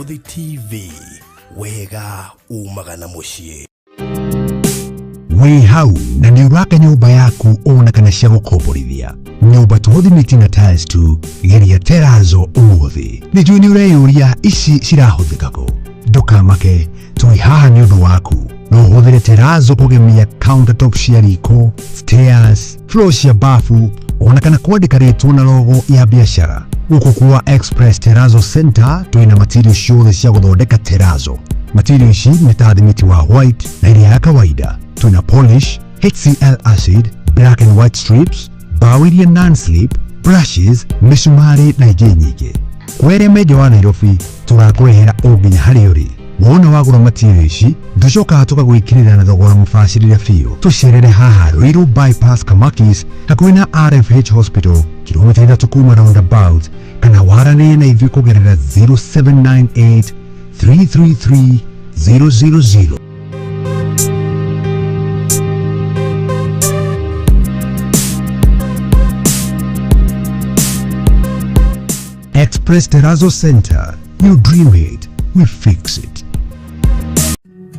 Mũrũthi TV, wega umaga na mũciĩ. Wĩ hau na nĩ ũraka nyũmba yaku ona kana cia gũkomborithia nyũmba to thimiti na tiles tu, geria terazo ũmũthĩ. Nĩ njũĩ nĩ ũreyũria ici cirahũthĩka kũ. Ndũkamake, twĩ haha nĩ ũndũ waku. No ũhũthĩre terazo kũgemia countertop cia riko, stairs, floor cia bafu ona kana kwandĩka rĩtwa na logo ya biacara. Gũkũ kwa Express Terrazzo Center twĩna material ciothe cia gũthondeka terazo. Material ici nĩ ta thimiti wa white na ĩrĩa ya kawaida. Twĩna polish, HCl acid, black and white strips, mbaũ iria non-slip, brushes, mĩcumarĩ na ingĩ nyingĩ. Kwa arĩa me nja wa Nairobi tũrakũrehera o nginya harĩa ũrĩ. Wona wagũra material ici tũcokaga tũkagwĩkĩrĩra na thogora mũbacĩrĩre biũ. Tũcerere haha Ruiru Bypass Kamakis hakuhĩ na RFH Hospital, kilomita 3 kuma roundabout, kana waranĩrie na ithuĩ kũgerera 0798 333 000. Express Terrazzo Center. You dream it, we fix it.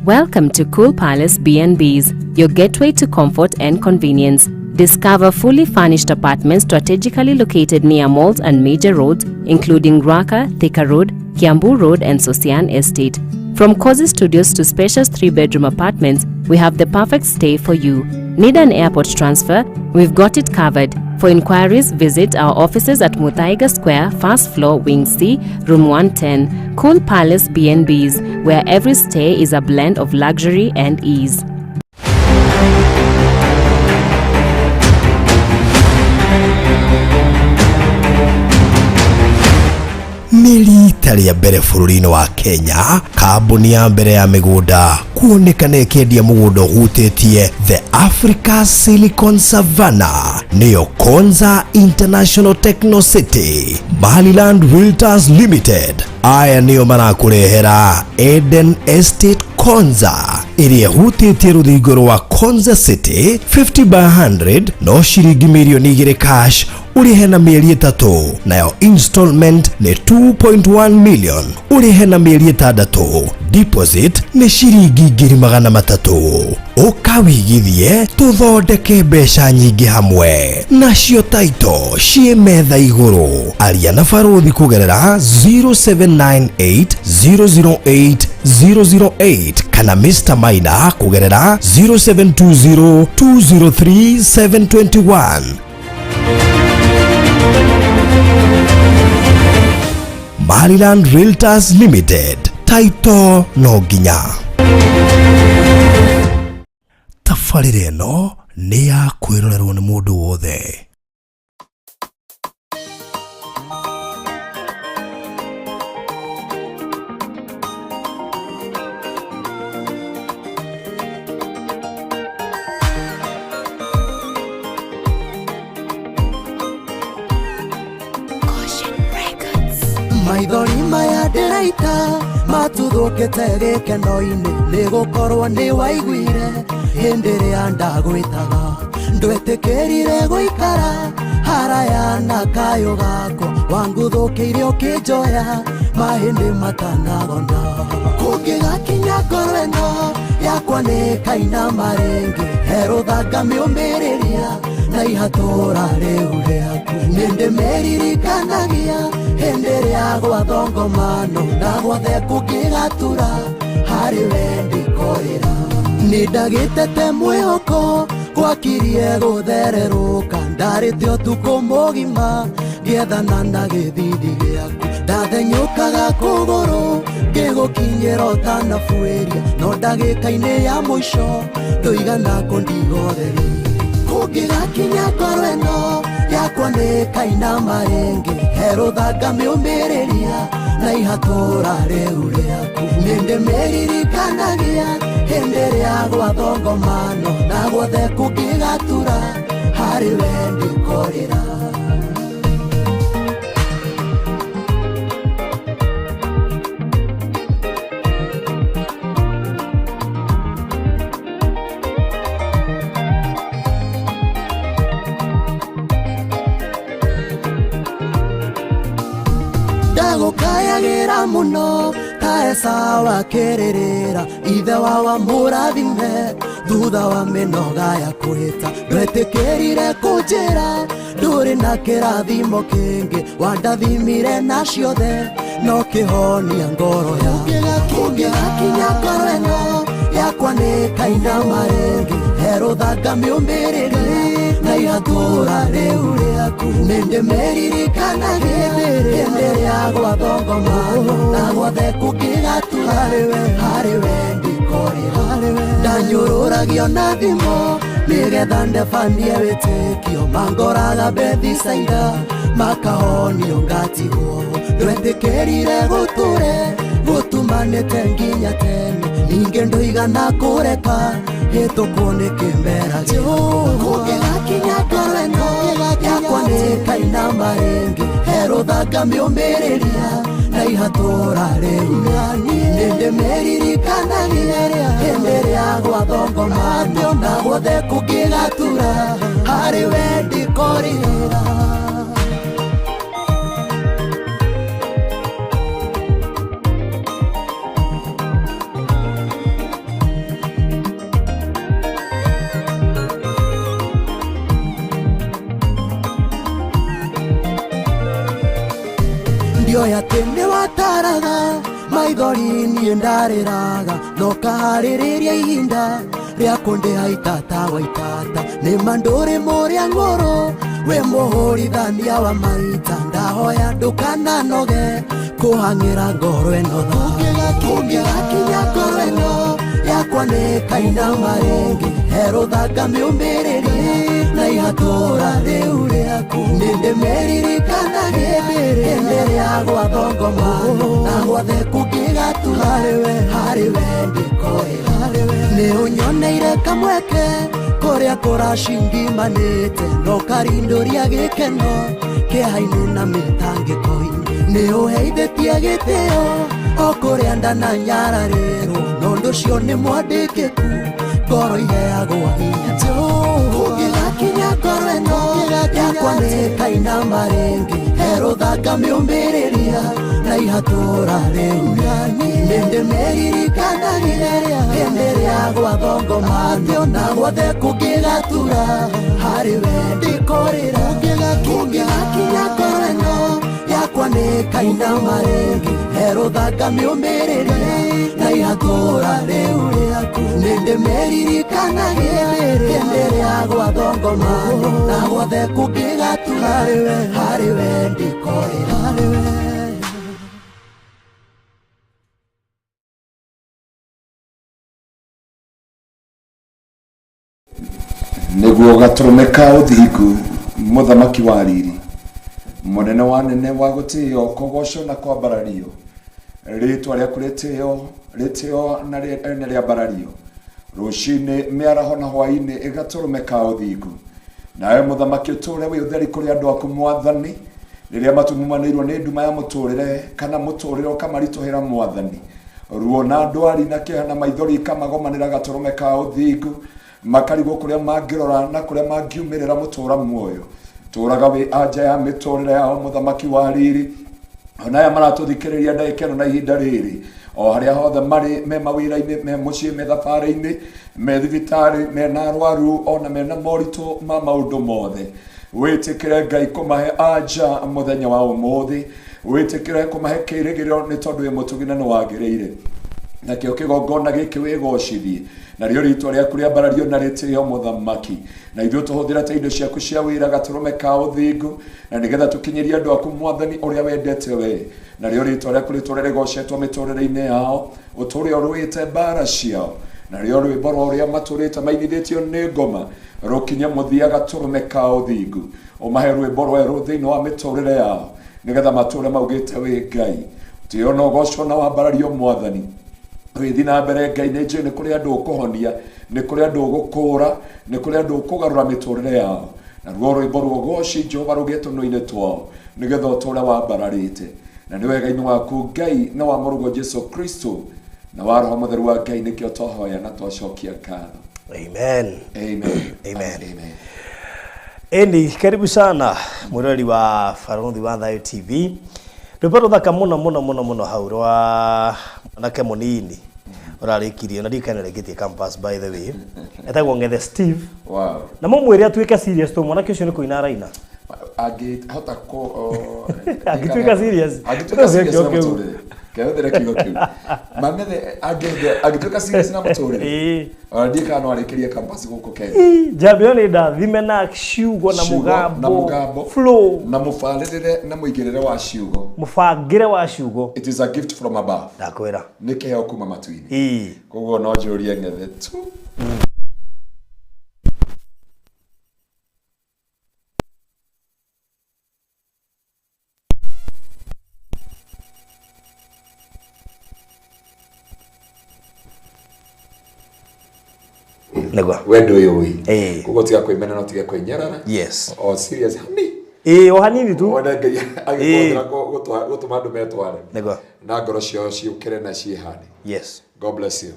Welcome to Cool Palace B&Bs, your gateway to comfort and convenience. Discover fully furnished apartments strategically located near malls and major roads, including Ruaka, Thika Road, Kiambu Road, and Sosian Estate. From cozy studios to spacious 3-bedroom apartments, we have the perfect stay for you. Need an airport transfer? We've got it covered. For inquiries, visit our offices at Muthaiga Square, first floor, Wing C, Room 110. Cool Palace B&Bs, where every stay is a blend of luxury and ease. Nĩ rita rĩa mbere bũrũri-inĩ wa Kenya kambuni ya mbere ya mĩgũnda kuonekana ĩkĩendia mũgũnda ũhutĩtie The Africa Silicon Savannah, nĩyo Konza International Techno City. Maryland Realtors Limited aya nĩo marakũrehera Eden Estate Konza ĩrĩa ĩhutĩtie rũthingo rwa Konza City 50 by 100, no ciringi mirioni 2 cash ũrĩhe na mĩeri 3, nayo installment nĩ 2.1 million ũrĩhe na mĩeri 6, deposit nĩ ciringi 300,000. Ũkawigithie tũthondeke mbeca nyingĩ hamwe nacio taito ciĩ metha igũrũ. Aria na barũthi kũgerera 0798 008 008 kana Mr. Maina kũgerera 0720 203 721. Maryland Realtors Limited, taito no nginya. Tabarĩra ĩno nĩ ya kwĩrorerwo nĩ mũndũ wothe. Maithori maya ndĩraita matuthũkĩte gĩkeno-inĩ, nĩ gũkorwo nĩ waiguire hĩndĩ ĩrĩa ndagwĩtaga. Ndwetĩkĩrire gũikara haraya na kayũ gakwa, wanguthũkĩire ũkĩnjoya mahĩndĩ matanagona. Kũngĩgakinya ngoro ĩno yakwa nĩ kainama rĩngĩ, he rũthanga mĩũmĩrĩria na ihatũra rĩu rĩaku. Nĩ ndĩmĩririkanagia hĩndĩ ĩrĩa gwathongomano na gwothe kũngĩgatura, harĩ we ndikorĩra. Nĩ ndagĩtete mwĩhoko gwakirie gũthererũka, ndarĩte ũtukũ mũgima ngĩethana na gĩthithi gĩaku. Ndathenyũkaga kũgũrũ ngĩgũkinyĩra ũtanabuĩria, no ndagĩka-inĩ ya mũico ndũigana kũndigotheria. Kũngĩgakinya ngoro ĩno yakwa nĩ kainama rĩngĩ, he rũthanga mĩũmĩrĩria na ihatũra rĩu rĩaku. Nĩ ndĩmĩririkanagia hĩndĩ ĩrĩa gwathongomano na guothe kũngĩgatura, harĩ we ndikorĩra. Ndagũkayagĩra mũno Mbeca wakĩrĩrĩra ithe wa wa mũrathime thutha wa mĩnoga ya kwĩta ndwetĩkĩrire kũnjĩra ndũrĩ na kĩrathimo kĩngĩ wandathimire na ciothe no kĩhonia ngoro yakwa kũngĩgakinya ngoro ĩno yakwa nĩ kainama rĩngĩ herũthanga mĩũmĩrĩrie na ihatũra rĩu rĩaku nĩndĩmĩririkanagia hĩndĩ ĩrĩa gwathongomano na gwothe kũngĩgatura harĩ we ndikorĩra ndanyũrũragio na thimo nĩgetha ndebanie wĩtĩkio mangoraga Bethisaida makahonio ngatigwo ndwetĩkĩrire gũtũre gũtumanĩte nginya tene ningĩ ndũigana kũreka hĩtũkwo nĩ kĩmera kũngĩgakinya ngoro ĩno yakwa nĩ kainama rĩngĩ herũthanga mĩũmĩrĩria na ihatũra rĩu nĩndĩmĩririkanagia hĩndĩ ĩrĩa gwathongomano na guothe kũngĩgatura harĩ we ndikorĩra. Ndioya atĩ nĩ wataraga maithori niĩ ndarĩraga no kaharĩrĩria ihinda rĩa kũndĩha itata wa itata nĩ ma ndũrĩ mũrĩa ng'ũrũ wĩ mũhũrithania wa maita ndahoya ndũkananoge kũhang'ĩra ngoro ĩno tha kũngĩgakinya ngoro ĩno yakwa nĩ kainama rĩngĩ herũthanga mĩũmĩrĩrie na ihatũra rĩu rĩaku nĩndĩmĩririkanagia hĩndĩ ĩrĩa gwathongomano na gwothe kũngĩgatura harĩ we ndikorĩra nĩ ũnyoneire kamweke kũrĩa kũracingimanĩte no karindũria gĩkeno kĩeha-inĩ na mĩtangĩko-inĩ nĩ ũheithĩtie gĩtĩo o kũrĩa ndananyararĩrwo no ũndũ ũcio nĩ mwandĩkĩku ngoro iheagwo hinya kũngĩgakinya ngoro ĩno yakwa nĩ kainama rĩngĩ herũthanga mĩũmĩrĩria na ihatũra rĩu nĩndĩmĩririkanagia hĩndĩ ĩrĩa gwathongomano na gwothe kũngĩgatura harĩ we ndikorĩra kũngĩgakinya ngoro ĩno yakwa nĩ kainama rĩngĩ herũthanga mĩũmĩrĩria na ihatũra rĩu rĩaku nĩndĩmĩririkanagia hĩndĩ ĩrĩa gwathongomano na gwothe kũngĩgatura harĩ we ndikorĩra. Nĩguo gatũrũme ka ũthingu mũthamaki wa riri mũnene wa nene wa gũtĩo kũgocwo na kwambarario rĩtwa rĩaku rĩtĩo na rĩambarario rũcinĩ mĩaraho na hwaĩ-inĩ ĩgatũrũme ka ũthingu nawe mũthamaki ũtũre wĩ ũtheri kũrĩ andũ aku mwathani rĩrĩa matumumanĩirwo nĩ nduma ya mũtũrĩre kana mũtũrĩre ũkamaritũhĩra mwathani ruo na ndwari na kĩeha na maithori ikamagomanĩra gatũrũme ka ũthingu makarigwo kũrĩa mangĩrora na kũrĩa mangiumĩrĩra mũtũra muoyo tũraga wĩ anja ya mĩtũrĩre yao mũthamaki wa riri ona aya maratũthikĩrĩria ndagĩka ĩno na ihinda rĩrĩ o harĩa hothe marĩ me mawĩra-inĩ me mũciĩ me thabarĩ-inĩ me thibitarĩ mena arwaru ona mena moritũ ma maũndũ mothe wĩtĩkĩre Ngai kũmahe anja mũthenya wa ũmũthĩ wĩtĩkĩre kũmahe kĩrĩgĩrĩro nĩ tondũ wĩ mũtugi na nĩ wagĩrĩire nakĩo kĩgongona gĩkĩ wĩgocithie narĩo rĩtwa rĩaku rĩambarario na rĩtĩo mũthamaki na ithuĩ tũhũthĩre ta indo ciaku cia wĩra gatũrũme ka ũthingu na nĩgetha tũkinyĩrie andũ aku mwathani ũrĩa wendete we narĩo rĩtwa rĩaku rĩtũre rĩgocetwo mĩtũrĩre-inĩ yao ũtũre ũrũĩte mbara ciao narĩo rwĩmbo rwa ũrĩa matũrĩte mainithĩtio nĩ ngoma rũkinye mũthia gatũrũme ka ũthingu ũmahe rwĩmbo rwerũ thĩinĩ wa mĩtũrĩre yao nĩgetha matũre maugĩte wĩ Ngai tĩo na ũgocwo na wambarario mwathani wĩthi na mbere Ngai nĩ njũĩ nĩ kũrĩ andũ ũkũhonia nĩ kũrĩ andũ ũgũkũra nĩ kũrĩ andũ ũkũgarũra mĩtũrĩre yao naruo rwĩmbo rwa ũgoci Jehova rũgĩe tũnua-inĩ twao nĩgetha ũtũre wambararĩte na nĩ wega-inĩ waku Ngai na wa mũrũguo Jesu Kristo na wa Roho Mũtheru wa Ngai nĩkĩo twahoya na twacokia ngatho. Amen. Amen. Amen. Amen. Eni, karibu sana mwiroreri wa Barũthi wa Thayũ TV. Rwĩmbo rũthaka mũno mũno mũno mũno hau rwa Mwanake munini urarikirie na ndikana rĩngĩtie campus by the way etagwo Ngethe Steve. Wow. Na mũmwĩre atuĩke serious to mwanake ũcio nĩ kũina araina. Angĩhota kũ Angĩtuĩka serious. Angĩtuĩka serious na mũtũrĩre. Kehũthĩre kiugo kĩu. Mang'ethe angĩtuĩka serious na mũtũrĩre. Ĩĩ. Ona ndiĩ kana no arĩkĩrie campus gũkũ Kenya. Njambe ĩyo nĩ ndathime na ciugo na Ciugo na mũgambo. Flow. Na mũbarĩrĩre na mũigĩrĩre wa ciugo. Mũbangĩre wa ciugo. It is a gift from above. Ndakwĩra. Nĩ kĩheo kuma matu-inĩ. Ĩĩ. Koguo no njũrie Ng'ethe tu. Nĩguo. We ndwĩyũĩ. Ĩĩ. Koguo tiga kwĩmena no tiga kwĩnyarara. Yes. O serious hani. Ĩĩ o hanini tu. Wone Ngai agĩkũhũthĩra gũtũma andũ metware. Nĩguo. Na ngoro ciao ciũkĩre na ciĩhande. Yes. God bless you.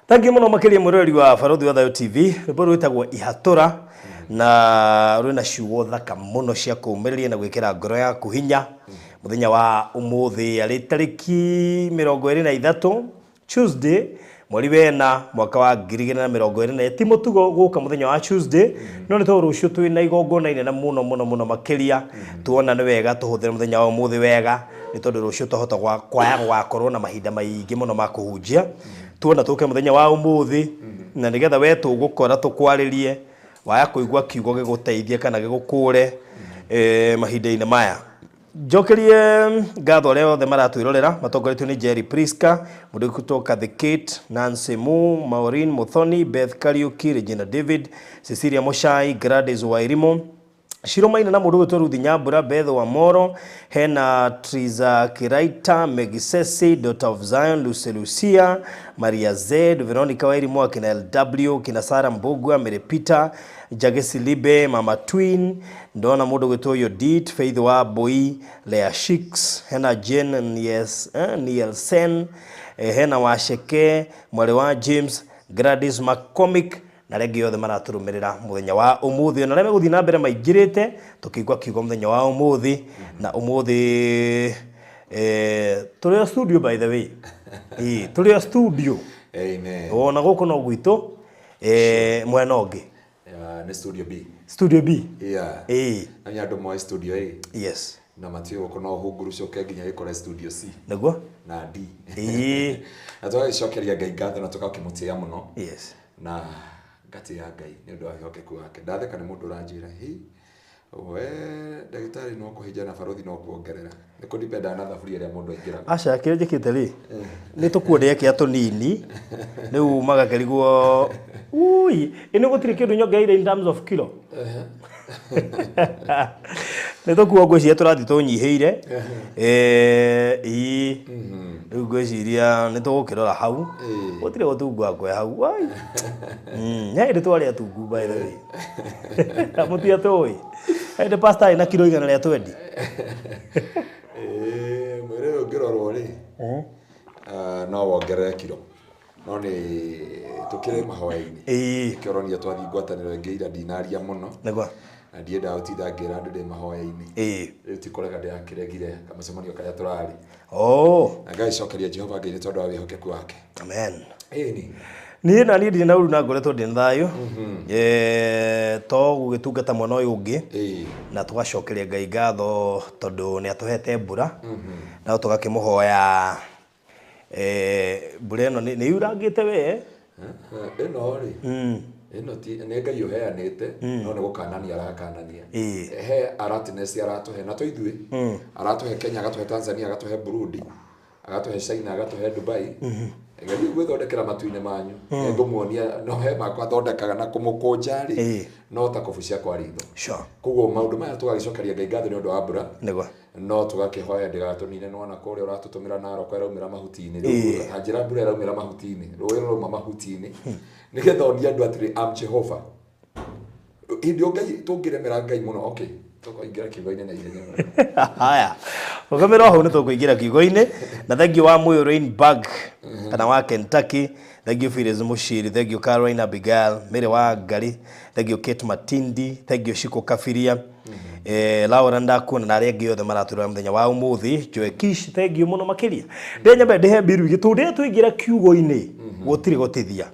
Thank you muno makiria mwiroreri wa Barothi wa Thayo TV. Rwĩmbo rwĩtagwo Ihatũra na rwĩna ciugo thaka mũno cia kũũmĩrĩria na gwĩkĩra ngoro yaku hinya. Mũthenya wa ũmũthĩ arĩ tarĩki 23 Tuesday mweri wena mwaka wa 2024. Ti mũtugo gũka mũthenya wa Tuesday no nĩ tondũ rũciũ twĩna igongona inene mũno mũno mũno makĩria. Tuona nĩ wega tũhũthĩre mũthenya wa ũmũthĩ wega nĩ tondũ rũciũ twahota kwaya gũgakorwo na mahinda maingĩ mũno ma kũhunjia. Tuona tũke mũthenya wa ũmũthĩ na nĩgetha we tũgũkora tũkwarĩrie waya kũigua kiugo gĩgũteithie kana gĩgũkũre mahinda-inĩ maya. Njokerie ngatho arĩa othe maratwĩrorera matongoretio nĩ Jerry Priska, mũndũ kutoka The Kate, Nancy Mu, Maureen Muthoni, Beth Kariuki, Regina David, Cecilia Moshai, Gladys Wairimu, Shiro Maina na mũndũ ũgwĩtwo Ruth Nyambura, Beth Wamoro, hena Triza Kiraita, Megisesi, Daughter of Zion, Lucy Lucia, Maria Z, Veronica Wairimu, akina LW, kina Sarah Mbugua, Mary Peter, Jagesi Libe, Mama Twin, ndona mũndũ ũgwĩtwo Yodit, Faith wa Boy, Lea Shix, hena Jane Nielsen, hena Washeke, mwarĩ wa James, Gladys McCormick, na arĩa angĩ othe maratũrũmĩrĩra mũthenya wa ũmũthĩ na arĩa megũthiĩ na mbere maingĩrĩte tũkĩigua kiugo mũthenya wa ũmũthĩ na ũmũthĩ tũrĩ o studio by the way. Ĩĩ tũrĩ o studio. Amen. Ona gũkũ no gwitũ mwena ũngĩ. Nĩ studio B. Studio B. Yeah. Ĩĩ. Na nĩ andũ moĩ studio A. Yes. Na matiũĩ gũkũ no ũhungurucũke nginya gĩkore studio C. Nĩguo? Na D. Ĩĩ. Na tũgagĩcokeria Ngai ngatho na tũgakĩmũtĩĩa mũno. Yes. Na ngatĩĩa Ngai nĩ ũndũ wa wĩhokeku wake. Ndatheka nĩ mũndũ ũranjĩra, "Hĩ, we ndagĩtarĩ no kũhĩnja na barothi no kuongerera." Nĩ kũdipendaga na thaburia ĩrĩa mũndũ aingĩraga. Aca kĩrĩa njĩkĩte rĩ, nĩ tũkuo tũnini rĩu magakĩrigwo ui ĩ nĩ gũtirĩ kĩndũ nyongereire in terms of kilo. Nĩ tũkuo ngwĩciria tũrathiĩ tũnyihĩire. Ĩĩ rĩu ngwĩciria nĩ tũgũkĩrora hau gũtirĩ gũtungu akwe hau. Wai. Nĩ hĩndĩ twarĩ atungu by the way. Mũtia tũĩ. Hĩndĩ pastor arĩ na kilo 120. Mwĩrĩ ũyũ ũngĩrorwo rĩ, no wongerere kilo. No nĩ tũkĩrĩ mahoya-inĩ. Nĩkĩo ũronire twathiĩ ngwatanĩro ĩngĩ ira ndinaria mũno. Nĩguo. Na ndiendaga gũtinda ngĩra andũ ndĩ mahoya-inĩ. Rĩu ti kũrega ndĩrakĩregire kamũcemanio karĩa tũrarĩ. Oh. Na ngagĩcokeria Jehova Ngai nĩ tondũ wa wĩhokeku wake. Amen. Ĩni. Niĩ na niĩ ndirĩ na ũru na ngoretwo ndĩ na thayũ. To gũgĩtungata mwena ũyũ ũngĩ. Na tũgacokeria Ngai ngatho tondũ nĩ atũhete mbura. Na tũgakĩmũhoya mbura ĩno nĩ yurangĩte we. Ĩno rĩ. Ĩno ti nĩ Ngai ũheanĩte no nĩ gũkanania arakanania. He alertness aratũhe na to ithuĩ. Aratũhe Kenya, agatũhe Tanzania, agatũhe Burundi, agatũhe China, agatũhe Dubai. Geria gwĩthondekera matu-inĩ manyu. Ngũmuonia no he makwa thondekaga na kũmũkũnja rĩ no ta kũbucia kwa ritho. Sure. Koguo maũndũ maya tũgagĩcokeria Ngai ngatho nĩ ũndũ wa mbura. Nĩguo. No tũgakĩhoya ndĩgatũnine nĩwona kũrĩa ũratũtũmĩra Narok ĩraumĩra mahuti-inĩ. Rĩu ta njĩra mbura ĩraumĩra mahuti-inĩ, rũĩ rũrauma mahuti-inĩ. Nĩgetha onie andũ atĩrĩ, I'm Jehovah. Hĩndĩ ĩyo Ngai tũngĩremera Ngai mũno, okay. Tũkũingĩra kiugo-inĩ na ihenya mũno. Haya, rũgamĩra hau nĩ tũkũingĩra kiugo-inĩ. Na thengiũ wa Mũyũ Rainbag kana wa Kentucky, thengiũ Phyllis Mũciri, thengiũ Caroline Abigail, Mary wa Ngari, thengiũ Kate Matindi, thengiũ Shiko Kabiria, Laura ndakuona na arĩa angĩ othe maratũrora mũthenya wa ũmũthĩ. Joe Kish, thengiũ mũno makĩria. Ndĩnyambe ndĩhe mbiru igĩ tondũ rĩrĩa twaingĩra kiugo-inĩ gũtirĩ gũtithia.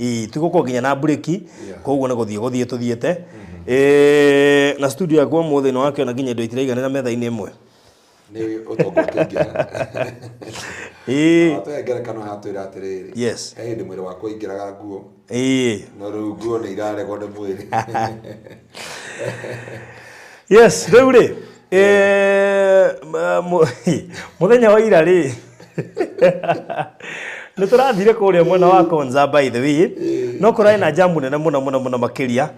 Ĩĩ, tũgũkorwo nginya na mburĩki, koguo nĩ gũthiĩ tũthiĩte. Na studio yakwa ũmũthĩ nĩ wakĩona nginya indo itiraiganĩra metha-inĩ ĩmwe. Nĩ ũtonga ũkĩingĩha. Ĩĩ. Tũhe ngerekano haha twĩra atĩrĩrĩ. Yes. He hĩndĩ mwĩrĩ wakwa ũingĩraga nguo. Ĩĩ. No rĩu nguo nĩ iraregwo nĩ mwĩrĩ. Yes, rĩu rĩ, mũthenya wa ira rĩ, nĩ tũrathire kũrĩa mwena wa Konza by the way, no kũrarĩ na jamu nene mũno mũno mũno makĩria,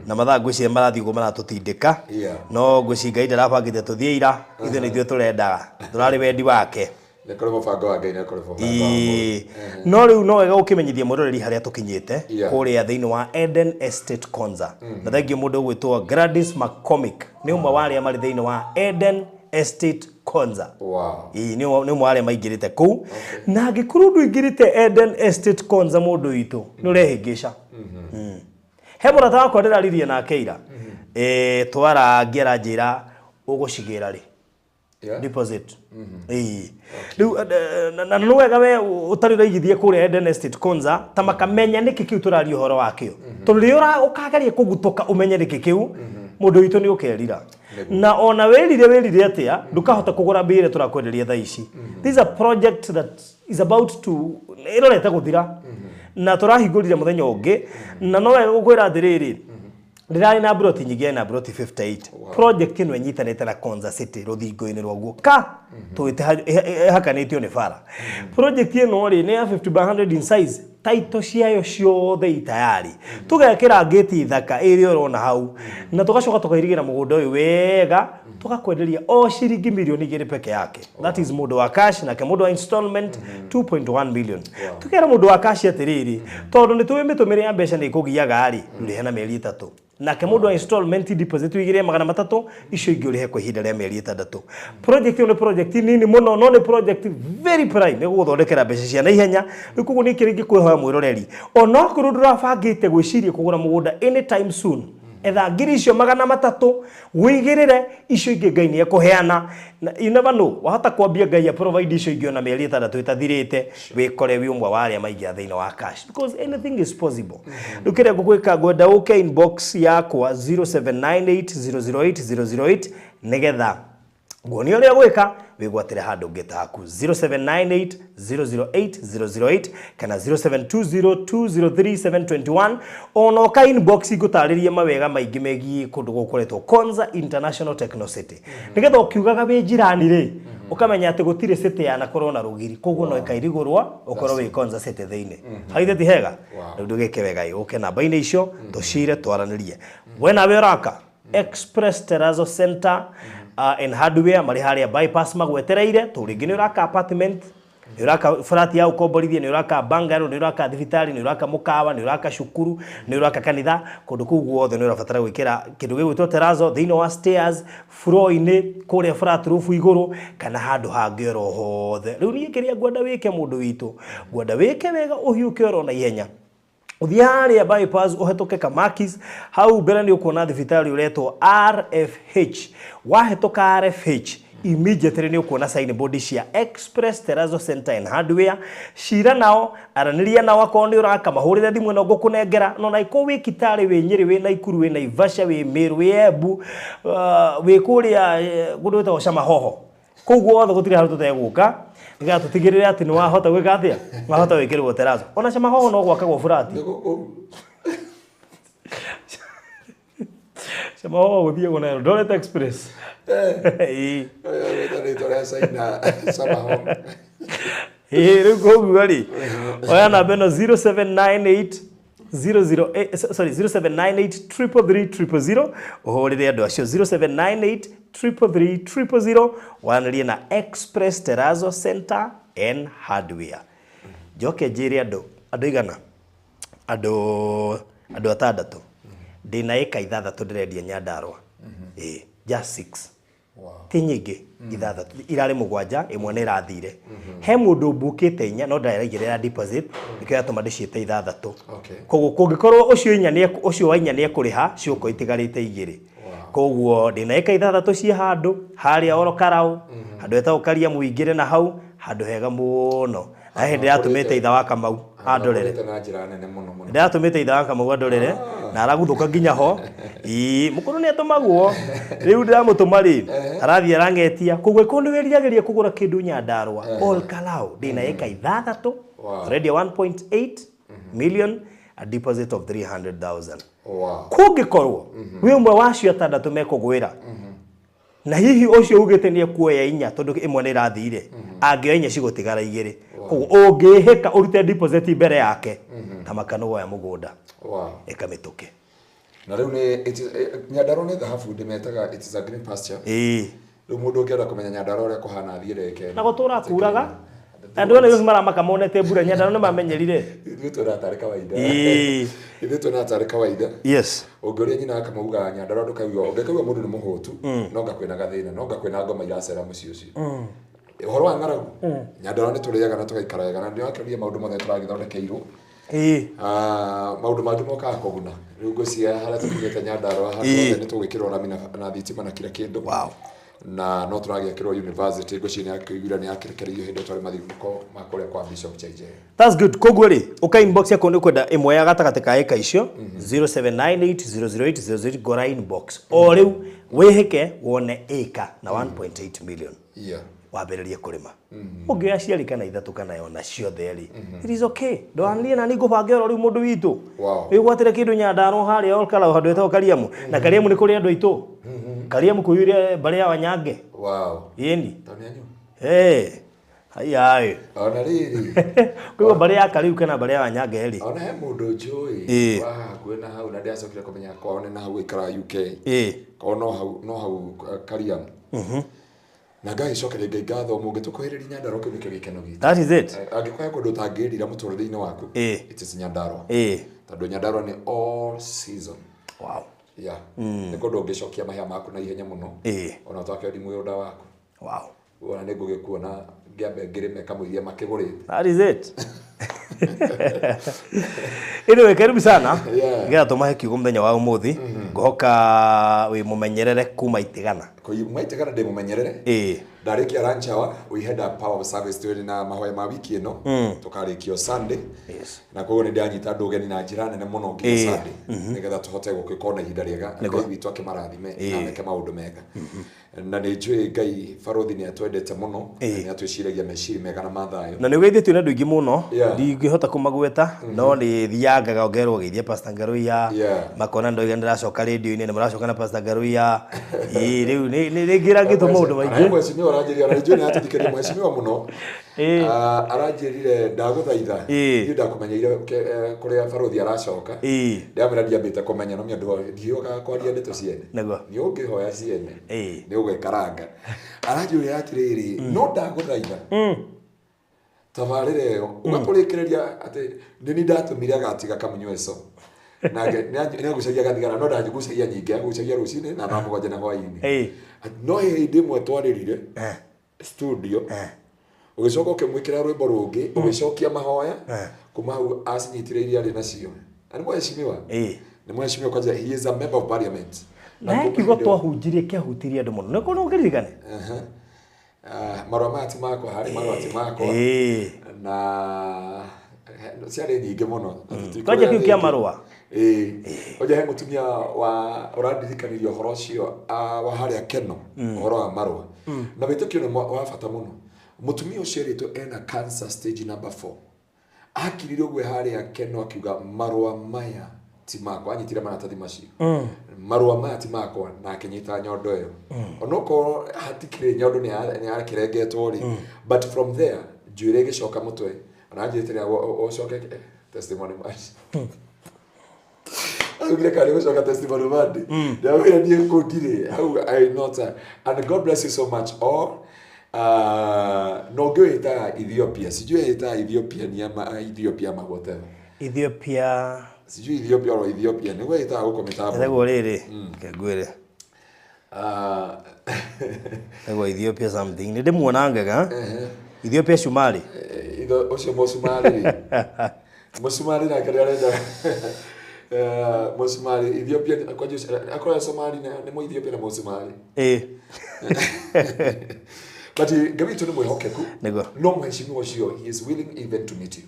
na mathaa ngwĩciria marathiĩ ũguo maratũtindĩka. Yeah. No ngwĩciria Ngai ndarabangĩte tũthiĩ ira, ithuĩ nĩ ithuĩ tũrendaga, tũrarĩ wendi wake. Nĩ kũrĩ mũbango wa Ngai na kũrĩ mũbango wa mũndũ. Ĩĩ. No rĩu no wega ũkĩmenyithia mwĩroreri harĩa tũkinyĩte Yeah. kũrĩa thĩinĩ wa Eden Estate Konza. Na thengiũ mũndũ ũgwĩtwo Gladys McCormick nĩ ũmwe wa arĩa marĩ thĩinĩ wa Eden Estate Konza. Wow. Ĩĩ, nĩ ũmwe wa arĩa maingĩrĩte kũu. Na angĩkorwo ndũingĩrĩte Eden Estate Konza mũndũ witũ, nĩ ũrehĩngĩca. He mũrata wakwa ndĩraririe nake ira. Twarangia aranjĩra ũgũcigĩra rĩ. Yeah. Deposit. Ĩĩ. Rĩu na nĩ wega we ũtarĩ ũraigithia kũrĩa Eden Estate Konza ta makamenya nĩkĩ kĩu tũraria ũhoro wakĩo. Tondũ rĩrĩa ũkageria kũgutũka ũmenye nĩkĩ kĩu, mũndũ witũ nĩ ũkerira. Na ona wĩrire atĩa, ndũkahota kũgũra mbei ĩrĩa tũrakwenderia thaa ici. This is a project that is about to ĩrorete gũthira. Na tũrahingũrire mũthenya ũngĩ, na no wega gũkwĩra atĩrĩrĩ, ndĩrarĩ na broti nyingĩ, na broti 58. Project ĩno ĩnyitanĩte na Konza City rũthingo-inĩ rwaguo ka tũĩte ĩhakanĩtio nĩ bara. Project ĩno rĩ nĩ ya 50 by 100 in size, title ciayo ciothe itayari. Tũgekĩra ngĩti thaka ĩrĩa ũrona hau, na tũgacoka tũkairigĩra mũgũnda ũyũ wega, tũgakwenderia o ciringi mirioni 2 peke yake. That is mũndũ wa cash, nake mũndũ wa installment 2.1 million. Tukera mũndũ wa cash atĩrĩrĩ, tondũ nĩ tũĩ mĩtũmĩre ya mbeca nĩ ĩkũgiaga rĩ, ndũrĩhe na mĩeri 3. Nake mũndũ wa installment deposit ũigĩre 300, icio ingĩ ũrĩhe kwa ihinda rĩa mĩeri 6. Project ĩyo nĩ project nini mũno, no nĩ project very prime, ĩgũgũthondekera mbeca cia naihenya. Rĩu koguo nĩ kĩrĩa ingĩkwĩhoya mwĩroreri, onokorwo ndũrabangĩte gwĩciria kũgũra mũgũnda anytime soon, etha ngiri icio 300 wĩigĩrĩre, icio ingĩ Ngai nĩ ekũheana. You never know, wahota kwambia Ngai provide icio ingĩ ona mĩeri 6 ĩtathirĩte, wĩkore wĩ ũmwe wa arĩa maingĩra thĩinĩ wa cash, because anything is possible. Rĩu kĩrĩa ngũkwĩka, ngwenda ũke inbox yakwa 0798008008 nĩgetha nguonie ũrĩa gwĩka wĩgwatĩre handũ ũngĩ taku 0798008008 kana 0720203721. Ona ũka inbox ngũtarĩrie mawega maingĩ megiĩ kũndũ gũkũ Konza International Techno City, nĩgetha ũkiugaga wĩ njirani rĩ, ũkamenya atĩ gũtirĩ city yanakorwo na rũgiri, koguo no ĩkairigũrwo ũkorwo wĩ Konza City thĩinĩ. Haithe ti hega? Rĩu ndũgĩke wega, ũke namba-inĩ icio tũcire twaranĩrie. We nawe ũraka Express Terrazzo Center and Hardware marĩ harĩa bypass magwetereire, tondũ rĩngĩ nĩ ũraka apartment, nĩ ũraka flat ya ũkomborithia, nĩ ũraka bungalow, nĩ ũraka thibitarĩ, nĩ ũraka mũkawa, nĩ ũraka cukuru, nĩ ũraka kanitha, kũndũ kũu guothe nĩ ũrabatara gwĩkĩra kĩndũ gĩgwĩtwo terrazzo thĩinĩ wa stairs, floor-inĩ, kũrĩa flat roof igũrũ, kana handũ hangĩ oro hothe. Rĩu niĩ kĩrĩa ngwenda wĩke mũndũ witũ, ngwenda wĩke wega ũhiũke oro na ihenya. Ũthiĩ harĩa bypass ũhetũke Kamakis, hau mbere nĩ ũkuona thibitarĩ ũretwo RFH. Wahĩtũka RFH, immediately nĩ ũkuona signboard cia Express Terrazzo Center and Hardware. Cira nao, aranĩria nao, akorwo nĩ ũraka mahũrĩre thimũ ĩno ngũkũnengera. No na ikorwo wĩ Kitale, wĩ Nyĩrĩ, wĩ Naikuru, wĩ Naivasha, wĩ Meru, wĩ Embu, wĩ kũrĩa kũndũ gwĩtagwo Camahoho, kũu guothe gũtirĩ handũ tũtegũka nĩgetha tũtigĩrĩre atĩ nĩ wahota gwĩka atĩa, wahota gwĩkĩrwo terrazzo. Ona Camahoho no gwakagwo burati. Camahoho gũthiagwo na Eldoret Express. Ĩĩ. Ĩĩ, rĩu koguo rĩ, oya namba ĩno 0798 008, sorry, 0798 333 000, ũhũrĩre andũ acio 0798 333 000, waranĩrie na Express Terrazzo Center and Hardware. Njoke njĩre andũ, andũ igana, andũ 6, ndĩna ĩka 6 ndĩrendia Nyandarũa. Ĩĩ. Just 6. Ti nyingĩ, ithathatũ irarĩ mũgwanja, ĩmwe nĩ ĩrathire. He mũndũ mbukĩte inya no ndaraigĩrĩra deposit, nĩkĩo yatũma ndĩciĩte ithathatũ. Koguo kũngĩkorwo ũcio inya nĩ ũcio wa inya nĩ ekũrĩha, ciũko itigarĩte igĩrĩ. Koguo ndĩna ĩka ithathatũ ciĩ handũ harĩa oro Karau, handũ hetagwo Karia, mũingĩre na hau handũ hega mũno. Na hĩndĩ ndĩratũmĩte itha wa Kamau andorere. Na njĩra nene mũno mũno. Ndĩratũmĩte itha wa Kamau andorere na araguthũka nginya ho. Ĩĩ, mũkũrũ nĩ atũmagwo. Rĩu ndĩramũtũma rĩ, arathiĩ arang'etia. Koguo ĩkorwo nĩ wĩriragĩria kũgũra kĩndũ Nyandarua, Ol Kalou, ndĩna ĩka ithathatũ, tũrendia 1.8 million, a deposit of 300,000. Kũngĩkorwo wĩ ũmwe wa acio atandatũ mekũgwĩra, na hihi ũcio ugĩte nĩ ekuoya inya tondũ ĩmwe nĩ ĩrathire, angĩoya inya cigũtigara igĩrĩ. Koguo ũngĩhĩka ũrute deposit mbere yake, ta maka nĩ woya mũgũnda. Ĩka mĩtũkĩ. Na rĩu nĩ Nyandarua nĩ thahabu, ndĩmetaga it is a green pasture. Rĩu mũndũ ũngĩenda kũmenya Nyandarua ũrĩa kũhana athiĩ ndagĩka ĩno. Na gũtũra kuraga. Andũ othe maramaka monete mbura Nyandarua nĩ mamenyerire. Ithuĩ tuonaga tarĩ kawaida. Ithuĩ tuonaga tarĩ kawaida. Ũngĩũria nyina akamauga Nyandarua ndũkaigua, ũngĩkaigua mũndũ nĩ mũhũtu, no nga kwĩna gathĩna, no nga kwĩna ngoma iracera mũciĩ ũcio. Ũhoro wa ng'aragu, Nyandarua nĩ tũrĩaga na tũgaikara wega, na nĩwakĩonia maũndũ mothe tũragĩthondekeirwo. Maũndũ mangĩ mokaga kũguna. Rĩu ngwĩciria harĩa tũkinyĩte Nyandarua, handũ hothe nĩ tũgwĩkĩrwo rami na thitima na kila kĩndũ. Na no tũragĩakĩrwo university, ngwĩciria nĩ akĩiguire nĩ akĩrekereirio hĩndĩ ĩyo twarĩ mathiko ma kũrĩa kwa Bishop JJ. That's good. Koguo rĩ, ũka inbox yakwa nĩ ũkwenda ĩmwe ya gatagatĩ ka ĩka icio, 0798008008, ngora inbox. O rĩu wĩhĩke wone ĩka na 1.8 million. Wambĩrĩrie kũrĩma. Ũngĩoya ciarĩ kana ithatũ kana ona ciothe rĩ, it is okay. Ndũranirie na niĩ ngũbange oro rĩu mũndũ witũ. Wĩgwatĩre kĩndũ Nyandarua harĩa Ol Kalou handũ hetagwo Kariamu. Na Kariamu nĩ kũrĩ andũ aitũ. Kariamu kũiyũire mbarĩ ya Wanyange. Ĩni. Haiya. Ona rĩrĩ. Koguo mbarĩ ya Kariu kana mbarĩ ya Wanyange rĩ. Ona he mũndũ njũĩ wa hakuhĩ na hau na ndĩracokire kũmenya kwao nĩ na hau aikaraga UK. Kwao no hau Kariamu. Na ngagĩcokeria Ngai ngatho mũngĩtũkuhĩrĩria Nyandarua kĩu nĩkĩo gĩkeno gitũ. That is it. Angĩkorwo he kũndũ ũtangĩrira mũtũrĩre-inĩ waku, it is Nyandarua. Tondũ Nyandarua nĩ all season. Yeah. Nĩ kũndũ ũngĩcokia mahĩa maku na ihenya mũno. Ona ũtakĩendi mũgũnda waku. Ona nĩ ngũgĩkuona ngĩambe ngĩrĩme kamũiria makĩgũrĩte. That is it. Anyway, karibu sana. Nĩgetha tũmahe kiugo mũthenya wa ũmũthĩ. Ngũhoka wĩ mũmenyerere kuma Itigana. Kuma Itigana ndĩ mũmenyerere. Ndarĩkia lunch hour, we had a power of service twĩrĩ na mahoya ma wiki ĩno. Tũkarĩkio Sunday. Na koguo nĩ ndanyita andũ ũgeni na njĩra nene mũno nginya Sunday. Nĩgetha tũhote gũgĩkorwo na ihinda rĩega. Ngai witũ akĩmarathime na meke maũndũ mega. Na nĩ njũĩ Ngai barũthi nĩ atwendete mũno, na nĩ atwĩciragia meciria mega na mathayũ. Na nĩ ũgeithĩtio nĩ andũ aingĩ mũno, ndingĩhota kũmagweta, no nĩ thiangaga ngerwo geithia Pastor Ngaruiya, makona ndoiga ndĩracoka radio-inĩ, nĩ mũracoka na Pastor Ngaruiya. Rĩu nĩ ngĩrangĩtwo maũndũ maingĩ. Mheshimiwa aranjĩrire, ona njũĩ nĩ atũthikĩrĩria mheshimiwa mũno. Aranjĩrire ndagũthaitha, niĩ ndakũmenyeire kũrĩa barũthi aracoka. Ndamwĩra ndiambĩte kũmenya, no nĩ ndiũkaga kwaria ndeto ciene. Nĩ ũngĩhoya ciene, nĩ ũgwekaranga. Aranjũria atĩrĩrĩ, no ndagũthaitha. Tabarĩra ĩyo, ũgatũrĩkĩrĩria atĩ nĩ niĩ ndatũmire agatiga kamunyweco. Nake nĩ agucagia gathigara, no ndangucagia nyingĩ, agucagia rũcinĩ na thaa mũgwanja na hwaĩ-inĩ. No hĩndĩ ĩmwe twarĩrire studio, ũgĩcoka ũkĩmwĩkĩra rwĩmbo rũngĩ, ũgĩcokia mahoya, kuma hau acinyitire iria arĩ nacio. Na nĩ mheshimiwa. Nĩ mheshimiwa kwanja, he is a member of parliament. Na kiugo twahunjirie kĩahutirie andũ mũno. Nĩ kũndũ ũkĩririkane? Marũa maya ti makwa, harĩ marũa ti makwa. Na ciarĩ nyingĩ mũno. Kwanja kĩu kĩa marũa. Kwanja he mũtumia wa ũrandirikanirie ũhoro ũcio, wa harĩa Keno, ũhoro wa marũa. Na wĩtĩkio nĩ wa bata mũno. Mũtumia ũcio erĩtwo ena cancer stage number 4. Akirire ũguo harĩa Keno akiuga marũa maya ti makwa, anyitire maratathi macio. Marũa maya ti makwa, na akĩnyita nyondo ĩyo. Onokorwo hatikĩrĩ nyondo nĩ yakĩrengetwo rĩ, but from there njuĩrĩ ĩgĩcoka mũtwe. Aranjĩrĩte rĩa ũcoke testimony match. Augire kana gũcoka testimony Monday. Ndamwĩra niĩ kũu ndirĩ. Hau I not, and God bless you so much all. No ngĩwĩtaga Ethiopia, sijui ĩtaga Ethiopia ni ama Ethiopia ama whatever. Ethiopia. Sijui Ethiopia or Ethiopia, nĩguo ĩtaga gũkũ mĩtambo. Ĩtagwo rĩrĩ, reke ngwĩre. Ego Ethiopia something. Nĩ ndĩmuona ngega. Ethiopia Shumari. Ũcio mũcumarĩ rĩ. Mũcumarĩ nake nĩ arenda mũcumarĩ Ethiopia kwanja akorwo Somali nĩ mũ Ethiopia na mũcumarĩ. But Ngai witũ nĩ mwĩhokeku. Nĩguo. No mheshimiwa ũcio, he is willing even to meet you.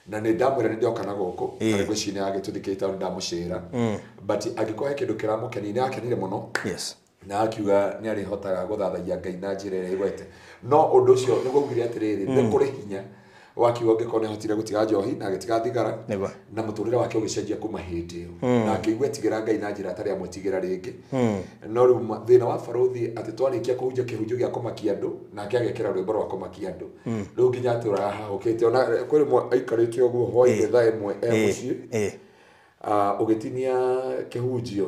Na nĩ ndamwĩra nĩ ndĩoka na gũkũ. Na ngwĩciria nĩ agĩtũthikĩte tondũ ndamũcĩra, but angĩkorwo he kĩndũ kĩramũkenia, nĩ akenire mũno na akiuga nĩ arĩhotaga gũthathaiya Ngai na njĩra ĩrĩa ĩgwete. No ũndũ ũcio nĩguo augire atĩrĩrĩ, nĩ kũrĩ hinya wa kiugo angĩkorwo nĩ ahotire gũtiga njohi na agĩtiga thigara na mũtũrĩre wake ũgĩcenjia kuma hĩndĩ ĩyo, na akĩigua etigĩra Ngai na njĩra atarĩ amwĩtigĩra rĩngĩ. No rĩu thĩna wa barũthi atĩ twarĩkia kũhunjia kĩhunjio gĩa kũmakia andũ, nake agekĩra rwĩmbo rwa kũmakia andũ, rĩu nginya atũraga hahũkĩte. Ona kwĩ rĩmwe aikarĩte ũguo hwainĩ thaa 1 e mũciĩ, ũgĩtinia kĩhunjio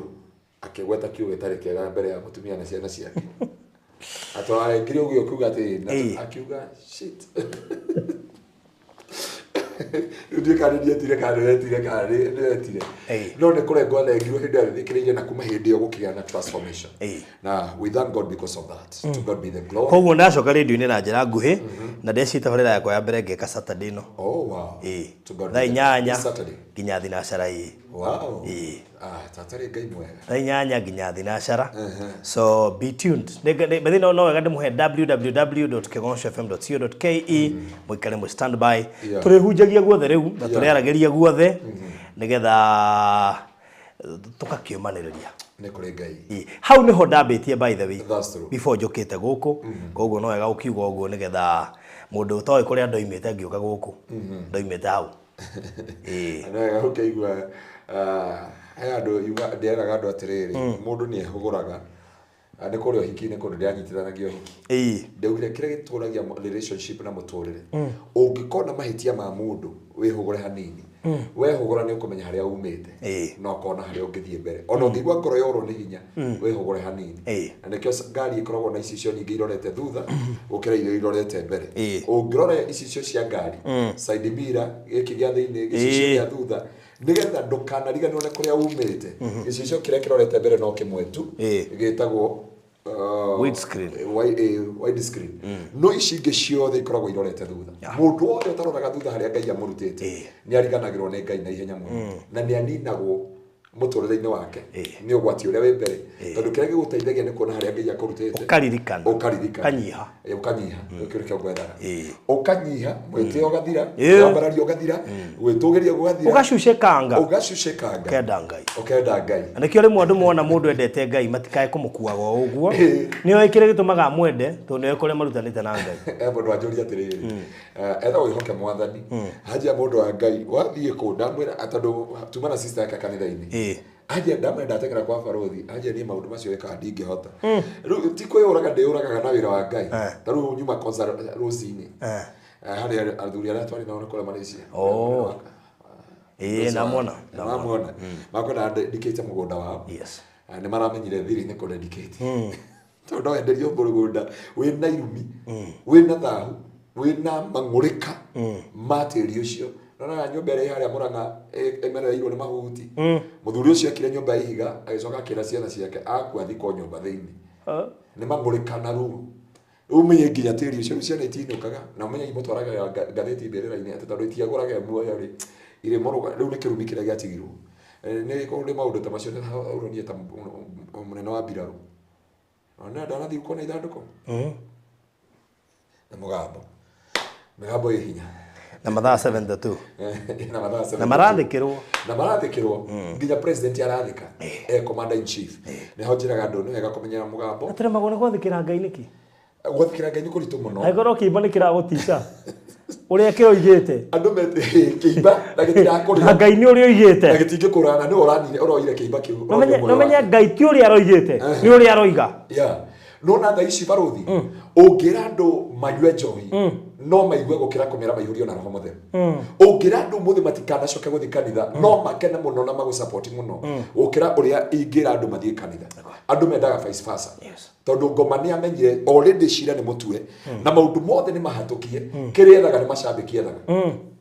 akĩgweta kiugo gĩtarĩ kĩega mbere ya mũtumia na ciana ciake, atwarengire ũguo akiuga atĩrĩrĩ na akiuga shit. Rĩu ndiũĩ kana nĩ kana nĩetire kana nĩetire, no nĩ kũrengwo arengirwo hĩndĩ ĩrĩa athikĩrĩirie, na kuma hĩndĩ ĩyo gũkĩgĩa na transformation, na we thank God because of that. To God be the glory. Koguo ndacoka rĩndio-inĩ na njĩra nguhĩ na ndeciria tabarĩra yakwa ya mbere ngeka Saturday ĩno. Oh wow. To God be Thaa the 8 This Saturday. nginya thinacara. Ĩ. Ah, tatarĩ Ngai mwega. Thaa 8 nginya thinacara, so be tuned. Bethi no wega ndĩmũhe www.kĩgocofm.co.ke, mũikare mwĩ standby. Tũrĩhunjagia guothe rĩu na tũrĩaragĩria guothe nĩgetha tũgakĩũmanĩrĩria. Nĩ kũrĩ Ngai. Ĩ, hau nĩho ndambĩtie, by the way. That's true. Before njũkĩte gũkũ, koguo no wega ũkiuga ũguo nĩgetha mũndũ ũtoĩ kũrĩa ndoimĩte ngĩũka gũkũ, ndoimĩte hau. Ĩ. Nĩ wega ũkĩigua, he andũ yuga ndĩraga andũ atĩrĩrĩ, mũndũ nĩ ehũgũraga. Ah, nĩ kũrĩa ũhiki-inĩ kũndũ ndĩranyitithanagia ũhiki, ndaugire kĩrĩa gĩtũragia relationship na mũtũrĩre, ũngĩkona mahĩtia ma mũndũ, wĩhũgũre hanini. Wehũgũra nĩ ũkũmenya harĩa umĩte na ũkona harĩa ũngĩthiĩ mbere. Ona ũngĩigua ngoro yorwo nĩ hinya, wĩhũgũre hanini. Na nĩkĩo ngari ĩkoragwo na icicio nyingĩ irorete thutha gũkĩra iria irorete mbere. Ũngĩrora icicio cia ngari, side mirror, gĩkĩ gĩa thĩinĩ, gĩcicio gĩa thutha, nĩgetha ndũkanariganĩrwo nĩ kũrĩa umĩte. Gĩcicio kĩrĩa kĩrorete mbere no kĩmwe tu, gĩtagwo Windscreen. Wide screen. No ici ingĩ ciothe ikoragwo irorete thutha. Mũndũ wothe ũtaroraga thutha harĩa Ngai amũrutĩte nĩ ariganagĩrwo nĩ Ngai na ihenya mũno, na nĩ aninagwo mũtũrĩre-inĩ wake nĩ ũgwati ũrĩa wĩ mbere, tondũ kĩrĩa gĩgũteithagia nĩ kuona harĩa Ngai akũrutĩte. Ũkaririkana. Ũkaririkana. Ũkanyiha. Ĩ, ũkanyiha. Kĩu nĩkĩo ngwethaga. Ũkanyiha, mwĩtĩo ũgathira, wambarario ũgathira, gwĩtũgĩria gũgathira. Ũgacucĩkanga. Ũgacucĩkanga. Ũkenda Ngai. Ũkenda Ngai. Na nĩkĩo rĩmwe andũ mona mũndũ endete Ngai matikae kũmũkuaga o ũguo. Nĩoĩ kĩrĩa gĩtũmaga amwende, tondũ nĩoĩ kũrĩa marutanĩte na Ngai. E mũndũ anjũria atĩrĩrĩ, etha wĩhoke mwathani hanjia mũndũ wa Ngai wathiĩ kũ ndamwĩra, tondũ tuma na sister yake kanitha-inĩ. Anjia ndamwĩra ndateng'era kwa barũthi, anjia niĩ maũndũ macio wĩkaga ndingĩhota. Rĩu ti kwĩyũraga ndĩyũragaga na wĩra wa Ngai. Ta rĩu nyuma kwanza rũcinĩ, harĩa athuri arĩa twarĩ nao nĩ kũrĩa Malaysia. Oh. Ĩ, namwona. Namwona makwenda ndikĩte mũgũnda wao. Nĩ maramenyire thiri nĩ kũndedicate, tondũ no wenderio mũgũnda wĩna irumi, wĩna thahu, wĩna mang'ũrĩka ma tĩri ũcio. Nonaga nyũmba ĩrĩa ĩ harĩa Mũrang'a ĩmerereirwo nĩ mahuti. Mũthuri ũcio akire nyũmba ya ihiga, agĩcoka akĩra ciana ciake akua thikwo nyũmba thĩinĩ. Nĩ mang'ũrĩka na ruo. Rĩu ũmenye nginya tĩri ũcio, rĩu ciana itinũkaga, na ũmenye imũtwaraga ngathĩti mbĩrĩra-inĩ atĩ tondũ itiagũraga muoyo rĩ irĩmũrũga. Rĩu nĩ kĩrumi kĩrĩa gĩatigirwo. Nĩ kũrĩ maũndũ ta macio ũronie ta mũnene wa mbirarũ ona ndanathiĩ kuona ithandũkũ na mũgambo, mĩgambo ĩ hinya. Na mathaa 72. Na mathaa Na 72. marathĩkĩrwo. Na marathĩkĩrwo, nginya president arathĩka e commander in chief. Nĩho njĩraga andũ nĩ wega kũmenyera mũgambo. Tũremagwo nĩ gwathĩkĩra Ngai nĩkĩ? Gwathĩkĩra Ngai nĩ kũritũ mũno. Angĩkorwo kĩimba nĩ kĩragũtica ũrĩa kĩroigĩte. Andũ mete kĩimba na gĩtirakũrĩra. Na Ngai nĩ ũrĩa oigĩte. Na gĩtingĩkũra, na nĩwe ũranire ũroire kĩimba kĩu ũroire muoyo Nomenye wake. Ngai ti ũrĩa aroigĩte, nĩ ũrĩa aroiga. Yeah. No na thaa ici barũthi, ũngĩra andũ manyue njohi no maigue gũkĩra kũmera maihũrio na Roho Mũtheru. Ũngĩra andũ ũmũthĩ matikanacoke gũthiĩ kanitha, no makene mũno na magũsapoti mũno gũkĩra ũrĩa ingĩra andũ mathiĩ kanitha. Andũ mendaga vice versa. Tondũ ngoma nĩ amenyire already cira nĩ mũtue na maũndũ mothe nĩ mahatũkie, kĩrĩa ethaga nĩ macambĩki ethaga.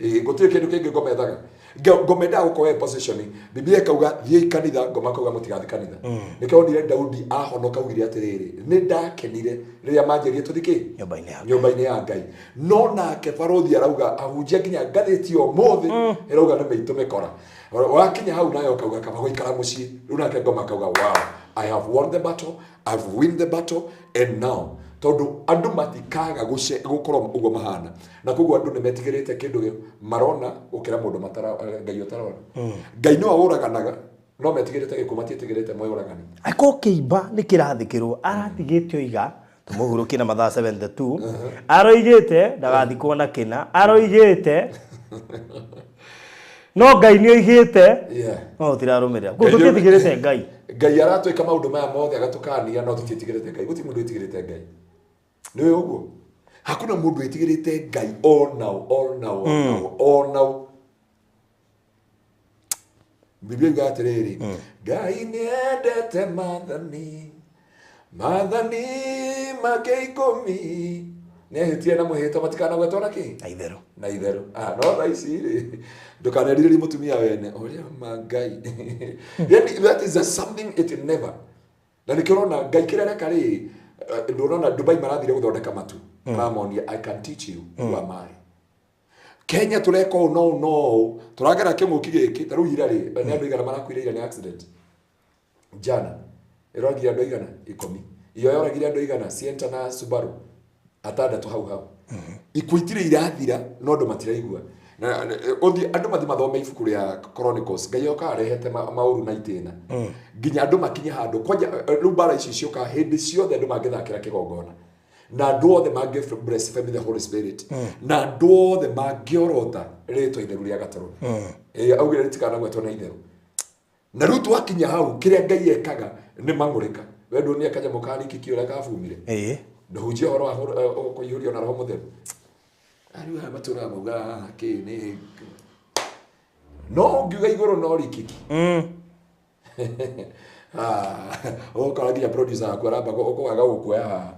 Ĩĩ, gũtirĩ kĩndũ kĩngĩ ngoma ethaga. Ngoma endaga gũkorwo e position. Biblia ĩkauga thiĩi kanitha, ngoma akauga mũtigathiĩ kanitha. Nĩkĩo wonire Daudi ahonoka augire atĩrĩrĩ, nĩ ndakenire rĩrĩa manjĩrire tũthiĩ kĩ? Nyũmba-inĩ ya Ngai. Nyũmba-inĩ ya Ngai. No nake barũthi arauga ahunjia nginya ngathĩti ya ũmũthĩ ĩrauga nĩ mĩitũ mĩkora. Wakinya hau nayo ũkauga kaba gũikara mũciĩ. Rĩu nake ngoma akauga wow, I have won the battle, I've win the battle and now tondũ andũ matikaga gũkorwo ũguo mahana na koguo andũ nĩ metigĩrĩte kĩndũ marona gũkĩra mũndũ matara Ngai ũtarona. Ngai nĩwe ũraganaga no metigĩrĩte gĩkuũ, matiĩtigĩrĩte mwĩũragani. Angĩkorwo kĩimba nĩ kĩrathikĩrwo aratigĩte oiga tũmũhurũkie na mathaa 72, aroigĩte ndagathikwo na kĩna, aroigĩte no Ngai nĩ oigĩte no tũtirarũmĩrĩra. Koguo tũtiĩtigĩrĩte Ngai. Ngai aratwĩka maũndũ maya mothe agatũkania no tũtiĩtigĩrĩte Ngai. Gũtirĩ mũndũ wĩtigĩrĩte Ngai. Nĩ ũĩ ũguo? Hakuna mũndũ wĩtigĩrĩte Ngai onao onao onao onao. Biblia yugaga atĩrĩrĩ, Ngai nĩ endete maathani, maathani make ikũmi, nĩ ehĩtire na mwĩhĩtwa matikanagwetwo na kĩ? Na itherũ. Na itherũ. Ah, no thaa ici rĩ, ndũkanerirĩrie mũtumia wene, ũrĩa ma Ngai. Yani that is a something it never. Na nĩkĩo ũrona Ngai kĩrĩa areka rĩ, ndũrona Dubai marathire gũthondeka matu. Maramonia I can teach you who am I. Kenya tũreka ũũ no ũũ no ũũ, tũragera kĩng'ũki gĩkĩ, ta rĩu ira rĩ, nĩ andũ aigana marakuire ira nĩ accident? Jana ĩroragire andũ aigana? 10. Iyo yoragire andũ aigana? Sienta na Subaru atandatũ hau hau. Ikuũ itirĩ irathira no andũ matiraigua. Ũthiĩ andũ mathiĩ mathome ibuku rĩa Chronicles, Ngai okaga arehete maũru na itĩna nginya andũ makinye handũ kwanja. Rĩu mbara ici ciũkaga hĩndĩ ciothe andũ mangĩthakĩra kĩgongona na andũ othe mangĩ blaspheme the Holy Spirit na andũ othe mangĩorota rĩtwa itheru rĩa Gatũrũme. Augire rĩtikanagwetwo na itherũ. Na rĩu twakinya hau kĩrĩa Ngai ekaga nĩ mang'ũrĩka. We ndũnie kanyamũ ka rikiki ũrĩa kabumire? Ndũhunjia ũhoro wa kũihũrio na Roho Mũtheru. Rĩu aya matũraga maugaga haha kĩ nĩ no ũngiuga igũrũ no rikiki. Ũgũkora nginya producer waku aramba ũkwaga gũkuoya haha,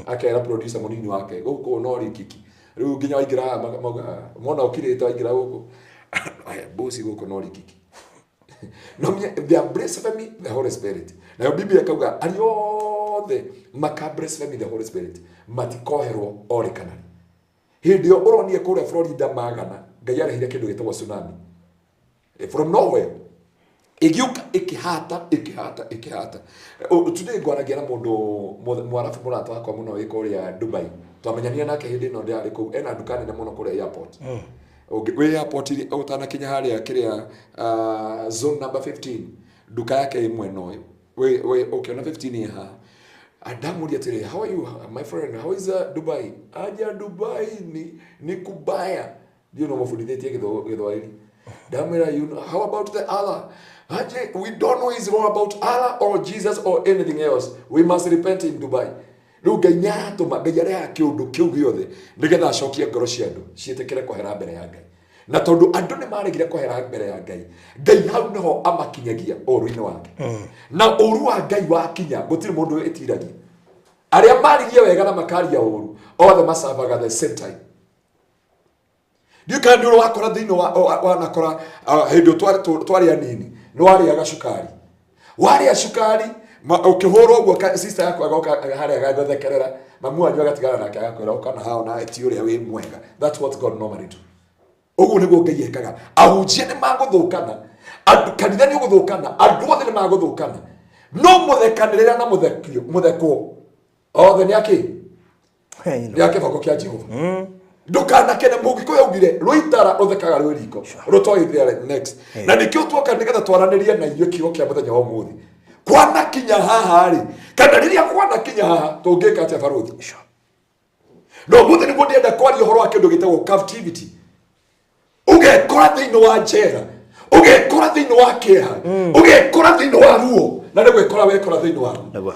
akera producer mũnini wake gũkũ no rikiki. Rĩu nginya waingĩra haha maugaga mona ũkirĩte waingĩra gũkũ, aya bosi gũkũ no rikiki. No they are blasphemy the Holy Spirit. Nayo Biblia ĩkauga arĩa othe maka blasphemy the Holy Spirit matikoherwo orĩ kana rĩ. Hĩndĩ ĩyo ũronire kũrĩa Florida magana, Ngai arehire kĩndũ gĩtagwo tsunami from nowhere, ĩgĩũka ĩkĩhata ĩkĩhata ĩkĩhata. Today ngwaragia na mũndũ mwarabu, mũrata wakwa mũno wĩ kũrĩa Dubai. Twamenyanire nake hĩndĩ ĩno ndĩrarĩ kũu, ena nduka nene mũno kũrĩa airport. Wĩ airport rĩ, ũtanakinya harĩa kĩrĩa zone number 15, nduka yake ĩ mwena ũyũ. Wĩ ũkĩona 15 ĩ haha. Ndamũria atĩrĩ, how are you my friend, how is Dubai? Aja Dubai ni kubaya. Ndiũ no mũbundithĩtie Gĩthwaĩri. Ndamwĩra, you know, how about the Allah? Aje, we don't know is wrong about Allah or Jesus or anything else. We must repent in Dubai. Rĩu Ngai nĩ aratũma, Ngai arehaga kĩũndũ kĩu gĩothe nĩgetha acokie ngoro cia andũ ciĩtĩkĩre kwehera mbere ya Ngai. Na tondũ andũ nĩ maregire kwehera mbere ya Ngai, Ngai hau nĩho amakinyagia ũũru-inĩ wake. Na ũũru wa Ngai wakinya gũtirĩ mũndũ ĩtiragia. Arĩa maririe wega na makaria ũũru othe macabaga the same time. Ndiũĩ kana nĩ ũrĩ wakora thĩinĩ wa wanakora hĩndĩ ĩyo twarĩ anini nĩ warĩaga cukari, warĩa cukari ũkĩhũrwo ũguo sister yaku agoka harĩa agagũthekerera, mamu wanyu agatigana nake agakwĩra ũka na haha nawe ti ũrĩa wĩ mwega. That's what God normally do. Ũguo nĩguo Ngai ekaga. Ahunjia nĩ magũthũkana, andũ kanitha nĩ ũgũthũkana, andũ othe nĩ magũthũkana, no mũthekanĩrĩra na mũthekio mũthekwo othe nĩ akĩ nĩ a kĩboko kĩa Jehova. Ndũkanakene. Mũgĩkũyũ augire rũitara rũthekaga rwĩ riko rũtoĩ there next. Na nĩkĩo tuoka nĩgetha twaranĩrie na inyuĩ kiugo kĩa mũthenya wa ũmũthĩ. Kwanakinya haha rĩ, kana rĩrĩa kwanakinya haha, tũngĩka atĩa barũthi? No ũmũthĩ nĩguo ndĩrenda kwaria ũhoro wa kĩndũ gĩtagwo captivity. Ũgekora thĩinĩ wa njera, ũgekora thĩinĩ wa kĩeha, ũgekora thĩinĩ wa ruo, na nĩ gwĩkora wekora thĩinĩ wa ruo.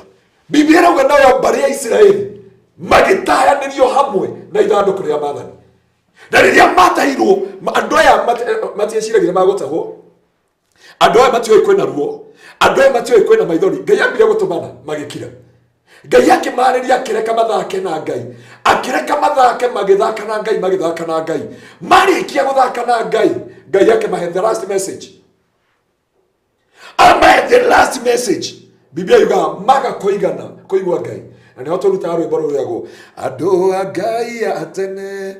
Biblia ĩrauga nayo mbarĩ ya Isiraeli magĩtayanĩrio hamwe na ithandũkũ rĩa maathani. Na rĩrĩa matahirwo, andũ aya matieciragia magũtahwo. Andũ aya matioĩ kwĩna ruo, andũ aya matioĩ kwĩna maithori. Ngai ambire gũtũmana magĩkira. Ngai akĩmarĩria, akĩreka mathake na Ngai, akĩreka mathake, magĩthaka na Ngai, magĩthaka na Ngai. Marĩkia gũthaka na Ngai, Ngai akĩmahe the last message, amahe the last message. Biblia yugaga maga kũigana kũigua Ngai, na nĩho tũrutaga rwĩmbo rũrĩagwo andũ a Ngai a tene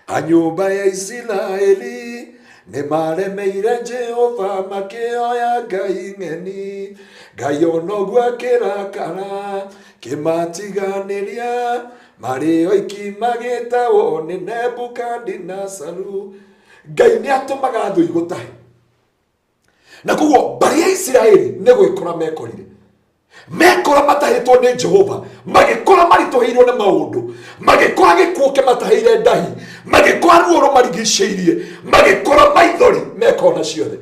a nyũmba ya Isiraeli nĩ maremeire Jehova makĩoya ngai ng'eni. Ngai ona ũguo akĩrakara kĩmatiganĩria marĩ oiki magĩtahwo nĩ Nebukadinasaru. Ngai nĩ atũmaga thũ igũtahe, na koguo mbarĩ ya Isiraeli nĩ gwĩkora mekorire mekora matahĩtwo nĩ Jehova, magĩkora maritũhĩirwo nĩ maũndũ, magĩkora gĩkuũ kĩmatahĩire ndahi, magĩkora ruo rũmarigicĩirie, magĩkora maithori mekona ciothe.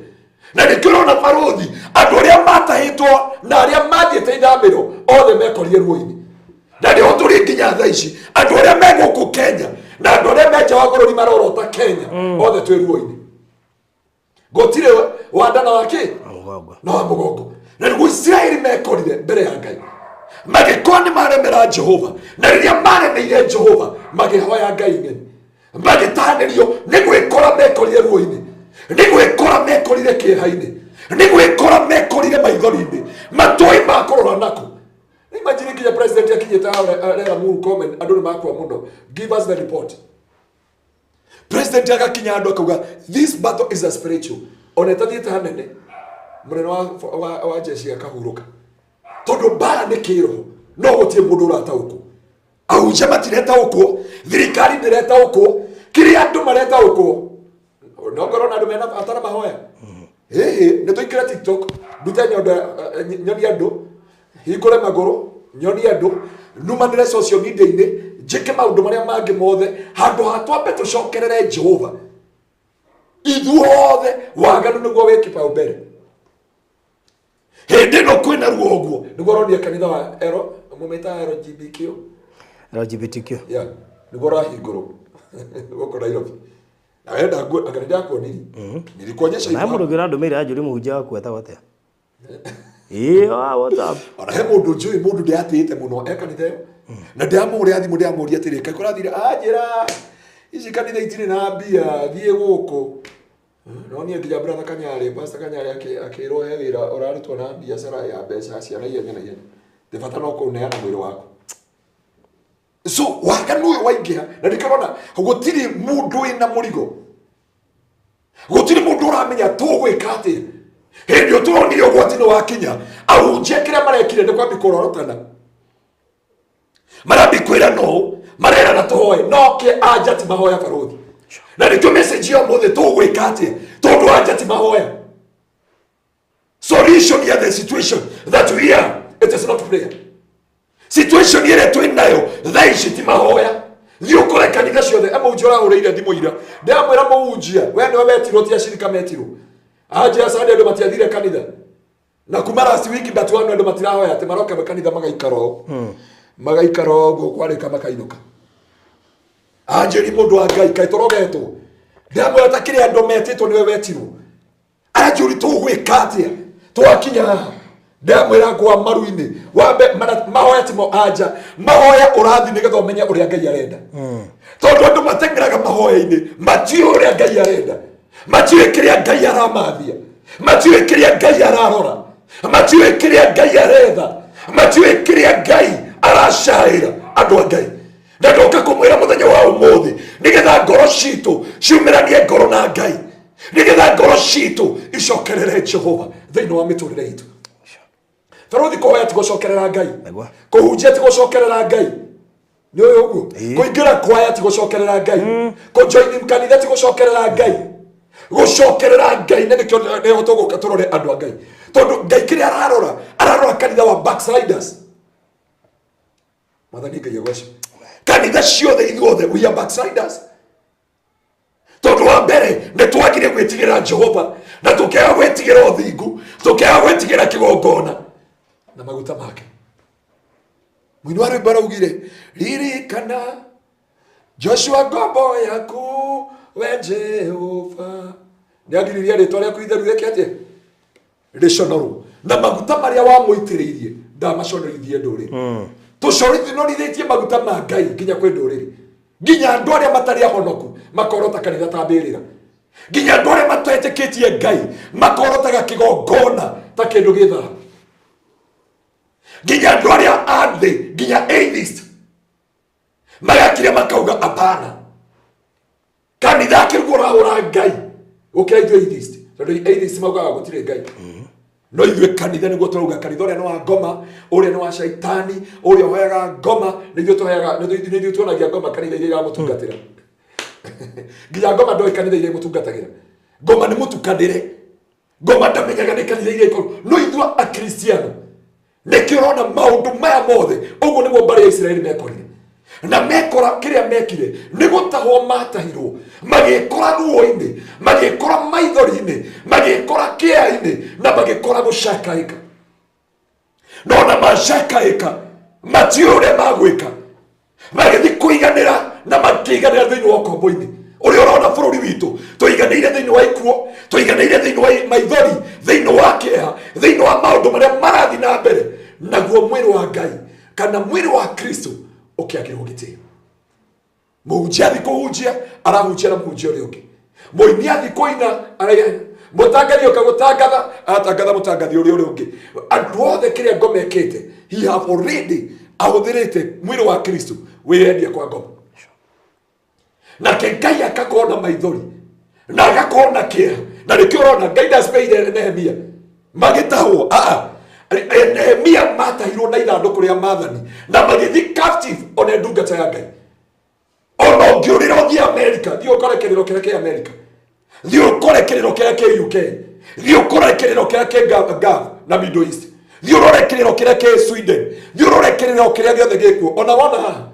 Na nĩkĩo ũrona barũthi andũ arĩa matahĩtwo na arĩa mathiĩte ithamĩro othe mekorire ruo-inĩ, na nĩho tũrĩ nginya thaa ici. Andũ arĩa me gũkũ Kenya na andũ arĩa me nja wa bũrũri marorota Kenya, othe twĩ ruo-inĩ, gũtirĩ wanda na wakĩ Mũgongo. Na wa mũgongo. Na nĩguo Isiraeli mekorire mbere ya Ngai, magĩkorwo nĩ maremera Jehova, na rĩrĩa maremeire Jehova makĩhoya ngai ng'eni, magĩtanĩrio nĩ gwĩkora mekorire ruo-inĩ, nĩ gwĩkora mekorire kĩeha-inĩ, nĩ gwĩkora mekorire maithori-inĩ matũĩ ma kũrora nako. Imagine nginya president akinyĩte arera Murkomen, andũ nĩ makua mũno, give us the report. President agakinya andũ akauga this battle is a spiritual, ona ĩtathiĩte hanene mũnene wa jeshi akahurũka, tondũ mbara nĩ kĩroho, no gũtirĩ mũndũ ũrataũkwo. Ahunjia matiretaũkwo, thirikari ndĩretaũkwo, kĩrĩa andũ maretaũkwo no ngorwo na andũ mena bata na mahoya. Ĩhĩ, nĩ tũingĩre TikTok, ndute nyondo, nyonie andũ, hingũre magũrũ nyonie andũ, numanĩre social media-inĩ, njĩke maũndũ marĩa mangĩ mothe, handũ ha twambe tũcokerere Jehova ithuothe. Waganu nĩguo wĩ kipaumbele hĩndĩ ĩno kwĩna ruo ũguo. Nĩguo ũronia kanitha wa ero mũmĩtaga LGBQ. LGBTQ. Yeah, nĩguo ũrahingũrwo gũkũ Nairobi na wenda anga nĩndakuonirie, nilikuonyesha. Na he mũndũ ũngĩ ũrandũmĩire anjũrie mũhunjia waku etagwo atĩa. Ĩĩ, wa WhatsApp. Ona he mũndũ njũĩ, mũndũ ndĩatĩĩte mũno e kanitha ĩyo, na ndĩramũhũrĩra thimũ, ndĩramũria atĩrĩ, kaĩ kũrathire? Anjĩra ici kanitha itirĩ na mbia, thiĩ gũkũ. No niĩ nginya brother Kanyarĩ, Pastor Kanyarĩ akĩrwo he wĩra ũrarutwo na biacara ya mbeca cia na ihenya na ihenya, thĩ bata no kũneana mwĩrĩ waku. So waganu ũyũ waingĩha, na nĩkĩo ũrona gũtirĩ mũndũ wĩna mũrigo, gũtirĩ mũndũ ũramenya tũgwĩka atĩa. Hĩndĩ ĩyo tũronire ũgwati nĩ wakinya, ahunjia kĩrĩa marekire nĩ kwambi kũrorotana, marambi kwĩra no marerana tũhoe, no ke anja ti mahoya barũthi. Na nĩkĩo message ya ũmũthĩ, tũgwĩka atĩa tondũ anja ti mahoya? Solution ya the situation that we are, it is not prayer. Situation ĩrĩa twĩ nayo thaa ici ti mahoya. Thiĩ ũkore kanitha ciothe. Mũhunjia ũrahũrĩire thimũ ira, ndĩramwĩra mũhunjia we nĩwe wetirwo, ti acirika metirwo. Anjĩra Sunday andũ matiathire kanitha, na kuma last week but one andũ matirahoya, atĩ maroka kanitha magaikara ũũ, magaikara ũguo, kwarĩka makainũka. Anjĩri mũndũ wa Ngai, kaĩ tũrogetwo? Ndĩramwĩra ta kĩrĩa andũ metĩtwo, nĩwe wetirwo. Anjũri tũgwĩka atĩa twakinya haha? Ndamwĩra ngwa maru-inĩ wambe mahoya timo anja mahoya ũrathi nĩgetha ũmenye ũrĩa Ngai arenda, tondũ andũ mateng'eraga mahoya-inĩ matiũĩ ũrĩa Ngai arenda, matiũĩ kĩrĩa Ngai aramathia, matiũĩ kĩrĩa Ngai ararora, matiũĩ kĩrĩa Ngai aretha, matiũĩ kĩrĩa Ngai aracaĩra andũ a Ngai. Na ndoka kũmwĩra mũthenya wa ũmũthĩ nĩgetha ngoro citũ ciumĩranie ngoro na Ngai, nĩgetha ngoro citũ icokerere Jehova thĩinĩ wa mĩtũrĩre itũ. Barũthi, kũhoya ti gũcokerera Ngai. Nĩguo. Kũhunjia ti gũcokerera Ngai, nĩ ũyũ ũguo. Kũingĩra kwaya ti gũcokerera Ngai, kũjoini kanitha ti gũcokerera Ngai. Gũcokerera Ngai, na nĩkĩo nĩho tũgũka tũrore andũ a Ngai, tondũ Ngai kĩrĩa ararora, ararora kanitha wa backsliders. Mwathani Ngai agocwo. Kanitha ciothe, ithuothe we are backsliders, tondũ wa mbere nĩ twagire gwĩtigĩra Jehova, na tũkĩaga gwĩtigĩra ũthingu, tũkĩaga gwĩtigĩra kĩgongona na maguta make. Mũini wa rwĩmbo araugire, ririkana Joshua ngombo yaku, we Jehova, nĩ agiririe rĩtwa rĩaku itheru rĩke atĩa? Rĩconorwo. Na maguta marĩa wamũitĩrĩirie ndamaconorithie ndũrĩrĩ. Tũconorithĩtie maguta ma Ngai nginya kwĩ ndũrĩrĩ, nginya andũ arĩa matarĩ ahonoku makorota kanitha ta mbĩrĩra. Nginya andũ arĩa matetĩkĩtie Ngai makorotaga kĩgongona ta kĩndũ gĩ thahu. Nginya andũ arĩa a thĩ, nginya atheist magakire makauga apana, kanitha akĩrugwo ũrahũra Ngai gũkĩra ithuĩ atheist, tondũ atheist maugaga gũtirĩ Ngai. No ithuĩ kanitha nĩguo tũrauga kanitha ũrĩa nĩ wa ngoma, ũrĩa nĩ wa shaitani, ũrĩa ũhoyaga ngoma, nĩ ithuĩ tũheaga, nĩ ithuĩ tuonagia ngoma kanitha iria iramũtungatĩra. Nginya ngoma ndoĩ kanitha iria imũtungatagĩra. Ngoma nĩ mũtukanĩre, ngoma ndamenyaga nĩ kanitha iria ikorwo. No ithuĩ akristiano nĩkĩo ũrona maũndũ maya mothe. Ũguo nĩguo mbarĩ ya Isiraeli mekorire, na mekora kĩrĩa mekire nĩ gũtahwo matahirwo, magĩkora ruo-inĩ, magĩkora maithori-inĩ, magĩkora kĩeha-inĩ, na magĩkora gũcakaĩka. No na macakaĩka matiũĩ ũrĩa magwĩka, magĩthiĩ kũiganĩra na makĩiganĩra thĩinĩ wa ũkombo-inĩ ũrĩa ũrona bũrũri witũ. Tũiganĩire thĩinĩ wa ikuũ, tũiganĩire thĩinĩ wa maithori, thĩinĩ wa kĩeha, thĩinĩ wa maũndũ marĩa marathiĩ na mbere. Naguo mwĩrĩ wa Ngai kana mwĩrĩ wa Kristo ũkĩagĩrwo gĩtĩo. Mũhunjia athi kũhunjia arahunjia na mũhunjia ũrĩa ũngĩ, mũini athi kũina araina, mũtangathi oka gũtangatha aratangatha mũtangathi ũrĩa ũrĩa ũngĩ. Andũ othe kĩrĩa ngoma ĩkĩte, he have already ahũthĩrĩte mwĩrĩ wa Kristo wĩyendie kwa ngoma. Nake Ngai akakorwo na maithori na agakorwo na kĩeha, na nĩkĩo ũrona Ngai ndacipeire Nehemia magĩtahwo. Aa, Nehemia matahirwo na ithandũkũ rĩa maathani na magĩthiĩ captive. Ona ndungata ya Ngai, ona ũngĩũrĩra ũthiĩ America, thiĩ ũkore kĩrĩro kĩrĩa kĩ America, thiĩ ũkore kĩrĩro kĩrĩa kĩ UK, thiĩ ũkore kĩrĩro kĩrĩa kĩ Gulf na Middle East, thiĩ ũrore kĩrĩro kĩrĩa kĩ Sweden, thiĩ ũrore kĩrĩro kĩrĩa gĩothe gĩkuo. Ona wona haha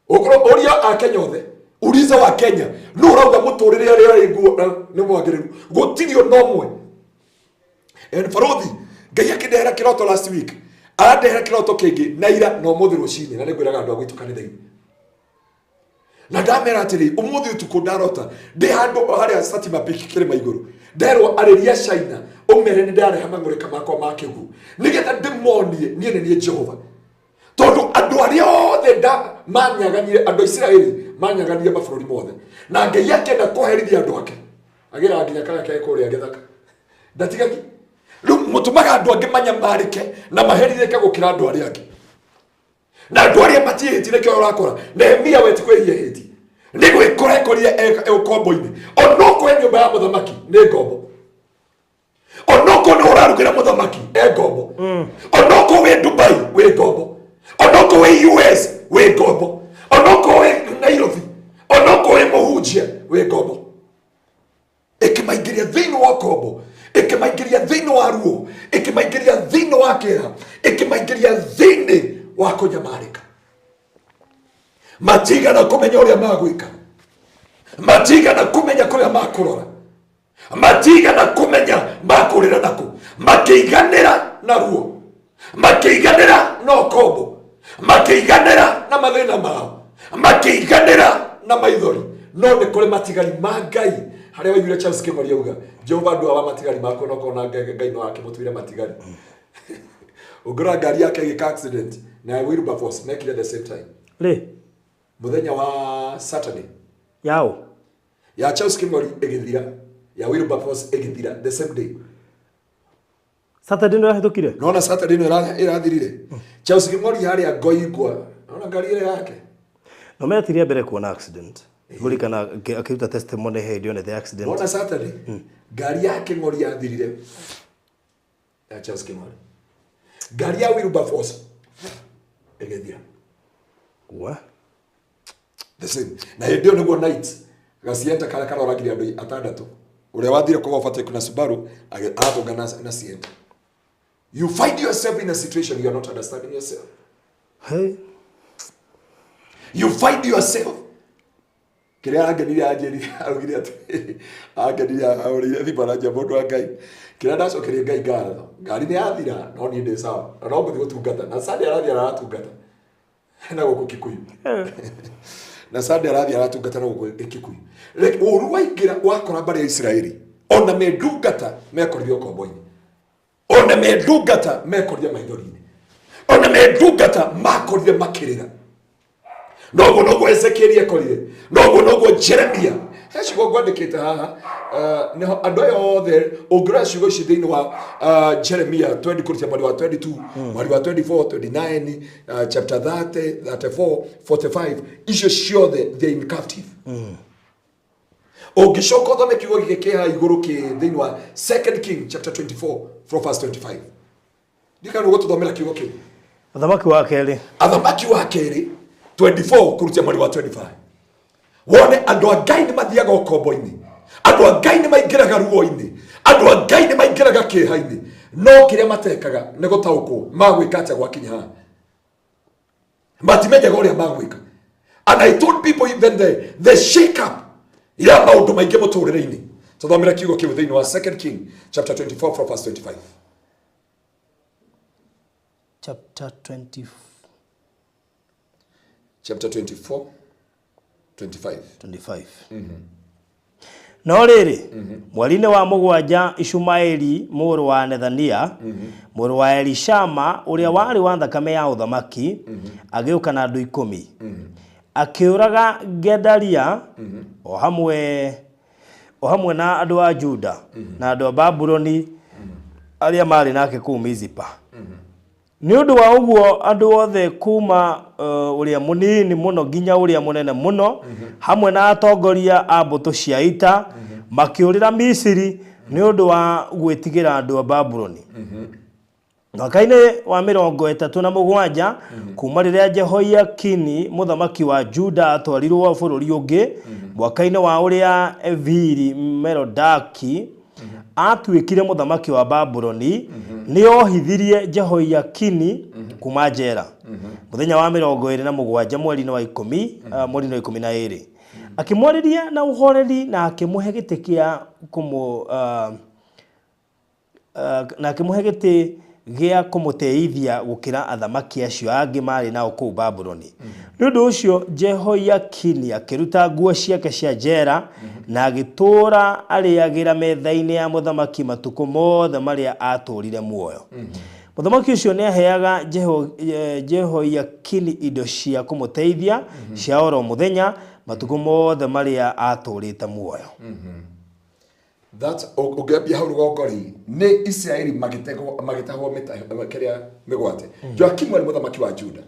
ũkorwo ũria a Kenya othe, uliza wa Kenya no ũrauga mũtũrĩre arĩa arĩ nguo nĩ mwagĩrĩru, gũtirĩ ona ũmwe. And barothi Ngai akĩndehera kĩroto last week, arandehera kĩroto kĩngĩ na ira na ũmũthĩ rũcinĩ, na nĩngwĩraga andũ a gwitũ kanitha-inĩ na ndamera atĩrĩ, ũmũthĩ ũtukũ ndarota ndĩ handũ harĩa Satima Peak kĩrĩma igũrũ, nderwo arĩria China ũmere nĩ ndareha mang'ũrĩka makwa ma kĩguũ nĩgetha ndĩmonie niĩ nĩ niĩ Jehova, tondũ andũ arĩa othe nda manyaganyire, andũ a Isiraeli manyaganire mabũrũri mothe, na Ngai akĩenda kũherithia andũ ake agĩraga nginya karĩa ke kũrĩa gĩthaka ndatigagi. Rĩu mũtũmaga andũ angĩ manyamarĩke na maherithĩke gũkĩra andũ arĩa angĩ, na andũ arĩa matiĩhĩtie. Nĩkĩo ũrakora Nehemia we ti kwĩhia hĩti, nĩ gwĩkora ekorire e ũkombo-inĩ. Onokorwo e nyũmba ya mũthamaki nĩ ngombo, onokorwo nĩ ũrarugĩra mũthamaki e ngombo, onokorwo wĩ Dubai wĩ ngombo, onokorwo wĩ US wĩ ngombo, onokorwo wĩ Nairobi, onokorwo wĩ mũhunjia wĩ ngombo. Ĩkĩmaingĩria thĩinĩ wa ũkombo, ĩkĩmaingĩria thĩinĩ wa ruo, ĩkĩmaingĩria thĩinĩ wa kĩeha, ĩkĩmaingĩria thĩinĩ wa kũnyamarĩka. Matigana kũmenya ũrĩa magwĩka, matigana kũmenya kũrĩa makũrora, matigana kũmenya makũrĩra nakũ. Makĩiganĩra na ruo, makĩiganĩra na ũkombo, makĩiganĩra na mathĩna mao, makĩiganĩra na maithori. No nĩ kũrĩ matigari ma Ngai. Harĩa waiguire Charles Kĩng'ori auga Jehova ndua wa matigari makwa, no kona Ngai, Ngai no akĩmũtuire matigari. Ũngĩrora ngari yake ĩgĩka accident na Wilberforce mekire the same time. Rĩ? Mũthenya wa Saturday. Yao? Ya Charles Kĩng'ori ĩgĩthira, ya Wilberforce ĩgĩthira the same day. Saturday nĩ ĩrahĩtũkire. Nona Saturday ĩno ĩrathirire Charles Kĩng'ori harĩa Ngoingwa, nona ngari ĩrĩa yake. No metirie mbere kuona accident. Ngũririkana akĩruta testimony hĩndĩ yonete accident. Nona Saturday ngari ya Kĩng'ori yathirire, ya Charles Kĩng'ori, ngari ya Wilberforce ĩgĩthira. Wa? The same. Na hĩndĩ ĩyo nĩguo night gacienta karĩa karoragire andũ atandatũ, ũrĩa wathire kũga overtake na Subaru aratũngana na Sienta. You find yourself in a situation you are not understanding yourself. Hey. You find yourself kĩrĩa angenire anjĩrire, augire atĩ angenire ahũrĩire thimũ aranjia, mũndũ wa Ngai, kĩrĩa ndacokeria Ngai ngatho, ngari nĩ yathira no niĩ ndĩ sawa na no ngũthiĩ gũtungata. Na Sunday arathiĩ aratungata na gũkũ Kikuyu, na Sunday arathiĩ aratungata na gũkũ Kikuyu. Reke ũru waingĩra wakora mbarĩ ya Isiraeli, ona me ndungata mekorire ũkombo-inĩ, ona me ndungata mekorire maithori-inĩ, ona me ndungata makorire makĩrĩra. Noguo noguo Ezekieli ekorire, noguo noguo Jeremia He ciugo ngwandĩkĩte haha, nĩho andũ aya othe ũngĩrora ciugo ici thĩinĩ wa Jeremia 20 kũrutia mweri wa 22, mweri wa 24, 29, chapter 30, 34, 45, icio ciothe they in captive. Ũngĩcoka ũthome kiugo gĩkĩ kĩ haha igũrũ kĩ thĩinĩ wa Second King chapter 24 from verse 25. Ndikana ũgũtũthomera kiugo kĩu. Athamaki wa Kerĩ. Athamaki wa Kerĩ 24 kũrutia mweri wa 25. Wone andũ a Ngai nĩ mathiaga ũkombo-inĩ, andũ a Ngai nĩ maingĩraga ruo-inĩ, andũ a Ngai nĩ maingĩraga kĩeha-inĩ, no kĩrĩa matekaga nĩ gũtaũkwo magwĩka atĩa gwakinya haha. Matimenyaga ũrĩa magwĩka. And I told people even the shake up ya maũndũ maingĩ mũtũrĩre-inĩ. Tũthomere kiugo kĩu thĩinĩ wa Second King chapter 24 from verse 25. Chapter 20. Chapter 24 25. 25. No rĩrĩ, mweri-inĩ wa mũgwanja, Ishumaeli mũrũ wa Nethania, mũrũ wa Elishama, ũrĩa warĩ wa thakame ya ũthamaki, agĩũka na andũ 10, akĩũraga Gedalia o hamwe na andũ a Juda na andũ a Babuloni arĩa maarĩ nake kũu Mizipa. Nĩ ũndũ wa ũguo andũ othe kuma ũrĩa mũnini mũno nginya ũrĩa mũnene mũno, hamwe na atongoria a mbũtũ cia ita, makĩũrĩra Misiri nĩ ũndũ wa gwĩtigĩra andũ a Babuloni. Mwaka-inĩ wa 37 kuma rĩrĩa Jehoiakini mũthamaki wa Juda atwarirwo bũrũri ũngĩ, mwaka-inĩ wa ũrĩa Evili Merodaki atuĩkire mũthamaki wa Babuloni, nĩ ohithirie Jehoiakini kuma njera mũthenya wa 27 mweri-inĩ wa 10, mweri-inĩ wa 12, akĩmwarĩria na ũhoreri na akĩmũhe gĩtĩ kĩa kũmũ na akĩmũhe gĩtĩ gĩa kũmũteithia gũkĩra athamaki acio angĩ marĩ nao kũu Babuloni. Nĩ ũndũ ũcio Jehoiakini akĩruta nguo ciake cia njera na agĩtũũra arĩagĩra metha-inĩ ya mũthamaki matukũ mothe marĩa atũũrire muoyo. Mũthamaki ũcio nĩ aheaga Jehoiakini indo cia kũmũteithia cia oro mũthenya matukũ mothe marĩa atũũrĩte muoyo. That ũngĩambia hau rũgongo rĩ, nĩ Isiraeli magĩtegwo, magĩtahwo kĩrĩa mĩgwate. Joakimu arĩ mũthamaki wa Juda,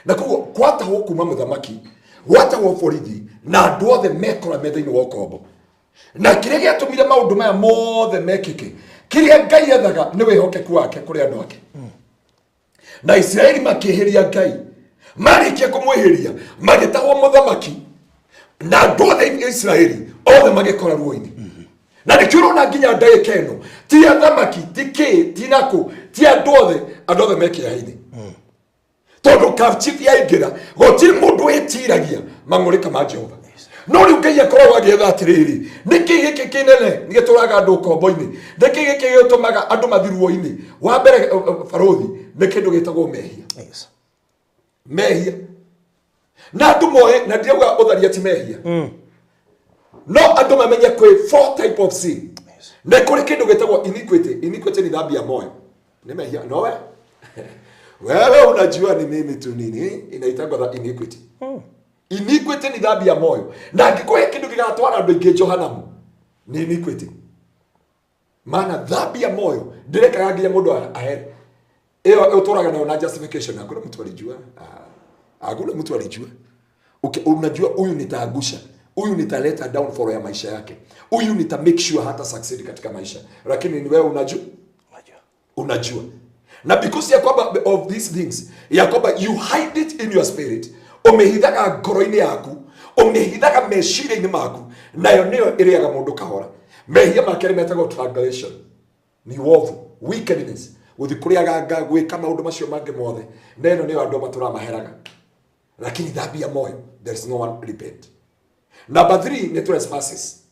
na koguo gwatahwo kuma mũthamaki, gwatahwo borithi na andũ othe mekora me thĩinĩ wa ũkombo. Na kĩrĩa gĩatũmire maũndũ maya mothe mekĩke, kĩrĩa Ngai ethaga nĩ wĩhokeku wake kũrĩ andũ ake. Na Isiraeli makĩhĩria Ngai. Marĩkia kũmwĩhĩria, magĩtahwo mũthamaki na andũ othe a Isiraeli othe magĩkora ruo-inĩ. Na nĩkĩo ũrona nginya ndagĩka ĩno ti athamaki, ti kĩ, ti nakũ, ti andũ othe, andũ othe me kĩeha-inĩ, tondũ captivity yaingĩra gũtirĩ mũndũ wĩtiragia mang'ũrĩka ma Jehova. No rĩu Ngai akoragwo agĩetha atĩrĩrĩ, nĩkĩ gĩkĩ kĩnene gĩtũraga andũ ũkombo-inĩ? Nĩkĩ gĩkĩ gĩtũmaga andũ mathi ruo-inĩ? Wa mbere, barũthi, nĩ kĩndũ gĩtagwo mehia. Mehia na andũ moe, na ndirauga ũtharia ti mehia, no andũ mamenye kwĩ four type of sin. Nĩ kũrĩ kĩndũ gĩtagwo iniquity. Iniquity ni dhambi ya moyo, ni mehia. Nowe wewe unajua ni mimi tu nini inaitagwa the iniquity. Iniquity ni dhambi ya moyo, na angĩkũhe kĩndũ gĩgatwara andũ aingĩ johanamu ni iniquity, maana dhambi ya moyo ndĩrekaga nginya mũndũ ahere ĩyo ũtũraga nayo na justification. Hakuna mtu alijua. Ah, hakuna mtu alijua. Okay, unajua huyu nitaangusha, huyu nitaleta downfall ya maisha yake, huyu nita make sure hata succeed katika maisha, lakini ni wewe unajua. Unajua. Unajua. Na because ya kwamba of these things, ya kwamba you hide it in your spirit, ũmĩhithaga ngoro-inĩ yaku, ũmĩhithaga meciria-inĩ maku, nayo nĩyo ĩrĩaga mũndũ kahora. Mehia make nĩ metagwo transgression, ni wovu, wickedness, gũthiĩ kũrĩa ganga, gwĩka maũndũ macio mangĩ mothe. Na ĩno nĩyo andũ matũramaheraga, lakini dhambi ya moyo, there is no one repent. Number three ni trespasses.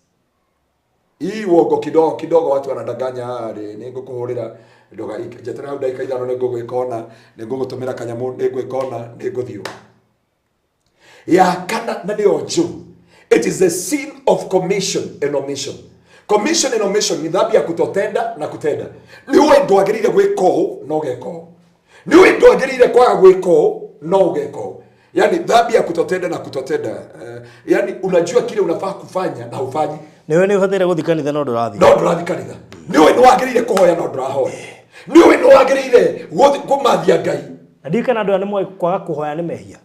Hii uongo kidogo kidogo, watu wanadanganya, rĩ nĩ ngũkũhũrĩra nduga njeterera hau ndagĩka 5 nĩ ngũgwĩka ona nĩ ngũgũtũmĩra kanyamũ, nĩ ngwĩka ona nĩ ngũthiĩ. Ya kana, na nĩyo njũru, it is a sin of commission and omission. Commission and omission ni dhambi ya kutotenda na kutenda. Nĩ ũĩ ndwagĩrĩire gwĩka ũũ no ũgeka ũũ, nĩ ũĩ ndwagĩrĩire kwaga gwĩka ũũ no ũgeka ũũ. Yani dhambi ya kutotenda na kutotenda, yani unajua kile unafaa kufanya na hufanyi. Nĩwe nĩ ũbataire gũthiĩ kanitha no ndũrathiĩ. No ndũrathiĩ kanitha. Nĩũĩ nĩ wagĩrĩire kũhoya no ndũrahoya. Nĩũĩ nĩ wagĩrĩire kũmathia Ngai. Na ndiũĩ kana andũ aya nĩ moĩ kwaga kũhoya nĩ mehia.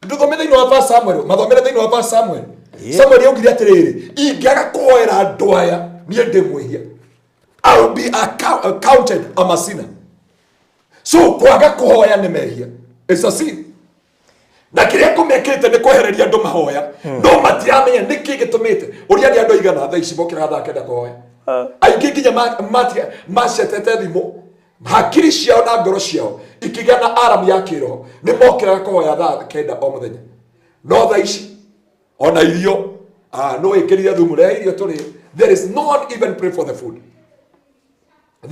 Ndũthome thĩinĩ wa First Samuel, mathomere thĩinĩ wa First Samuel. Samuel augire atĩrĩrĩ, ingĩaga kũhoera andũ aya, niĩ ndĩ mwĩhia. I will be accounted a sinner. So kwaga kũhoya nĩ mehia. It's a sin. Na kĩrĩa kũmekĩte nĩ kwehereria andũ mahoya, no matiramenya nĩkĩ gĩtũmĩte. Ũrĩa nĩ andũ aigana thaa ici mokĩraga thaa kenda kũhoya. Aingĩ nginya macetete thimũ, hakiri ciao na ngoro ciao ikĩgĩa na alarm ya kĩroho, nĩ mokĩraga kũhoya thaa kenda o mũthenya. No thaa ici ona irio, no ĩkĩrire thumu, rehe irio tũrĩe. There is no one even pray for the food.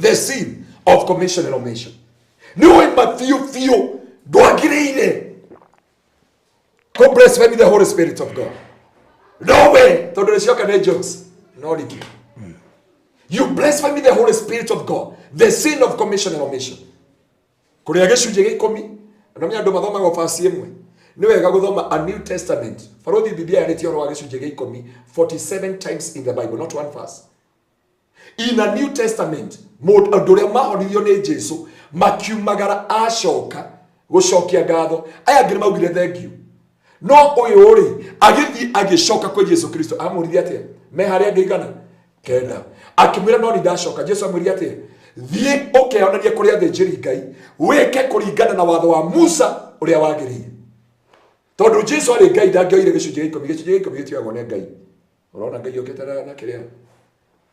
The sin of commission and omission. Nĩ ũĩ ma biũ biũ ndwagĩrĩire kũ blaspheme the Holy Spirit of God. No way, tondũ nĩcioka nĩ jokes. No rĩngĩ. You blaspheme the Holy Spirit of God. The sin of commission and omission. Kũrĩa gĩcunjĩ gĩa ikũmi, na menya andũ mathomaga o verse ĩmwe. Nĩ wega gũthoma a New Testament. Barũthi Biblia yarĩtie ũhoro wa gĩcunjĩ gĩa ikũmi 47 times in the Bible, not one verse. In a New Testament, andũ ũrĩa mahonirio nĩ Jesu makiumagara acoka gũcokia ngatho. Aya angĩ nĩ maugire thank you. No ũyũ rĩ, agĩthiĩ agĩcoka kwĩ Jesu Kristo. Amũririe atĩa? Me harĩa angĩ igana? Kenda. Akĩmwĩra no nĩ ndacoka. Jesu amwĩrire atĩa? Thiĩ ũkeyonanie kũrĩ athĩnjĩri Ngai, wĩke kũringana na watho wa Musa ũrĩa wagĩrĩire. Tondũ Jesu arĩ Ngai ndangĩoire gĩcunjĩ gĩa ikũmi. Gĩcunjĩ gĩa ikũmi gĩtioyagwo nĩ Ngai. Ũrona Ngai okĩte na kĩrĩa?